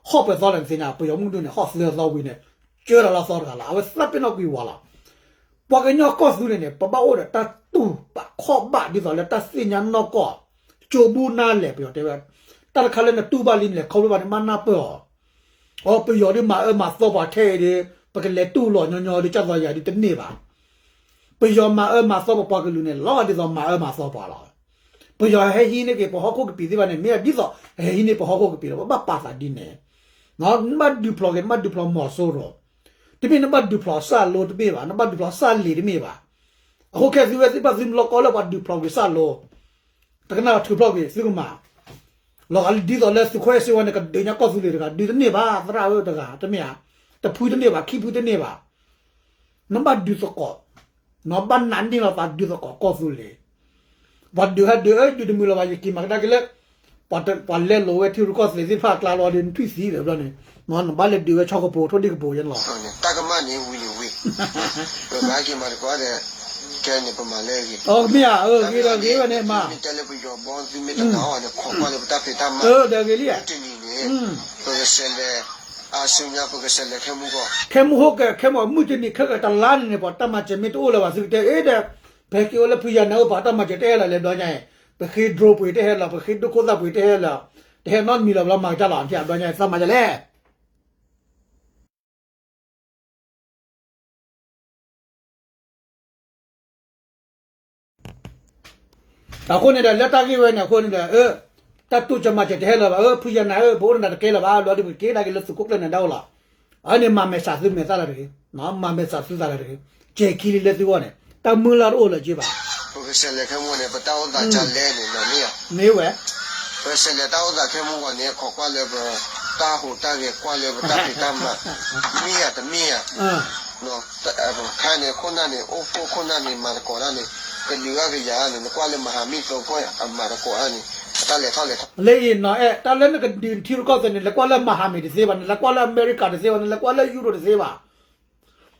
ဟီၣ်ပှဲၤသီလၢနသ့ၣ်ညါ ပယီၤမုၢ်ဒိၣ်န့ၣ် ဟီၣ်သၢသီဝံၤန့ၣ် ကၢထီၣ်လၢသီတဂၤလီၤ, အဝဲသးပ့ၤနီၣ်ကွံာ်ဝဲလီၤ, ပှၤကညီကီၢ်သူလ့ၤန့ၣ် ပဘၣ်အိၣ်ဒီးတၢ်တူၢ်ဘၣ်ခီၣ်ဘၣ်ဒ်သိးလၢတၢ်သ့ၣ်ညါနီၢ်ကီၢ်, ကၠိဘူနၢ်လဲၣ် ပယီၤတဲဝဲ, တၢ်တခါလၢနတူၢ်ဘၣ်လံနလဲၤခီဖျိဘၣ်န့ၣ် မ့ၢ်နၢ်ပၢၢ်အီၤ, အီ ပယီၤဒ်မၤအၢမၤသီပှၤထဲအံၤဒီး ပကလဲၤတူၢ်လီၤညီညီဒီး ကၢ်သိးယၤဒ်တန့ၢ်ဘၣ်, ပယီၤမၤအၢမၤသီပပှၤကလုာ်န့ၣ် လီၤဂာ်ဒ်သိးမၤအၢမၤသီပှၤလီၤ, ပယီၤဟဲဟံးန့ၢ်က့ၤပဟီၣ်ခိၣ်ကပံာ်သ့ၣ်တဖၣ်န့ၣ် မ့ၢ်ဒ်သိးဟဲဟံးန့ၢ်ပဟီၣ်ခိၣ်ကပံာ်လီၤ, ပဘၣ်ပာ်သးဒ်န့ၣ်, နဘၣ်ဒုးဖျိးက့ၤ နဘၣ်ဒုးဖျိးမီၤစိရိၤ, တမ့ၢ်နဘၣ်ဒုးဖျိးစၢ်လိတမ့ၢ်ဘၣ်, နဘၣ်ဒုးဖျိးစၢ်လံၤတမ့ၢ်ဘၣ်, အဃိခဲသုဝဲသ့ၣ်တဖၣ်သုမလီကီလၢပှၤဒုးဖျိးကွံာ်စၢ်လိ, တကနၣ်ထုးဖျိးကွံာ်သုကမၤ, လီၤဂာ်ဒ်သိးလၢသုးခိၣ်အဲၣ်စ့ဝါန့ၣ် ကဒုးညါကီၢ်သူလ့ၤတဂၤ ဒုးတန့ၢ်ဘၣ် သရၣ်ဧၢတဂၤ တမ့ၢ်ဧါ, တဖုတန့ၢ်ဘၣ် ခံဖုတန့ၢ်ဘၣ်, နဘၣ်ဒုးသကိး, နဘၣ်နာ်န့ၢ်လီၤသးဒုးသကိးကီၢ်သူလ့ၤ, ပှၤဒုးဟဲဒုးအၢဒုးတမုာ်လၢၤဘၣ် ယက့ၤမၤကဒါက့ၤလၢ ပှၤလဲလိာ်ဝဲထံရူၢ်ကီၢ်သဲးသ့ၣ်တဖၣ်အကျါလီၤဒီး နထွံၣ်သံဒီးဘျီန့ၣ်, နဘၣ်လဲၤဒုးဝဲဆီကပိၤထိၣ်ဒံၣ်ကပိၤယဲန့ၣ်လီၤ, တၢ်ကမၣ်န့ၣ်ဝံၤန့ၣ်ဝံၤ, ပဘၣ်က့ၤမၤတကိးဒီး ကဲန့ၣ်ပမၤလၢအဂ့ၤ, မ့ၢ်ဧါ, အဂ့ၤဒီးဂ့ၤဝဲန့ၣ်မး, မ့ၢ်တဲလၢပယီၤဘီ သုမ့ၢ်တနာ်အီၤန့ၣ် ခိးကွၢ်လၢပတၢ်ဖံးတၢ်မၤ, တနံၤန့ၣ် ပကစးလဲၤ အါဆူညါ ပကစးလဲၤခဲမုၢ်ဂီၤ, ခဲမုၢ်ဟိၣ်ကဲ ခဲမုၢ်ဂီၤ မုၢ်တနံၤခဲကတလါန့ၣ်န့ၣ် ပှၤတၢ်မၤစၢၤမ့ၢ်တအိၣ်လၢၤဘၣ် သုကတဲအ့ဒီး ပဟဲက့ၤအိၣ်လၢဖုယၤနၢ်အိၣ် ပှၤတၢ်မၤစၢၤတဟဲလၢၤလဲၤဘျီညါအံၤ, ပဃ့ drone ပှ့ၤတဟဲလၢၤ ပဃ့ဒိခိၣ်သၣ်ပှ့ၤတဟဲလၢၤ, တဟဲနီတမံၤလၢၤဘျီ မၤကတၢ်လီၤ ဘျီညါအံၤ သးမၤဒ်လဲၣ် အဃိန့ၣ်ဒီး လၢတၢ်ဂ့ၢ်ဝဲန့ၣ် အဃိန့ၣ်ဒီး တၢ်တိစၢၤမၤစၢၤတဟဲလၢၤဘၣ်, ဖုယၤနၢ်ဧၢ ပအိၣ်နတကဲလၢၤဘၣ်, ဘျီဒ်ပကက့ၤဒၣ်က့ၤလၢသုးခိၣ်ကျၢၢ်နၢၤဒါအိၣ်လီၤ, အန့ၣ်မၤမဲာ်ဆှးသုမဲာ်သၣ်လၢၤတဂ့ၤ, မၤမဲာ်ဆှးသုသးလၢၤတဂ့ၤ, ကဲၤခံလံလၢသုဂီၢ်န့ၣ် တၢ်မုၢ်လၢ်တအိၣ်လၢၤက့ဘၣ် ပကစးလဲၤခဲမုၢ်ဂီၤန့ၣ် ပတၢ်အိၣ်သးကလဲၣ်န့ၣ် မ့ၢ်ဧါ, မ့ၢ်ဝဲ, ပကစးလဲၤတၢ်အိၣ်သးခဲမုၢ်ဂီၤန့ၣ် ခိးကွၢ်လၢပတၢ်ဟူးတၢ်ဂဲၤ ကွၢ်လၢပတၢ်ဖံးတၢ်မၤ, မ့ၢ်ဧါတမ့ၢ်ဧါ ခါန့ၣ် ခိၣ်နၢ်န့ၣ် အိၣ်ဖှိၣ်ခိၣ်နၢ်န့ၣ် မၤသကိးတၢ်န့ၣ် ကလုာ်ဂၤကယၤန့ၣ် နကွၢ်လၢမၤဟးမံၣ်သိကီၢ် အမၤသကိးတၢ်န့ၣ် အတၢ်လဲၤထီၣ်လဲၤထီ လၢအံၤနီၤအဲၣ် တၢ်လၢနကဒုးနထံရူၢ်ကီၢ်သဲးန့ၣ် လဲၤကွၢ်လၢမၤဟးမံၣ်တသ့ဘၣ်, နလဲၤကွၢ်လၢအမဲရကၤတသ့ဘၣ်, နလဲၤကွၢ်လၢယူရိးတသ့ဘၣ်,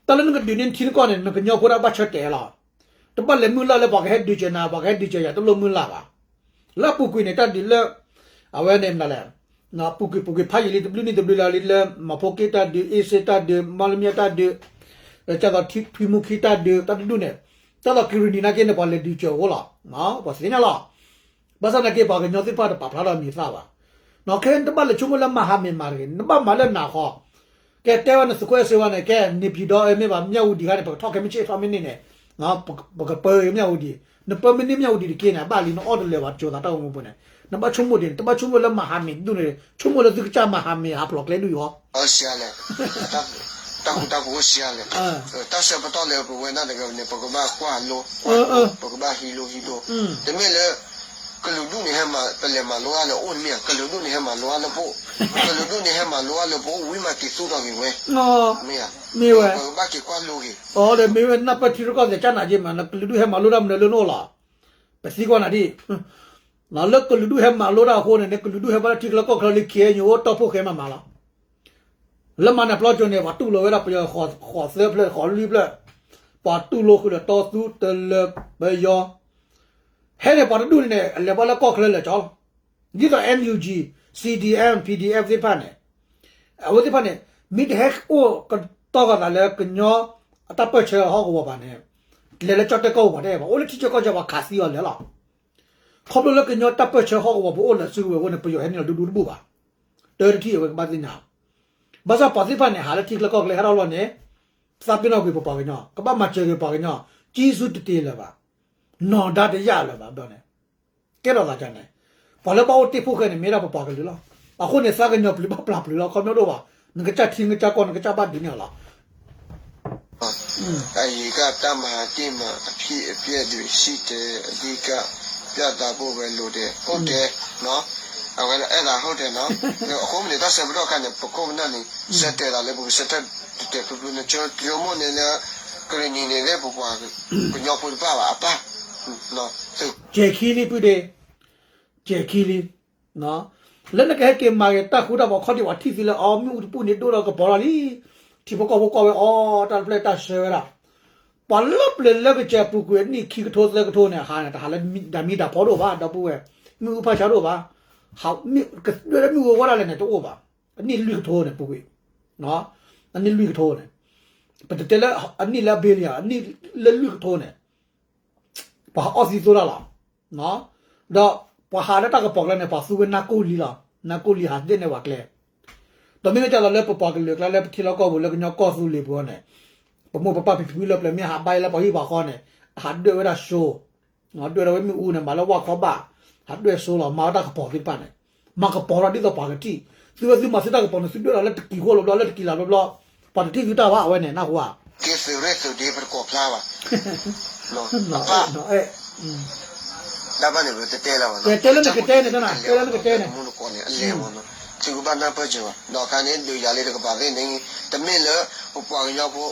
တၢ်လၢနကဒုးန့ၢ်နထံနကီၢ်န့ၣ် နကညီဖိတၢ်ဘၣ်ဆၢတဲာ်လီၤ, တဘၣ်လဲၤမုၢ်လၢ်လၢပှၤကဟဲဒုးစၢၤနၤ ပှၤကဟဲဒုးစၢၤယၤ တလိၣ်မုၢ်လၢ်ဘၣ်, လၢအပူၤကွံာ်န့ၣ် တၢ်ဒုးလၢ အဝဲန့ၣ်မနုၤလဲၣ်, ပူၤကွံာ်ပူၤကွံာ်ဖးယံာ်လံ တဘျုးနံၣ်တဘျုးလၢာ်လံ လၢမၤဖိက့ၣ်တၢ်ဒုး အ့စ့တၢ်ဒုး မီလမၠဲၣ်တၢ်ဒုး ကၢ်သိးထွံမူခံတၢ်ဒုး တၢ်တဒူၣ်န့ၣ် တၢ်သိးကရံၣ်နံၤနာ်က့န့ၣ် ပှၤလဲၤဒုးစၢၤအဃိလီၤ, ပှၤသ့ၣ်ညါလီၤ, ဘၣ်ဆၣ်နာ်က့ ပှၤကညီသ့ၣ်တဖၣ်တပာ်ဖျါထီၣ်အမံၤအသၣ်ဘၣ်, ခဲအံၤနတဘၣ်လဲၤဆိကမိၣ်လၢမၤဟးမ့ၢ်မၤတဂ့ၤ နဘၣ်မၤလၢနၤဃီ ကဲတဲဝဲနသုးခိၣ်အဲၣ်စ့ဝါန့ၣ် ကဲန့ၣ်ပျံၤဒီးမ့ၢ်ဘၣ် မၠၣ်ဝတံၤခါန့ၣ် ပကထီၣ်ခဲမုၢ်ဆ့ၣ်ထီၣ်မ့ၢ်န့ၢ်န့ၣ် ပကပၢမၠၣ်ဝတံၤ, နပၢမ့ၢ်န့ၢ်မၠၣ်ဝတံၤတက့ၢ်န့ၣ် အဘၣ်လံ နအီၣ်တလၢာ်ဘၣ် တစိၤသးတၢ်အိၣ်မူပူၤန့ၣ် နဘၣ်ဆိကမိၣ်ဒ်န့ၣ် တဘၣ်ဆိကမိၣ်လၢမၤဟးမ့ၢ်ဒူၣ်န့ၣ် ဆိကမိၣ်လၢသုကစၢ်မၤဟးမ့ၢ်ဟးဖျိးကျဲဒူၣ်အံၤဃီ တၢ်ဃူတၢ်ဖိးအိၣ်စှၤလဲၣ်, တၢ်ဆၢပတီၢ်လၢပဝဲဒၣ်တဂၤန့ၣ် ပကဘၣ်ကွၢ်လိ ပကဘၣ်ဟံးလိဟံးဒိ တမ့ၢ်လၢ ကလုာ်ဒူၣ်န့ၣ်ဟဲမၤ ပလဲၤမၤလိအါလၢအအိၣ်တမ့ၢ်ဧါ, ကလုာ်ဒူၣ်န့ၣ်ဟဲမၤလိအါလၢပအိၣ်, ကလုာ်ဒူၣ်န့ၣ်ဟဲမၤလိအါလၢပအိၣ်ဝံၤမးက့ၤသူၣ်ထီၣ်က့ၤဝဲ, မ့ၢ်ဧါ, မ့ၢ်ဝဲ, ပကဘၣ်က့ၤကွၢ်လိဂ့ၤ, အီဒီးမ့ၢ်ဝဲနၢ်ပၢၢ်ထံရူၢ်ကီၢ်သဲးကၢ်နၤက့မး နကလုာ်ဒူၣ်ဟဲမၤလိတၢ်မနုၤလၢနအိၣ်လီၤ, ပသံကွၢ်နၤဒ် လၢကလုာ်ဒူၣ်ဟဲမၤလိတၢ်အဃိန့ၣ် နကလုာ်ဒူၣ်ဟဲဘၣ်လၢထံကလၢကီၢ်ချၢလၢ ခ့ၣ်အဲၣ်ယူၣ် အိၣ်တီၢ်ဖှိၣ်ဃဲမးမးလီၤ, လၢမၤနၢၤပျီကၠိန့ၣ် ပှၤတူၢ်လိာ်ဝဲဒၣ်ပယီၤဃိးသၢဖျၢၣ်ဃိးလွံၢ်ဖျၢၣ်, ပှၤတူၢ်လိာ်ဃုာ်ဒီးတီသူတလၢပယီၤ ဟဲန့ၣ်ပှၤတဒူၣ်န့ၣ် အလဲၤဘၣ်လၢကီၢ်ချၢလၢာ်ကၠီလီၤ, ဒ်သိး NUG, CDM, PDF သ့ၣ်တဖၣ်န့ၣ်, အဝဲသ့ၣ်တဖၣ်န့ၣ် မ့ၢ်တဟဲအိၣ်ကတီၢ်ဃာ်သးလၢကညီအတၢ်ပၢၢ်ဆၢဟီၣ်ကဝီၤဘၣ်န့ၣ်, လဲၤလၢကၠီၣ်တဲၣ်ကီၢ်ပူၤပှၤတအဲၣ်ဘၣ်, အိၣ်လၢထံဆၢကီၢ်ဆၢပှၤခးသံအီၤလဲၤလီၤ. ခီဖျိလၢကညီတၢ်ပၢၢ်ဆၢဟီၣ်ကဝီၤပူၤအိၣ်လၢစုကဝဲၤအဃိန့ၣ် ပယီၤဟဲနုာ်လီၤဒူဒူတဘူၣ်ဘၣ်. တၢ်တထံၣ်အဝဲကဘၣ်သ့ၣ်ညါ ဘၣ်ဆၣ်ပှၤသ့ၣ်တဖၣ်န့ၣ် ဟးလၢထံချၢကီၢ်ချၢဟဲထီၣ်လီၤန့ၣ် သးပ့ၤနီၣ်ကွံာ်ပပှၤကညီ, ကဘၣ်မၤစၢၤက့ၤပှၤကညီ, ကံဆူတတ့ၤလၢၤဘၣ်, နီၢ်ဒါတယၢ်လၢၤဘၣ်ဘျီန့ၣ်, ကဲထီၣ်သးန့ၣ်, ပှၤလၢဘၣ်အိၣ်တ့ၢ်ဖှိၣ်ဃဲန့ၣ် မ့ၢ်ဒၣ်ပပှၤကလုာ်လီၤ. အဃိန့ၣ် သးကညီၤပျုၤဘၣ်ပျၢ်ပျုၤလီၤ, ခီပညီတအိၣ်ဘၣ်, နကစၢ်ထံနကစၢ်ကီၢ် နကစၢ်ဘၣ်ဒုးန့ၢ်အီၤလီၤ. အယံၤကတၢ်မၤတ့ၢ်မၤအဖံးအဖျဲးဒုး စံၣ်တဲၤအဒံကၢ် ပျၢ်သးဘိဝဲလိၤဒဲး အိၣ်တဲ, အဝဲအဲၣ်ဒိးအိၣ်တဲနီၤ, အဃိမ့ၢ်န့ၣ် တၢ်ဆၢပတီၢ်ခါန့ၣ် ပခိၣ်ပနၢ်န့ၣ် ဆၢတဲာ်လီၤလၢပကဆၢထၢၣ်တဲာ်တဲာ်ဖျုဖျုန့ၣ် ဆိကမိၣ်န့ၣ်လၢ ကရံၣ်နံၤန့ၣ် လၢပပှၤကညီဖိတဖၣ်ဘၣ်အပၢ်, ကဲခံလံပုၢ်ဒ့, ကဲခံလံ လၢနကဟဲက့ၤမၤဂ့ၤတၢ်ဃူတၢ်ဖိးခီၣ်ထံး ပှၤထံၣ်သုလၢအီၤ မ့ၣ်အူတပူၤန့ၣ် ဒိၣ်ဒီးကပီၤလီၤလံ, ထံဖိကီၢ်ဖိကွၢ်ဝဲအီၤ တၢ်တဖျၢၣ်တၢ်ဆှၢဝဲဒၣ်, ပှၤလၢပျၢၤလၢကစၢၢ်ပူၤကွံာ်အနံၣ်ခံကထိသၢကထိန့ၣ် ဟးန့ၣ် တဟးလၢဒၣ်မံၤဒၣ်ဖီတအိၣ်ဘၣ် ဒီပုၢ်ဝဲၢ်, မ့ၣ်အူဖးဆါတအိၣ်ဘၣ်, ကဒွဲၣ်လၢမ့ၣ်အူဝဲဒၣ်လဲၣ်န့ၣ် တအိၣ်ဘၣ်, အနံၣ်လွံၢ်ကထိန့ၣ် ပူၤကွံာ်, အနံၣ်လွံၢ်ကထိန့ၣ်, ပတတဲလၢအနံၣ်လၢအဘ့လံဧါ အနံၣ်လၢလွံၢ်ကထိန့ၣ် ပှၤဟးအီၣ်သံသိတၢ်လီၤ. ဒီးပှၤဟးလၢတၢ်ကပီၤကျါန့ၣ် ပှၤသူဝဲနၢ်ကိၢ်လံလီၤ. နၢ်ကိၢ်လံဟးသ့ၣ်န့ၢ်ပှၤကျဲ, ဒီးမ့ၢ်ကၢ်သိးလၢပပှၤကလုာ်ကျါလၢပထံလီၢ်ကီၢ်ပူၤလၢကညီကီၢ်သူလ့ၤပူၤန့ၣ်, ပမိၢ်ပပၢ်ဖံဖုလၢပျၢၤမ့ၢ်ဟးဘၣ်လၢပှၤဟံၣ်ပှၤဃီန့ၣ်, အဟးဒွဲၣ်ဝဲဒၣ်စိ, ဒွဲၣ်ဒီးဝဲမ့ၣ်အူန့ၣ် မၤလၢဝၣ်ခီဘၣ်, ဟးဒွဲၣ်စိလီၤ မၤဝဲတၢ်ကပီၤသ့ၣ်တဖၣ်န့ၣ်, မၤကပီၤထီၣ်ဒ်သိးပှၤကထံၣ်, သုဝဲသုမၤသုတၢ်ကပီၤန့ၣ် သုဒွဲၣ်ဒီးလၢတကံၤဃီလီၤဘျီ လၢတကံၤလီၤဘျီဘျီ, ပှၤတထံၣ်သုတၢ်ဘၣ်အဝဲန့ၣ် နၢ်ဟူဧါ က့ၤသုးရ့ၣ်သုးဒ့ပတကိးဖျါဘၣ်, အပၢ်, တၢ်ဘၣ်န့ၣ် ပတတဲလၢၤဘၣ်, တဲလၢနကတဲန့ၣ်, တဲလၢနကတဲန့ၣ်, မူနကိးန့ၣ် အလဲၤမးနီၤ, သုကဘၣ်နၢ်ပၢၢ်စၢၤဘၣ်, ဒီးအခါန့ၣ် ဒုးယၤလၢတကပၤသ့ၣ်န့ၣ်, တမ့ၢ်လၢ ပပှၤကညီဖိ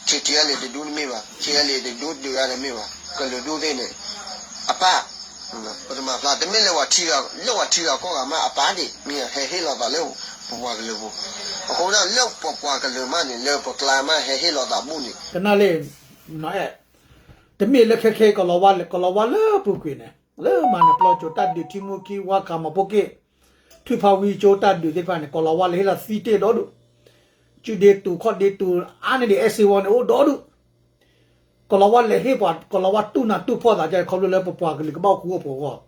ထံထံအလံၤတဒူတမ့ၢ်ဘၣ်, ထံအလံၤတဒူဒုးဂၤတမ့ၢ်ဘၣ်, ကလုာ်ဒူၣ်သ့ၣ်န့ၣ်, အပၢ် ပတမၤဖျါ တမ့ၢ်လၢပှၤထံဂၤ, လၢပှၤထံဂၤကီၢ်ဂၤမးအပၢ်ဒံး, မ့ၢ်ဟဲဟ့ၣ်လီၤသးလၢပပှၤကလုာ်ပူၤ, အဃိဒၣ်လၢပပှၤကလုာ်မးန့ၣ် လၢပကျါမးဟဲဟ့ၣ်လီၤသးဘူၣ်န့ၣ်, ကနၣ်လံ, တမ့ၢ်လၢခဲခဲကလီၤဝါလၢ ကလီၤဝါလၢပူၤကွံာ်န့ၣ်, လၢမၤနၢၤပျီကၠိတၢ်ဒုးထံမူခံဝါကၤမီၤပိၢ်က့ၣ်, ထွံၣ်ဖးဝံကၠိတၢ်ဒုးသ့ၣ်တဖၣ်န့ၣ် ကလီၤဝါလဲၤဟ့ၣ်လီၤသံတ့ၢ်ဒီဒူၣ်, စုဒ့တူၢ်ခီၣ်ဒ့တူၢ်အါန့ၢ်ဒံး အဲၣ်စ့ဝီန့ၣ် အိၣ်ဒီဒူၣ် ကလီၤဝါလဲၤဟ့ၣ်ပှၤ ကလီၤဝါတူၢ်နးတူၢ်ဖှီၣ်သးကဲ ခီဖျိလၢပပှၤကလုာ်ကဘၣ်အိၣ်ဃူအိၣ်ဖိးအဂီၢ်,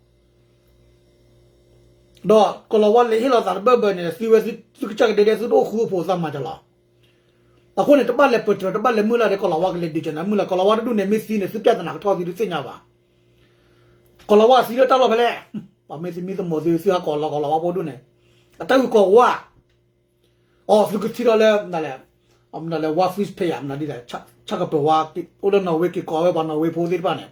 ဒီးကလီၤဝါလဲၤဟ့ၣ်လီၤသးတဘၢၣ်ဘၢၣ်န့ၣ် သုဝဲသုကစၢ်ကဒဲဒဲ သုတအိၣ်ဃူအိၣ်ဖိးသးမၤတၢ်လီၤ. အဃိန့ၣ် တဘၣ်လဲၤပတြၢၤ တဘၣ်လဲၤမုၢ်လၢ်ဒီး ကလီၤဝါကလဲၤဒုးကနၤမုၢ်လၢ် ကလီၤဝါတဒူၣ်န့ၣ် မ့ၢ်သံန့ၣ် သုပြဿနာကထီၣ်သံတသ့ၣ်ညါဘၣ်. ကလီၤဝါသံလၢတၢ်လီၢ်ဖဲလဲၣ်, ပှၤမ့ၢ်သမံသမိးသု သုဟးကိးလီၤကလီၤဝါဖိဒူၣ်န့ၣ်, အတၢ်ဂုၤကီၢ်ဝါ အီ သုကထံၣ်ထီၣ်လၢ မနုၤလဲၣ်, ဝါ Facebook page မနုၤဒ်လဲၣ်, ဆၣ်ကပၢၤဝါ အိၣ်လၢနီၣ်ဝ့က့ၤကိးဝဲပှၤနီၣ်ဝ့ဖိသ့ၣ်တဖၣ်န့ၣ်,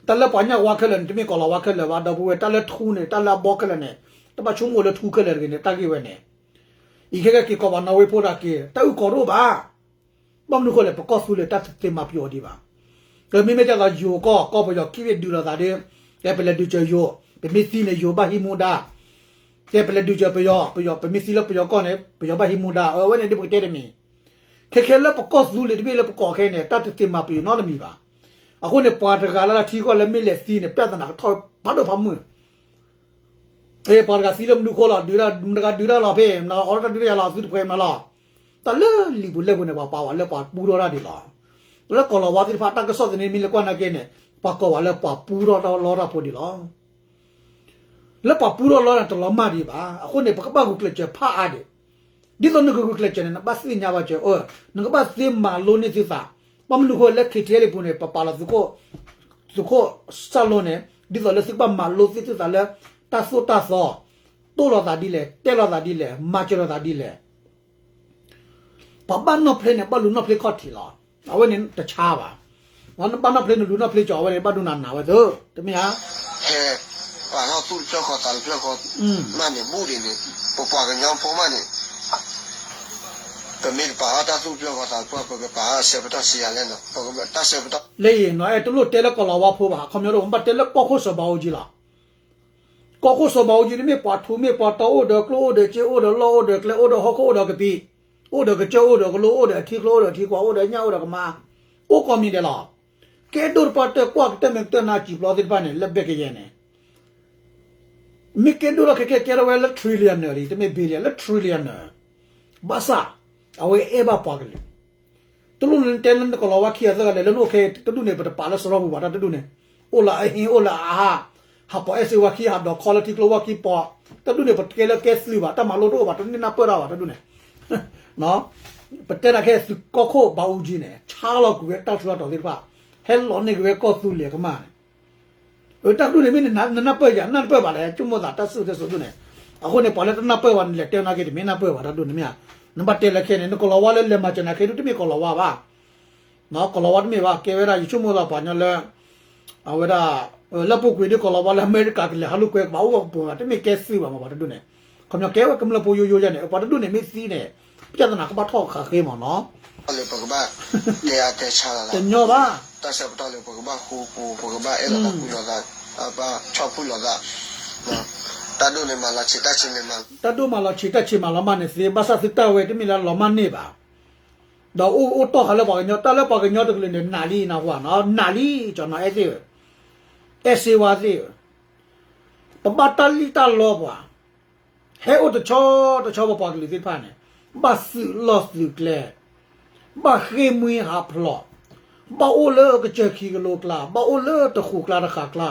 တၢ်လၢပှၤညၣ်ဝါခဲလၢာ်န့ၣ် တမ့ၢ်ကီၤလၤဝါခဲလၢာ်ဘၣ် ဒီပုၢ်ဝဲၢ်, တၢ်လၢထူန့ၣ် တၢ်လၢအဘီခဲလၢာ်န့ၣ်, တဘၣ်ဆိကမိၣ်လၢထူခဲလၢာ်တဂ့ၤန့ၣ် တၢ်ဂ့ၢ်ဝဲန့ၣ်, အံၤခဲက့ၤကိးပှၤနီၣ်ဝ့ဖိဒၣ်က့ၤ တၢ်အုၣ်ကီၤတအိၣ်ဘၣ်. ဘၣ်မနုၤဃိလဲၣ် ပကီၢ်သူလ့ၤတၢ်တသ့မၤပယီၤဒံးဘၣ်. မ့မ့ၢ်ဒ်သိးယိၤကီၢ် ကီၢ်ပယီၤခံဘ့ၣ်ဒုးလိာ်သးဒီး, ကဲပလဲၤဒုးစၢၤယိၤ, ပမ့ၢ်သံန့ၣ် ယိၤဘၣ်ဟံးမူဒါ ကဲပလဲၤဒုးစၢၤပယီၤ, ပယီၤ ပမ့ၢ်သံလၢပယီၤကီၢ်န့ၣ် ပယီၤဘၣ်ဟံးမူဒါ, အဝဲန့ၣ်ဒ်ပကတဲတမံၤ, ခဲခဲလၢပကီၢ်သူလ့ၤတဘ့ၣ်လၢပကိးခဲန့ၣ် တၢ်တသ့မၤပယီၤနီတမံၤဘၣ်. အဃိန့ၣ် ပှၤတဂၤလၢ်လၢ်ထံကီၢ်လၢမ့ၢ်လဲၤသံန့ၣ် ပြဿနာကထီၣ်ဖးဒိၣ်ဖးမုၢ် ပှၤတဂၤသံလၢမနုၤဃိလီၤ, ဒုးဒၣ် မတဂၤဒုးဒၣ်လီၤဖဲ မတဂၤအိးထီၣ်တၢ်ဒုးတၢ်ယၤလီၤ သုတဖှဲးမးလီၤ. တၢ်လၢလံာ်ပူၤလဲၢ်ပူၤန့ၣ် ပှၤပာ်ဝဲလၢပှၤပူထီၣ်တၢ်ဒံးလီၤ. လၢကီၤလၤဝါသ့ၣ်တဖၣ် တၢ်ကစီၣ်သန့မ့ၢ်လၢကွၢ်နာ်က့န့ၣ် ပှၤကိးဝဲလၢပှၤပူထီၣ်တၢ်လီတၢ်ဖိဒံးလီၤ. လၢပှၤပူထီၣ်လီန့ၣ် တလီၤမၢ်ဒံးဘၣ်. အဃိန့ၣ် ပကဘၣ်ဂုာ်ကျဲးစၢးဖးအါဒံး. ဒ်သိးနကဂုာ်ကျဲးစၢးန့ၣ် နဘၣ်သ့ၣ်ညါဘၣ်စၢၤ, နကဘၣ်သ့မၤလိန့ၢ်သုသး. ဘၣ်မနုၤဃိလၢ ခ့ထံလံပူၤန့ၣ် ပပာ်လီၤသုးခိၣ်စၢ်လိန့ၣ် ဒ်သိးလၢသုကဘၣ်မၤလိသ့သုသးလၢ တၢ်သိၣ်တၢ်သီ တိၢ်လိာ်သးဒ်လဲၣ်, တဲလိာ်သးဒ်လဲၣ်, မၤစၢၤလိာ်သးဒ်လဲၣ်. ပှၤဘၣ်နီၣ်ဖျ့န့ၣ် ဘၣ်လူၤနီၣ်ဖျ့ခီၣ်ထံးလီၤ. အဝဲန့ၣ်တဆါဘၣ်. နဘၣ်နီၣ်ဖျ့နလူၤနီၣ်ဖျ့ကီး အဝဲန့ၣ်ဘၣ်ဒိနၤနၤဝဲသ့, တမ့ၢ်ဧါ. ဟဲပာ်ထီၣ်သူၣ်တဖျၢၣ်ဃီသးတဖျၢၣ်ဃီမးန့ၣ် ဘူးဒံးန့ၣ် ပပှၤကညီဖိမးန့ၣ် ပမ့ၢ်တပာ်ထီၣ်တၢ်သူၣ်တဖျၢၣ်ဃီသးတဖျၢၣ် ပကပာ်ထီၣ်ဆၢပတီၢ်ဆံးယၤလဲၣ်နီၤ, ပကတၢ်ဆၢပတီၢ် လၢအံၤနီၤ အဲၣ်တလိၣ်တဲလၢကီၤလၤဝါဖိဘၣ်, ခီပညီတအိၣ် ဘၣ်တဲလၢကီၢ်ခိၣ်စီၤဘးအူကၠံလီၤ. ကီၢ်ခိၣ်စီၤဘးအူကၠံန့ၣ်မ့ၢ်ပှၤထူမ့ၢ်ပှၤတီၤ အိၣ်ဒီးကျိၣ်အိၣ်ဒီးစ့ အိၣ်ဒီးလီၢ်အိၣ်ဒီးကျဲ အိၣ်ဒီးဟီၣ်ခိၣ်အိၣ်ဒီးကပံာ်, အိၣ်ဒီးကစၢၢ်အိၣ်ဒီးကလိ အိၣ်ဒီးအထံကျိအိၣ်ဒီးအထံကွၢ် အိၣ်ဒီးညၣ်အိၣ်ဒီးကမါ, အိၣ်ကိးမံၤဒဲးလီၤ. ကဲဒိၣ်တပှၢ်တၢၢ်ကွၢ်ကတၢၢ်မ့ၢ်ကတၢၢ်နါစံာ်ပျီသ့ၣ်တဖၣ်န့ၣ် လၢဘဲကယဲၢ်န့ၣ် မ့ၢ်ကဲဒိၣ်ထီၣ်ခဲကဲကဲထီၣ်ဝဲလၢ trillionaire လံ တမ့ၢ် billionaire လၢ trillionaire, ဘၣ်ဆၣ် အဝဲအဲၣ်ဘၣ်ပှၤကလုာ်, တလိၣ်လၢနတဲလၢနကလီၤဝါခံဂၤသၢဂၤလဲၣ်, လၢနအိၣ်ခဲအံၤတဒူၣ်န့ၣ် ပတပာ်လၢစရီပူၤဘၣ်တၢ်တဒူၣ်န့ၣ်, အိၣ်လၢအဟံၣ် အိၣ်လၢအဟး, ဟးပိာ်အဲၣ်စ့ဝါခံ ဟးဒိးခီလၢထံကျိဝါခံပိာ်, တဒူၣ်န့ၣ် ပတကဲလၢကဲသုးဘၣ်, တၢ်မၤလိတအိၣ်ဘၣ်, တန့ၢ်နၢ်ပၢၢ်တၢ်ဘၣ်တဒူၣ်န့ၣ် ပတဲနၤခဲသုးကီၢ်ခိၣ်ဘးအူကၠံန့ၣ် ဆါလီၤကွံာ်ဝဲတၢ်ထူးတၢ်တီၤသ့ၣ်တဖၣ်, ဟဲလီၤန့ၢ်က့ၤဝဲကီၢ်သူလ့ၤအကမၢ်န့ၣ်, တၢ်တဒူၣ်န့ၣ်မ့ၢ်နနၢ်ပၢၢ်ယၤ နနၢ်ပၢၢ်ဘၣ်လဲၣ်, ဆိကမိၣ်သးတၢ်စူၢ်တၢ်စိၤဒူၣ်န့ၣ်, အဃိန့ၣ် ပှၤလၢတနၢ်ပၢၢ်ဘၣ်န့ၣ် လဲၤတဲနၤက့ၤတမ့ၢ်နၢ်ပၢၢ်ဘၣ်တၢ်ဒူၣ်န့ၣ်မ့ၢ်ဧါ, နဘၣ်တဲလၢခဲန့ၣ် နကလီၤဝါလၢလဲၤမၤစၢၤနၤခဲဒူၣ် တမ့ၢ်ကလီၤဝါဘၣ် ကလီၤဝါတမ့ၢ်ဘၣ်, ကဲဝဲဒၣ် ယဆိကမိၣ်လီၤပှၤကညီလၢ အဝဲဒၣ် လၢပူၤကွံာ်ဒ်ကလီၤဝါလၢအမဲရကၤကလဲၤဟးလိာ်ကွဲကဘၣ်အိၣ်ဝဲကပူၤဘၣ် တမ့ၢ်ကဲသုးဘၣ်မ့ၢ်ပှၤတဒူၣ်န့ၣ်, ခီပညီကဲဝဲကမျၢၢ်ဖိယိယိယါန့ၣ် ပှၤတဒူၣ်န့ၣ်မ့ၢ်သံန့ၣ် ပြဿနာကဘၣ်ထီၣ်ဃာ်ဃ့မ့ၢ်နီၤ, လၢပကဘၣ်တဲအါတဲဆါလီၤလီၤ, တညီဘၣ်, တၢ်ဆၢကတီၢ်လၢပကဘၣ်ဃူပူၤ ပကဘၣ်အဲၣ်လိာ်သးကွံလိာ်သး ပဆီၣ်ဖှိၣ်လိာ်သး, တၢ်ဒိၣ်န့ၣ်မၤလီၤဆံးတၢ်ဆံးန့ၣ်မၤ, တၢ်ဒိၣ်မၤလီၤဆံးတၢ်ဆံးမၤလီၤမၢ်န့ၣ်သ့, ဘၣ်ဆၣ်သုတၢ်ဝဲတမ့ၢ်လၢလီၤမၢ်န့ၢ်ဘၣ် ဒီးအိၣ်အိၣ်တီၢ်ဃာ်လၢပှၤကညီ တၢ်လၢပှၤကညီတကလုာ်န့ၣ် နးလံနဟါနၤ, နးလံ ကၠီနီၤအဲၣ်သ့ၣ်ဧၢ, အဲၣ်စ့ဝါသ့ၣ်ဧၢ, ပဘၣ်တၢ်လံၣ်တၢ်လီပှၤ, ဟဲအိၣ်တဆီတဆီပပှၤကလုာ်သ့ၣ်တဖၣ်န့ၣ်, ဘၣ်သုးလီၢ်သုးကျဲ, ဘၣ်ဃ့ၢ်မှံဟးဖျိး, ဘၣ်အိၣ်လၢကစၢၢ်ခံကလိကျါ, ဘၣ်အိၣ်လၢတဃူးကျါတဃာ်ကျါ,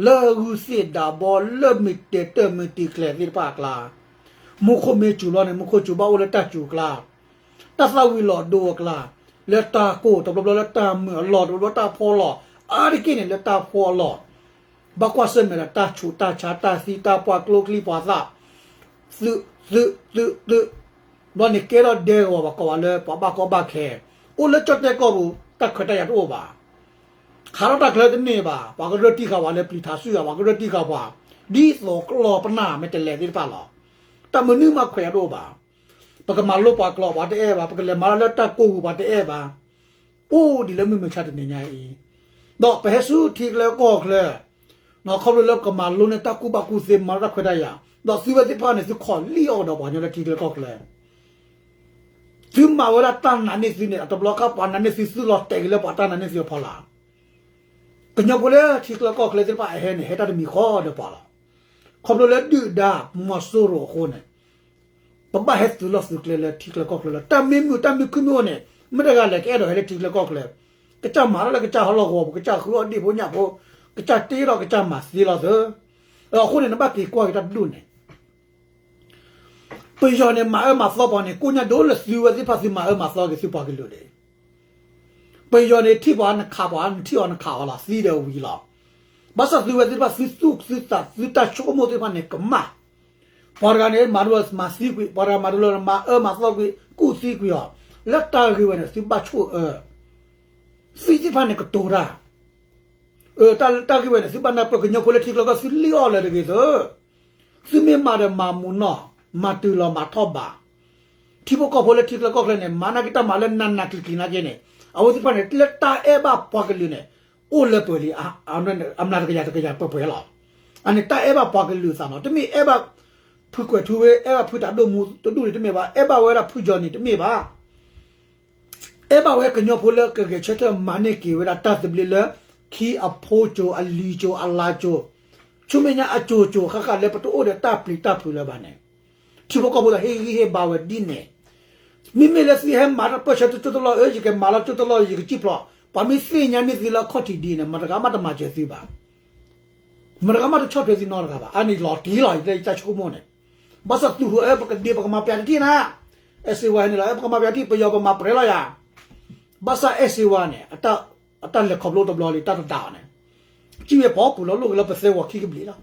လၢဂုၢ်သ့ၣ်ဒးဘီ လၢမုၢ်တဲာ်တၢ်မုၢ်တံာ်ကျဲၤသ့ၣ်တဖၣ်အကျါ, မူခိၣ်မ့ၢ်စူၤလီၤန့ၣ် မူခိၣ်စူၤ ဘၣ်အိၣ်လၢတၢ်စူၤအကျါ, တၢ်သၣ်ဝံၤလီၤဒိအကျါ, လၢတၢ်ကိၢ်တဘျီဘျီလၢတၢ်မုာ်အလီၢ် တဘျီဘျီတၢ်ဖှီၣ်အလီၢ်, အါတက့ၢ်န့ၣ် လၢတၢ်ဖှီၣ်အလီၢ်, ဘၣ်ကွၢ်ဆၢၣ်မဲာ်ဒီးတၢ်ဆူးတၢ်ဆါ တၢ်သံတၢ်ပှၢ် ကျိချံမျိာ်သၣ်, သုး သုး သုး သုး, ဘျီန့ၣ်ကဲထီၣ်ဒဲကဝီၤ ပှၤကိးဝဲလၢပှၤဘၣ်ကီဘၣ်ခဲ, အိၣ်လၢကၠီၣ်တဲၣ်ကီၢ်ပူၤ တၢ်ခွဲးတၢ်ယာ်တအိၣ်ဘၣ်, ဟးထီၣ်တၢ်ချၢတန့ၢ်ဘၣ်, ပှၤကရၢတံၢ်ဃာ်ပှၤလၢပျံၤထးစုယၤ ပှၤကရၢတံၢ်ဃာ်ပှၤ, ဒ်သိးကျီၢ်ပနၢ်မ့ၢ်တလဲၤသ့ၣ်တဖၣ်လီၤ, တၢ်မနုၤမးခွဲးတအိၣ်ဘၣ်, ပကမၤလိပှၤကျိာ်ပှၤတအဲၣ်ဘၣ်, ပကလဲၤမၤတၢ်လၢတၢ်ကိၢ်ပူၤ ပှၤတအဲၣ်ဘၣ်, အိၣ်ဒ်လၢမုၢ်မဆါတနံၤညါအံၤ, ဒီးပဟဲဆူထံကျၢကီၢ်ချၢ, ခီဖျိလၢပကမၤလိန့ၢ်တၢ်ကူၣ်ဘၣ်ကူၣ်သ့ မၤတၢ်ခွဲးတၢ်ယာ်, ဒီးသုဝဲသ့ၣ်တဖၣ်န့ၣ် သုခိးလံၣ်အီၣ်ကဒီးပှၤကညီလၢထံကျၢကီၢ်ချၢ, သုမၤဝဲဒၣ်တၢ်နာ်န့ၢ်သုန့ၣ် အတဘျီခါပှၤနာ်န့ၢ်သု သုလီၤတဲာ်က့ၤလၢပှၤတၢ်နာ်န့ၢ်သုအဖီလာ်, ကညီဖိလၢထံကျၢကီၢ်ချၢသ့ၣ်တဖၣ်အဟဲန့ၣ် ဟဲတၢ်တမံၤဃီဒီးပှၤလီၤ, ခီဖျိလၢဒုၣ်ဒါမီၤစိရိၤအဃိန့ၣ် ပဘၣ်ဟဲသုးလီၢ်သုးကျဲလၢထံကျၢကီၢ်ချၢလီၤ, တၢ်မ့ၢ်မုာ်တၢ်မ့ၢ်ခုၣ်မ့ၢ်အိၣ်န့ၣ် မ့ၢ်တဂၤလဲၤကအဲၣ်ဒိးဟဲလၢထံကျၢကီၢ်ချၢ, ကစၢ်မၤထီၣ်လၢကစၢ်ဟီၣ်လီၢ်ကဝီၤပူၤ ကစၢ်ဃုအီၣ်ဒ့ၣ်ဖိညၣ်ဖိ, ကစၢ်တ့ထီၣ်ကစၢ်မၤသ့လီၤသၢ, အဃိန့ၣ် နဘၣ်က့ၤကွၢ်က့ၤတၢ်တဒူၣ်န့ၣ် ပယီၤန့ၣ် မၤအၢမၤသီပှၤန့ၣ် ကိၣ်ညါဒိၣ်လၢသုဝဲသ့ၣ်တဖၣ်သုမၤအၢမၤသီက့ၤသုပှၤကလုာ်န့ၣ်, ပယီၤန့ၣ်ထံၣ်ပှၤနခးပှၤ နထံၣ်အီၤနခးအီၤလီၤ သံဒီးဝံၤလီၤ, ဘၣ်ဆၣ်သုဝဲသ့ၣ်တဖၣ်သုသူၣ်သုသးသုတၢ်ဆိကမိၣ်သ့ၣ်တဖၣ်န့ၣ်ကမၣ်, ပှၤတဂၤန့ၣ် မၤတလၢမၤသံကွံာ်, ပှၤတဂၤမၤတလၢမၤအၢမၤသီကွံာ် ကူၣ်သံကွံာ်အီၤ, လၢတၢ်ဂ့ၢ်ဝဲန့ၣ် သုဘၣ်ဆိၣ်အၢ, သံသ့ၣ်တဖၣ်န့ၣ်ကတိၤတၢ် တၢ်ဂ့ၢ်ဝဲန့ၣ် သုဘၣ်နၢ်ပၢၢ် ကညီဖိလၢထံကျၢကီၢ် သုလံၣ်အီၣ်လၢၤတဂ့ၤသၢ, သုမ့ၢ်မၤဒီးမၤမူနီၢ်, မၤတုၤလီၤမၤထီၣ်ဘး, ထံဖိကီၢ်ဖိလၢထံကျၢကီၢ်ချၢန့ၣ် မၤနာ်က့ၤတၢ်မၤလၢနးနးကျံၤကျံၤနာ်က့ၤန့ၣ်, အဝဲသ့ၣ်တဖၣ်န့ၣ် လၢတၢ်အဲၣ်ဘၣ်ပှၤကလုာ်န့ၣ် အိၣ်လၢပှဲၤလံ, အမျးတကယၤတကယၤပှဲၤပှဲၤလီၤ. အန့ၣ်တၢ်အဲၣ်ဘၣ်ပှၤကလုာ်သးနီၤ, တမ့ၢ်အဲၣ်ဘၣ် ဖုကွဲးထူဝ့ အဲၣ်ဘၣ်ဖုတၢ်ဒိၣ်မူတဒူၣ်န့ၣ်တမ့ၢ်ဘၣ်, အဲၣ်ဘၣ်ဝဲဒၣ်ဖုကၠီၤနံၤတမ့ၢ်ဘၣ် အဲၣ်ဘၣ်ဝဲကညီဖိလၢကဂဲၤဆၢထၢၣ်မၤန့ၢ်က့ၤဝဲဒၣ်တၢ်သဘျ့လၢ ခံအဖိကၠိ အလံၤကၠိ အလါကၠိ, ဆူမဲာ်ညါအကၠိကၠိဃၣ်ဃၣ်လၢပတအိၣ်ဒီးတၢ်ပျံၤတၢ်ဖုးလၢၤဘၣ်န့ၣ်, ထံဖိကီၢ်ဖိဒီးဟ့ၣ်ဂံၢ်ဟ့ၣ်ဘါဝဲဒ်န့ၣ်, မ့မ့ၢ်လၢသုဟဲမၤတၢ်ပၢၢ်ဆၢတကၠိတလီၢ်ဧၢ, ယကမၤလီၤကၠိတလီၢ် ယကစံၣ်ဖျိး, ပှၤမ့ၢ်သ့ၣ်ညါန့ၢ်သုလၢအခီၣ်ထံးဒ်န့ၣ် မတၤတဂၤမးတမၤစၢၤသုဘၣ် မတၤတဂၤမးတဆီၣ်ထွဲသုနီတဂၤဘၣ်. အန့ၣ်လီၤတံၢ်လီၤ ယတၢ်ဆိကမိၣ်န့ၣ်, ဘၣ်ဆၣ်သုးဟူးအၢ ပကဒ့ပကမၤပျးတထံၣ်နၤ, အဲၣ်စ့ဝါဟဲန့ၣ်လီၤ အဲၣ်ပကမၤပျးတထံၣ် ပယီၤပမၤပြဲလီၤယၤ, ဘၣ်ဆၣ်အဲၣ်စ့ဝါန့ၣ် အတၢ်လဲၤခီဖျိတဘျီလံ တၢ်တဒၣ်အီၤန့ၣ်, စံၣ်ဝဲဖီပူၤလီၤ လိၣ်က့ၤလၢပသဲဝီၤခံကဘျံးလီၤ.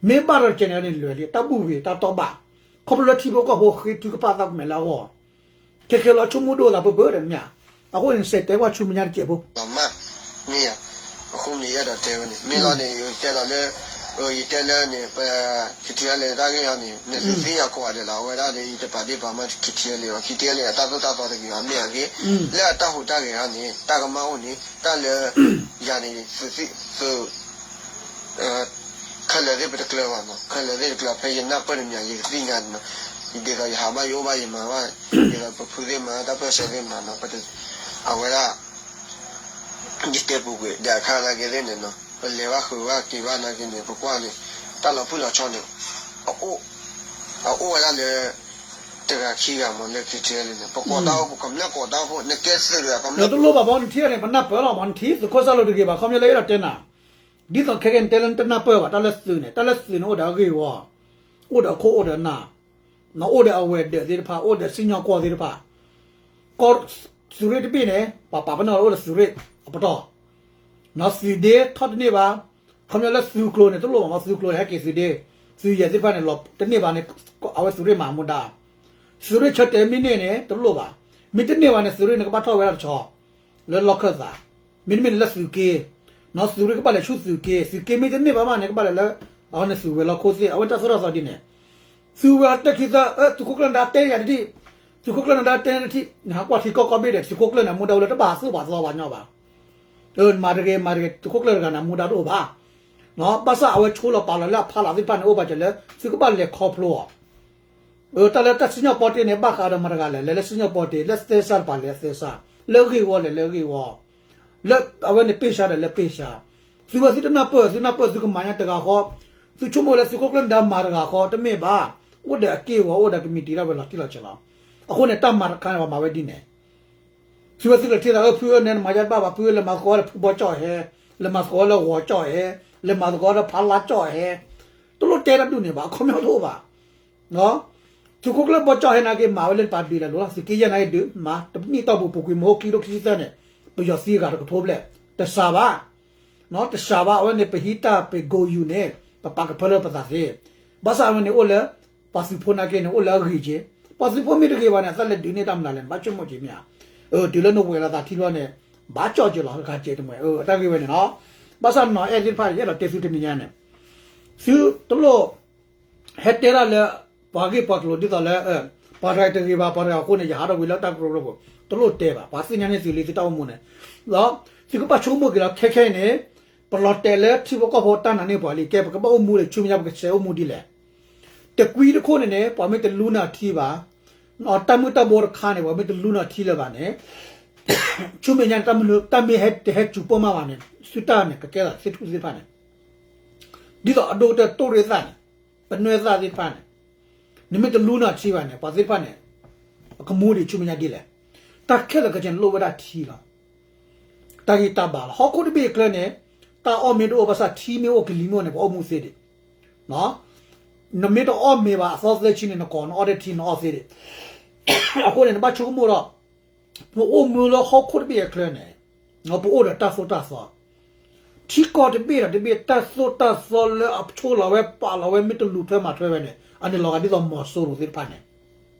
မ့ၢ်ဘၣ်ဒီးတကဲန့ၣ်န့ၣ် လွဲၤလံ တၢ်ဘူၣ်ဝ့ၤတၢ်တီဘၣ်, ခီဖျိလၢထံဖိကီၢ်ဖိဃ့ထုကဖၣ်သးကမဲာ်လၢအဂီၢ်, ခဲခဲလီၤဆိကမိၣ်ဒိၣ်သးပၢၢ်ပၢၢ်ဒီးမ့ၢ်ဧါ, အဃိန့ၣ် စဲးတဲကွၢ်ဆူမဲာ်ညါတစဲးဖိ မ့ၢ်ဧါ, အဃိမ့ၢ်ယအဲၣ်ဒိးတဲဝဲန့ၣ် မ့ၢ်လီၤန့ၣ် ယတဲဒီးလၢ ယတဲလၢန့ၣ် ပ ခံထံလၢတၢ်ဂ့ၢ်အံၤန့ၣ် နသုသ့ၣ်ညါကိးဂၤဒဲးလီၤ အဝဲဒၣ်ဒီး ယတပာ်ဒ့ၣ်ပာ်မး ခံထံလၢန့ၣ် ခံထံလၢန့ၣ် အတၢ်သိၣ်တၢ်သီတဂ့ၤအီၤ မ့ၢ်အဂ့ၢ်, လၢအတၢ်ဟူးတၢ်ဂဲၤအံၤန့ၣ် တၢ်ကမၣ်အိၣ်န့ၣ် တၢ်လၢ ယၤန့ၣ် သုးသ့ၣ်သုး ခဲလၢာ်သ့ၣ်ပတကျၢၤဘၣ်နီၤ ခဲလၢာ်သ့ၣ်တကျၢၤ ဖဲယနၢ်ပၢၢ်တမံၤ ယကသ့ၣ်ညါန့ၣ်နီၤ ဒ်သိးယဟးဘၣ်ယအိၣ်ဘၣ်ယမၤဘၣ် ဒ်သိးပဖုသ့ၣ်မၤ တၢ်ပၢၢ်ဆၢသ့ၣ်မၤနီၤ အဝဲဒၣ် ယတဲပူၤကွံာ် ဒီးအခါနာ်က့သ့ၣ်န့ၣ်နီၤ ပလဲၤဘၣ်ဃုာ်ဘၣ်က့ၤဘၣ်နာ်က့န့ၣ် ပကွၢ်န့ၣ် တၢ်လီၤဖုၣ်လီၤဆီန့ၣ် အအိၣ် အအိၣ်ဝဲဒၣ်လၢ တဂၤခံဂၤမ့ၢ်လၢ က့ထံလံန့ၣ် ပကိးတၢ်အိၣ်ဖှိၣ် ကမျၢၢ်ကိးတၢ်အိၣ်ဖှိၣ် နကဲသုးတဂၤ ကမျၢၢ် တလိၣ်ဘၣ်ဘီ နထံၣ်န့ၣ် ပနၢ်ပၢၢ်လီၤမး နထံၣ်သုးခိၣ်စၢ်လိတဂ့ၤဘၣ် ခီပညီလၢအဲၣ်ဒိးတဲနၤ ဒ်သိးခဲကနံၣ်တဲလၢနတနၢ်ပၢၢ်ဘၣ် တၢ်လၢသုးန့ၣ် တၢ်လၢသုးန့ၣ်အိၣ်ဒီးအဂ့ၢ်ဝီ အိၣ်ဒီးအခိၣ်အိၣ်ဒီးနၢ် အိၣ်ဒီးအဝဲၤဒၢးသ့ၣ်တဖၣ် အိၣ်ဒီးစံၣ်ညီၣ်ကွီၢ်သ့ၣ်တဖၣ် ကီၢ်သုးရ့ၣ်တဘ့ၣ်န့ၣ် ပှၤပာ်ပနီၣ်အိၣ်ဒီးသုးရ့ၣ်အပတီၢ် သုးဒ့ထီၣ်တန့ၢ်ဘၣ် ခီပညီလၢသုးကျိၤန့ၣ် တလိၣ်ဘၣ်မး သုးကျိၤန့ၣ် ဟဲက့ၤသုးဒ့ သုးယဲၢ်သ့ၣ်တဖၣ်န့ၣ် လီၤတန့ၢ်ဘၣ်န့ၣ် အဝဲသုးရ့ၣ်မၤမူဒါ သုးရ့ၣ်ဆၢတဲာ်မ့ၢ်န့ၢ်န့ၣ် တလိၣ်ဘၣ် မ့ၢ်တန့ၢ်ဘၣ်န့ၣ် သုးရ့ၣ်န့ၣ် ကဘၣ်ထီၣ်ဝဲဒၣ်တဆီ လၢလီၢ်ခၢၣ်သး မ့တမ့ၢ်န့ၣ်လၢသုးက့ သုးရ့ၣ်ကဘၣ်လဲၤဆူသုးက့ သုးက့မ့ၢ်တန့ၢ်ဘၣ်မးန့ၣ် ကဘၣ်လဲၤလၢ အဝဲန့ၣ်သုးဝဲၤလီၢ်ခိၣ်သ့ၣ် အဝဲတၢ်သိၣ်တၢ်သီဒ်န့ၣ် သုးဝဲၤတၢ်ခံသၢ သုးခိၣ်ကျၢၢ်နဒါတဲယၤတထံၣ် သုးခိၣ်ကျၢၢ်နဒါတဲတထံၣ် နဟးကွၢ်ထံကီၢ်ကီၢ်ဘ့ၣ်ဒီး သုးခိၣ်ကျၢၢ်န့ၣ် မူဒါအိၣ်လၢတဘၣ်သူၣ်ဘၣ်သီဘၣ်ညီဘၣ် မၤတဂ့ၤ မၤတဂ့ၤ သုးခိၣ်ကျၢၢ်တဂၤန့ၣ် မူဒါတအိၣ်ဘၣ် ဘၣ်ဆၣ်အဝဲဆိလီၤပာ်လီၤလၢအဖီလာ်သ့ၣ်တဖၣ်န့ၣ် အိၣ်ဘၣ်စၢၤလၢ သုကဘၣ်လဲၤခီဖျိအီၤ တၢ်လၢတၢ်စံၣ်ညီၣ်ပီတ့န့ၣ် ဘၣ်ဃးဒီးမတၤတဂၤလဲၣ် လဲၤလၢစံၣ်ညီၣ်ပီတ့ လၢသဲစးတပၤလဲၤသဲစး လၢအဂ့ၢ်ဝီလဲၤလၢအဂ့ၢ်ဝီ လၢအဝဲန့ၣ်ပ့ၢ်စှၤဒီးလၢပ့ၢ်စှၤ သုဝဲသုတနၢ်ပၢၢ် သုနၢ်ပၢၢ်သုကမၤညါတဂၤဃီ သုဆိကမိၣ်လၢသုးခိၣ်ကျၢၢ်နဒါမၤတဂၤဃီ တမ့ၢ်ဘၣ် အိၣ်ဒီးအက့ၢ်အဂီၤ အိၣ်ဒီးကမံးတံာ်ဒၣ်ဝဲလီၤတံၢ်လီၤဆဲးလီၤ အဃိန့ၣ် တၢ်မၤတခါန့ၣ် ပှၤမၤဝဲဒ်န့ၣ် သုဝဲသုကထံၣ်သး ဖုအၢန့ၣ် နမၤယါတဘၣ်ဘၣ် ဖုအၢလဲၤမၤသကိးဝဲလၢဖုဘီကၠီၣ်ဟဲ လဲၤမၤသကိးဝဲလၢဂီၤကၠီၣ်ဟဲ လဲၤမၤသကိးဝဲလၢဖးလါကၠီၣ်ဟဲ တလိၣ်တဲတၢ်ဒ်န့ၣ်ဘၣ် အခီပညီတအိၣ်ဘၣ် သုးခိၣ်ကျၢၢ်ဘီကၠီၣ်ဟဲနာ်က့ မၤဝဲလၢပှၤဒုးလဲၤလိၤလီၤ သုးက့ယဲၢ်နာ်က့ဒုး မၤ တနံၣ်တီၢ်ပူၤ ပူၤကွံာ်မဟိခံကထိခံဆံသၢန့ၣ် ပယီၤသံဂၤတကထိဘျဲၣ် တစှၤဘၣ် တစှၤဘၣ် အဝဲန့ၣ် ပဟံးတၢ်ပကိယူၤန့ၣ် ပပာ်ကဖၢလၢပသးသ့ ဘၣ်ဆၣ်အဝဲန့ၣ်အိၣ်လၢ ပှၤသုးဖိနာ်က့န့ၣ် အိၣ်လၢအဂ့ၤက့ၤ ပှၤသုးဖိမ့ၢ်တဂ့ၤဘၣ်န့ၣ် အသးလဲၤဒုးန့ၢ်တၢ်မနုၤလဲၣ်န့ၣ် ဘၣ်ဆိကမိၣ်က့ၤမ့ၢ်ဧါ တုၤလၢနဝဲၤလီၤသးထံလီၤန့ၣ် ဘၣ်ကၠီၣ်က့ၤလီၤ တဂၤကဲတမှဲ အတၢ်ဂ့ၢ်ဝဲန့ၣ်လီၤ ဘၣ်ဆၣ်နီၢ်အဲၣ်သ့ၣ်တဖၣ် ယအဲၣ်ဒိးတဲသုတနံၤညါန့ၣ် သုတလိၣ် ဟဲတဲဒၣ်လၢ ပှၤဂ့ၢ်ပှၤကျိၤဒ်သိးလၢ ပှၤတဂၤတဂ့ၤဘၣ် ပှၤတဂၤအဃိန့ၣ် ယဟးထီၣ်ကွံာ်လၢတၢ်ကရၢကရိပူၤ တလိၣ်တဲဘၣ် ပှၤသ့ၣ်ညါန့ၢ်သုလံသုတၢ်အိၣ်မူန့ၣ် ဒီး သုကဘၣ်ဆိကမိၣ်က့ၤလီၤ ခဲခဲအံၤန့ၣ် ပလီၤတဲာ်လၢထံဖိကီၢ်ဖိတၢ်နာ်န့ၢ်ပှၤလံ ကဲပကဘၣ်အိၣ်မူဒီး ဆူမဲာ်ညါပကဆဲးအိၣ်မူဒ်လဲၣ် တကွံတခိၣ်န့ၣ်န့ၣ် ပှၤမ့ၢ်တလူနၤထံဘၣ် တၢ်မုၢ်တၢ်ဘိတခါန့ၣ် ပှၤမ့ၢ်တလူနၤထံလၢၤဘၣ်န့ၣ် ဆူမဲာ်ညါန့ၣ် တၢ်မ့ၢ်ဟဲတဟဲစူၤပၢၢ်မးဘၣ်န့ၣ် သုတၢ်န့ၣ် ကကဲသးသ့ၣ်ထူၣ်သ့ၣ်တဖၣ်န့ၣ် ဒ်သိးအဒိကတၢၢ်တိၢ်ရ့ၣ်သၣ်န့ၣ် ပနွဲၢ်သၣ်သ့ၣ်တဖၣ်န့ၣ် နမ့ၢ်တလူနၤထံဘၣ်န့ၣ် ပှၤသ့ၣ်တဖၣ်န့ၣ် အကမူဒံးဆူမဲာ်ညါဒ်လဲၣ် တၢ်ခဲလၢာ်ခဲဆ့န့ၣ်လိၣ်ဝဲဒၣ်ထံလီၤ တၢ်ဂံၢ်တၢ်ဘါလီၤ ဟီၣ်ခိၣ်တဘ့ၣ်အချၢန့ၣ် တၢ်အီၣ်မ့ၢ်တအိၣ်ဘၣ်ဆၣ်ထံမ့ၢ်အိၣ်ကလံၤမ့ၢ်အိၣ်န့ၣ် ပှၤအိၣ်မူသ့ဒံး နမ့ၢ်တအီၣ်မ့ၤဘၣ်အသီသၢဆံန့ၣ် နကိးနအီၣ်တထံနအီၣ်သ့ဒံး အဃိန့ၣ် နဘၣ်ဆိကမိၣ်ဒီး ပအိၣ်မူလၢဟီၣ်ခိၣ်တဘ့ၣ်အချၢန့ၣ် ပအိၣ်ဒီးတၢ်သိၣ်တၢ်သီ ထံကီၢ်တဘ့ၣ်ဒီးတဘ့ၣ် တၢ်သိၣ်တၢ်သီလၢအဆိလီၤဝဲပာ်လီၤဝဲမ့ၢ်တလူၤထွဲမၤထွဲဝဲန့ၣ် အန့ၣ်လီၤဂာ်ဒ်သိးမီၤစိရိၤသ့ၣ်တဖၣ်န့ၣ်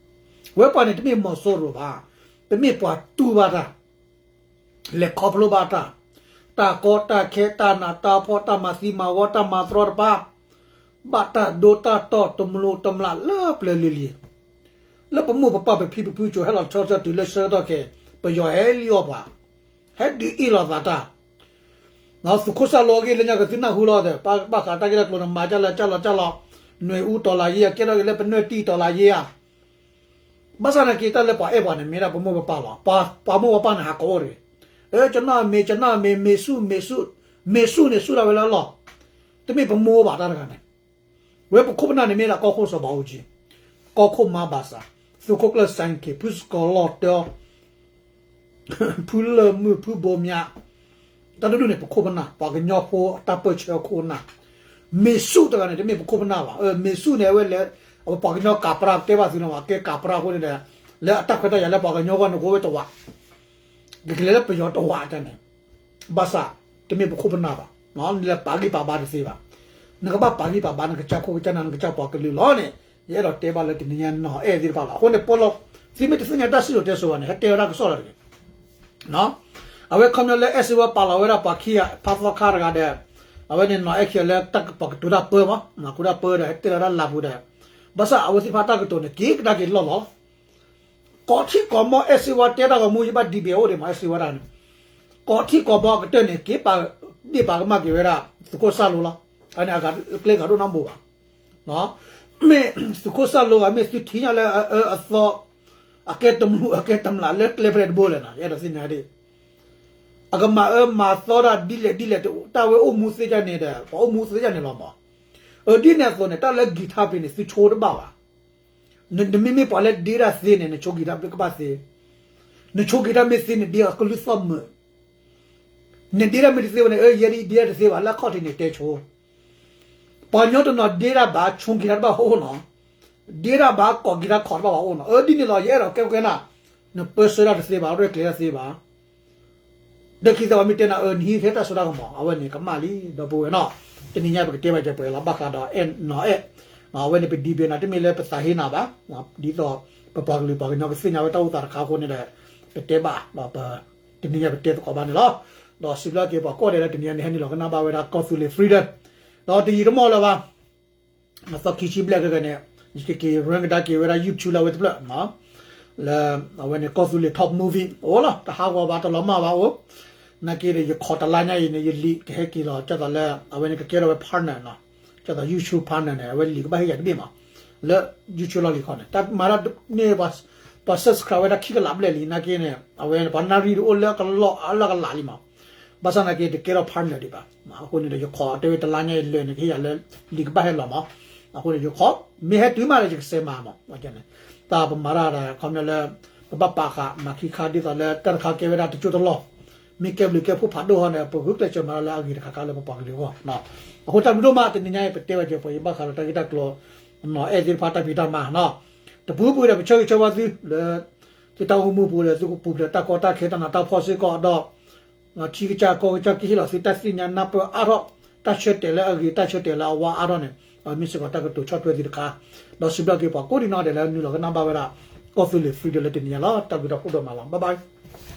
ဝဲပှၤန့ၣ်တမ့ၢ်မီၤစိရိၤဘၣ် တမ့ၢ်ပှၤတူၢ်ဘၣ်တၢ် လဲၤခီဖျိဘၣ်တၢ်, တၢ်ကီတၢ်ခဲ တၢ်နးတၢ်ဖှီၣ် တၢ်မၤသံမၤဝီ တၢ်မၤတြီတပါ, ဘၣ်တၢ်ဒိတၢ်တီၢ် တမျိးတမျာ်လၢပျၢၤလံၤလံၤ, လၢပမိၢ်ပပၢ်ပဖံပဖုကၠိဟဲလီၤဆီဆီတုၤလၢဆၢကတီၢ်ခဲအံၤ ပယီၤဟဲလံအီၣ်ပှၤ, ဟဲဒုးအ့ၣ်လိာ်သးတၢ် သုးခိၣ်စၢ်လိအဂ့ၢ်လၢညါကသုနၢ်ဟူလီၤဒီး ဘၣ်ဃးတၢ်ဂ့ၢ်တၢ်ကျိၤန့ၣ် မၤကၢ်လၢကၢ်လီၤကၢ်လီၤ, နွဲၣ်အူတီၢ်လၢ်ယ့ၢ် ကဲထီၣ်က့ၤလၢပနွဲၣ်တံၢ်တီၢ်လၢ်ယ့ၢ်ဧါ ဘၣ်ဆၣ်နာ်က့ တၢ်လၢပှၤအဲၣ်ပှၤန့ၣ် မ့ၢ်ဒၣ်ပမိၢ်ပပၢ်လီၤ. ပှၤမိၢ်ပပၢ်န့ၣ် ဟးကိးအိၣ်တဂ့ၤ. ကနီၣ်မ့ၤ ကနီၣ်မ့ၤ မ့ၤဆူၣ် မ့ၤဆူၣ်, မ့ၤဆူၣ်န့ၣ် ဆူၣ်ဒၣ်ဝဲလၢအလီၢ်, တမ့ၢ်ပမိၢ်ဘၣ်တၢ်တဂၤန့ၣ်. ဝဲပခိၣ်ပနၢ်န့ၣ် မ့ၢ်ဒၣ်ကီၢ်ခိၣ်စီၤဘးအူကၠံ, ကီၢ်ခိၣ်မါဘၣ်ဆၣ်, သုးခိၣ်ကျၢၢ်စဲၣ်က့ၤ ဖုစကီၤလီၢ်တၢ ဖုလၢၢ်မုၣ် ဖုဘိမၠး, တၢ်ဒိၣ်ဒိၣ်န့ၣ် ပခိၣ်ပနၢ်, ပှၤကညီဖိအတၢ်ပၢၢ်ဆၢအခိၣ်အနၢ်, မ့ၤဆူၣ်တဂၤန့ၣ် တမ့ၢ်ပခိၣ်ပနၢ်ဘၣ်. မ့ၤဆူၣ်န့ၣ် အဝဲလဲၤ, အဝဲပှၤကညီကးပြၢ် တဲဘၣ်သုန့ၣ် ကဲကးပြၢ်အဃိန့ၣ်ဒီး, လၢအတၢ်ခွဲးတၢ်ယာ်လၢပှၤကညီဂီၢ်န့ၣ် ကအိၣ်ဝဲတဝး, ကကလဲၤလၢပယီၤတဝးတၢ်န့ၣ်, ဘၣ်ဆၣ်, တမ့ၢ်ပခိၣ်ပနၢ်ဘၣ်, နလဲၤပာ်ဂံၢ်ပာ်ဘါတသ့ဘၣ်, နကဘၣ်ပာ်ဂံၢ်ပာ်ဘါ နကစၢ်ခိၣ်ကစၢ်နၢ် နကစၢ်ပှၤကလုာ်လီၤန့ၣ်, ယအဲၣ်ဒိးတဲဘၣ်လၢတနံၤညါနီၢ်အဲၣ်သ့ၣ်တဖၣ်လီၤ. အဃိန့ၣ် ပလီၢ်, သုမ့ၢ်တသ့ၣ်ညါတၢ်စံၣ်စိၤတဲစိၤဘၣ်န့ၣ် ဟဲတဲဝဲဒၣ်ကစီၣ်လီၤတဂ့ၤ အဝဲခီပညီလၢအဲၣ်စ့ဝါပာ်လီၤဝဲဒၣ်ပှၤခံဂၤ ဖးသီခါတဂၤဒီး, အဝဲန့ၣ်နီၢ်အဲၣ်ခံဂၤလၢတၢ်ကပီၤကတိၤတၢ်ပၢမး, ကတိၤတၢ်ပၢဒီး ဟဲတဲလီၤတၢ်လၢ်ပူၤဒီး, ဘၣ်ဆၣ်အဝဲသ့ၣ်တဖၣ်တၢ်ကတိၤန့ၣ် က့ၤကဒါက့ၤလီၢ်လီၤ. ကိးထံၣ်ကိးမီ အဲၣ်စ့ဝါတဲတၢ်ဂီၤမူ ယဘၣ်ဒံးဘၣ်အိၣ်ဒံးမး အဲၣ်စ့ဝါတၢ်န့ၣ်, ကိးထံၣ်ကိးမီအကတၢၢ်န့ၣ် က့ၤပာ်, ဒ့ၣ်ပာ်ကမၣ်က့ၤဝဲဒၣ် သုးခိၣ်စၢ်လိလီၤ. အန့ၣ်အကျဲဂၤဒိၣ်နီတဘိဘၣ် မ့ၢ်သုးခိၣ်စၢ်လိဂၤ မ့ၢ်သုထံၣ်ညါလၢအအၢအသီ, အကဲတမျိး အကဲတမျာ်လၢကျဲဖဲလဲၣ်တဘိလဲၣ်နီၤ ယအဲၣ်ဒိးသ့ၣ်ညါဒ်, အကမၤအၢမၤသီတၢ်ဒ်လဲၣ်ဒ်လဲၣ် တၢ်ဝဲအိၣ်မူသ့ဒ်န့ၣ်ဒီး ပှၤအိၣ်မူသ့ဒ်န့ၣ်လီၤမး. အၢ ဒ်န့ၣ်အသိးန့ၣ် တၢ်လၢဂံၢ်ထါပ့ၤန့ၣ် သုဆိတဘၣ်ဘၣ်. နမ့မ့ၢ်ပှၤလၢဒ့တၢ်သ့န့ၣ် နဆိကတၢ်ကဘၣ်သ့, နဆိကတၢ်မ့ၢ်သ့န့ၣ် ဒ့အကလုၢ်သီၣ်မုာ်, နဒ့တၢ်မ့ၢ်တသ့ဝဲန့ၣ် အၢ ယဲဒ်ဒ့တၢ်တသ့ဘၣ် လၢအခီၣ်ထံးန့ၣ်တဲဆိ, ပှၤကညီတနီၤဒ့တၢ်ဘၣ် ဆိကတၢ်တဘၣ်အိၣ်နီၤ, ဒ့တၢ်ဘၣ် ကိးက့ၤတၢ်ခီၣ်တဘၣ်ဘၣ်အိၣ်နီၤ, အၢ ဒ်န့ၣ်လီၤ ယအဲၣ်ဒိးကဲပကဲနၤ, နပၢဆှၢတၢ်တသ့ဘၣ် ရဲၣ်ကျဲၤတၢ်သ့ဘၣ် ဒီးခံသၢဝဲမ့ၢ်တဲနၤ အၢ နဟံးထဲတၢ်စိတၢ်ကမီၤ အဝဲန့ၣ်ကမၣ်လံ ဒီပုၢ်ဝဲၢ်နီၤ, တနံၤညါပကတဲဘၣ်ကဲပှဲၤလီၤ ဘၣ်ဃးဒီးအဲၣ်နီၤအဲၣ်, အဝဲန့ၣ်ပဒံးဘ့ၣ်နၤ တမ့ၢ်လၢပသးဟ့နၤဘၣ်, ဒ်သိး ပပှၤကလုာ်ပှၤကညီကသ့ၣ်ညါဝဲတၢ်အိၣ်သးတခါအဃိန့ၣ်ဒီး ပတဲဘၣ်ဒီးပ တနံၤညါပတဲသကိးဘၣ်န့ၣ်လီၤ, ဒီးစံးဘျုးက့ၤပှၤကိးဂၤဒဲးလၢတနံၤညါန့ၣ် ဟဲနုာ်လီၤကနၣ်ဘၣ်ဝဲဒၣ်ကီၢ်သူလ့ၤ Freedom, ဒီးတယံာ်တမီၢ်လၢၤဘၣ် အသီခံဆံဘျဲၣ်ခဲကဲန့ၣ် ယကက့ၤ run ကဒါက့ၤဝဲဒၣ် YouTube လၢအဝဲတဖျၢၣ်, လၢ အဝဲန့ၣ် ကီၢ်သူလ့ၤ top movie အိၣ်လီၤ တဟးဂီၤဘၣ် တလီၤမၢ်ဘၣ်အိၣ်, နာ်က့ဒီး ယခီၣ်တလါညါအံၤန့ၣ် ယလံာ်ကဟဲက့ၤလီၤ ကၢ်သိးလၢ အဝဲန့ၣ်ကကဲထီၣ်ဝဲ partner နီၤ, ကၢ်သိး YouTube partner န့ၣ် အဝဲလံာ်ကဘၣ်ဟ့ၣ်ယၤတဘ့ၣ်မး, လၢ YouTube လီၢ်လံၤခီန့ၣ် တၢ်မၤတၢ်န့ၣ် ပှၤ subscribe ဝဲဒၣ်ခံကလးဘျဲၣ်လံ နာ်က့န့ၣ် အဝဲပှၤနၣ်ရံၣ်ဒုးအိၣ်လၢကလီၢ်အလီၢ်ကလးလံမး, ဘၣ်ဆၣ်နာ်က့တကဲထီၣ် partner ဒံးဘၣ်, အဃိန့ၣ်ဒီး ယခီၣ်တဲဝဲတလါညါအံၤလၢာ်န့ၣ် ကဟ့ၣ်ယၤလၢ လံာ်ကဘၣ်ဟဲလီၤမး, အဃိန့ၣ် ယခီၣ် မ့ၢ်ဟဲတုၤမးဒီး ယကစဲးမၤမး, တၢ်ပမၤတၢ်ဒီး ခီပညီလၢ ပဘၣ်ပာ်ဃာ် မၤခံခါဒ်သိးလၢ တၢ်တခါကဲဝဲဒၣ်တစိၢ်တလီၢ်, မ့ၢ်ကဲဘျုးကဲဖှိၣ်ဖးဒိၣ်ဟီန့ၣ် ပဂုာ်ကျဲးစၢးမၤတၢ်လၢအဂ့ၤတခါခါလၢပပှၤကလုာ်အဂီၢ်, အဃိတၢ်ဘျုးဒိၣ်မး တနံၤညါအံၤ ပတဲဘၣ်ကဲပှဲၤအံၤ ဘၣ်ဃးဒီးတၢ်ဂ့ၢ်တၢ်ကျိၤ နီၤအဲၣ်သ့ၣ်တဖၣ်တၢ်ဖံးတၢ်မၤ, တပူၤပူၤဒီး ပဆၢဂ့ၤဆၢဝါသုလၢ သုတၢ်အိၣ်မူပူၤဒီး သုကပူၤဖျဲးတၢ်ကီတၢ်ခဲတၢ်နးတၢ်ဖှီၣ်စ့ၢ်ကီးဒီး ထံကစၢ်ကီၢ်ကစၢ်ကဟ့ၣ်လီၤသုတၢ်သ့ၣ်ညါနၢ်ပၢၢ်အါထီၣ်, တၢ်ဆၢတဲာ်လၢအဂ့ၤ တၢ်ဆၢတဲာ်လၢအဝါအါထီၣ်န့ၣ် မ့ၢ်စ့ၢ်ကီးတၢ်ကတိၤဆီၣ်ထွဲသုတခါ, ဒီးစံးဘျုးက့ၤပှၤကိးဒံးနီၢ်ဒဲးလၢနုာ်လီၤကနၣ်ဘၣ်ဝဲဒၣ် ကီၢ်သူလ့ၤ Freedom လၢတနံၤညါလီၤ. တၢ်ဘျုးတၢ်ဖှိၣ်ဒိၣ်မးလီၤ. Bye bye.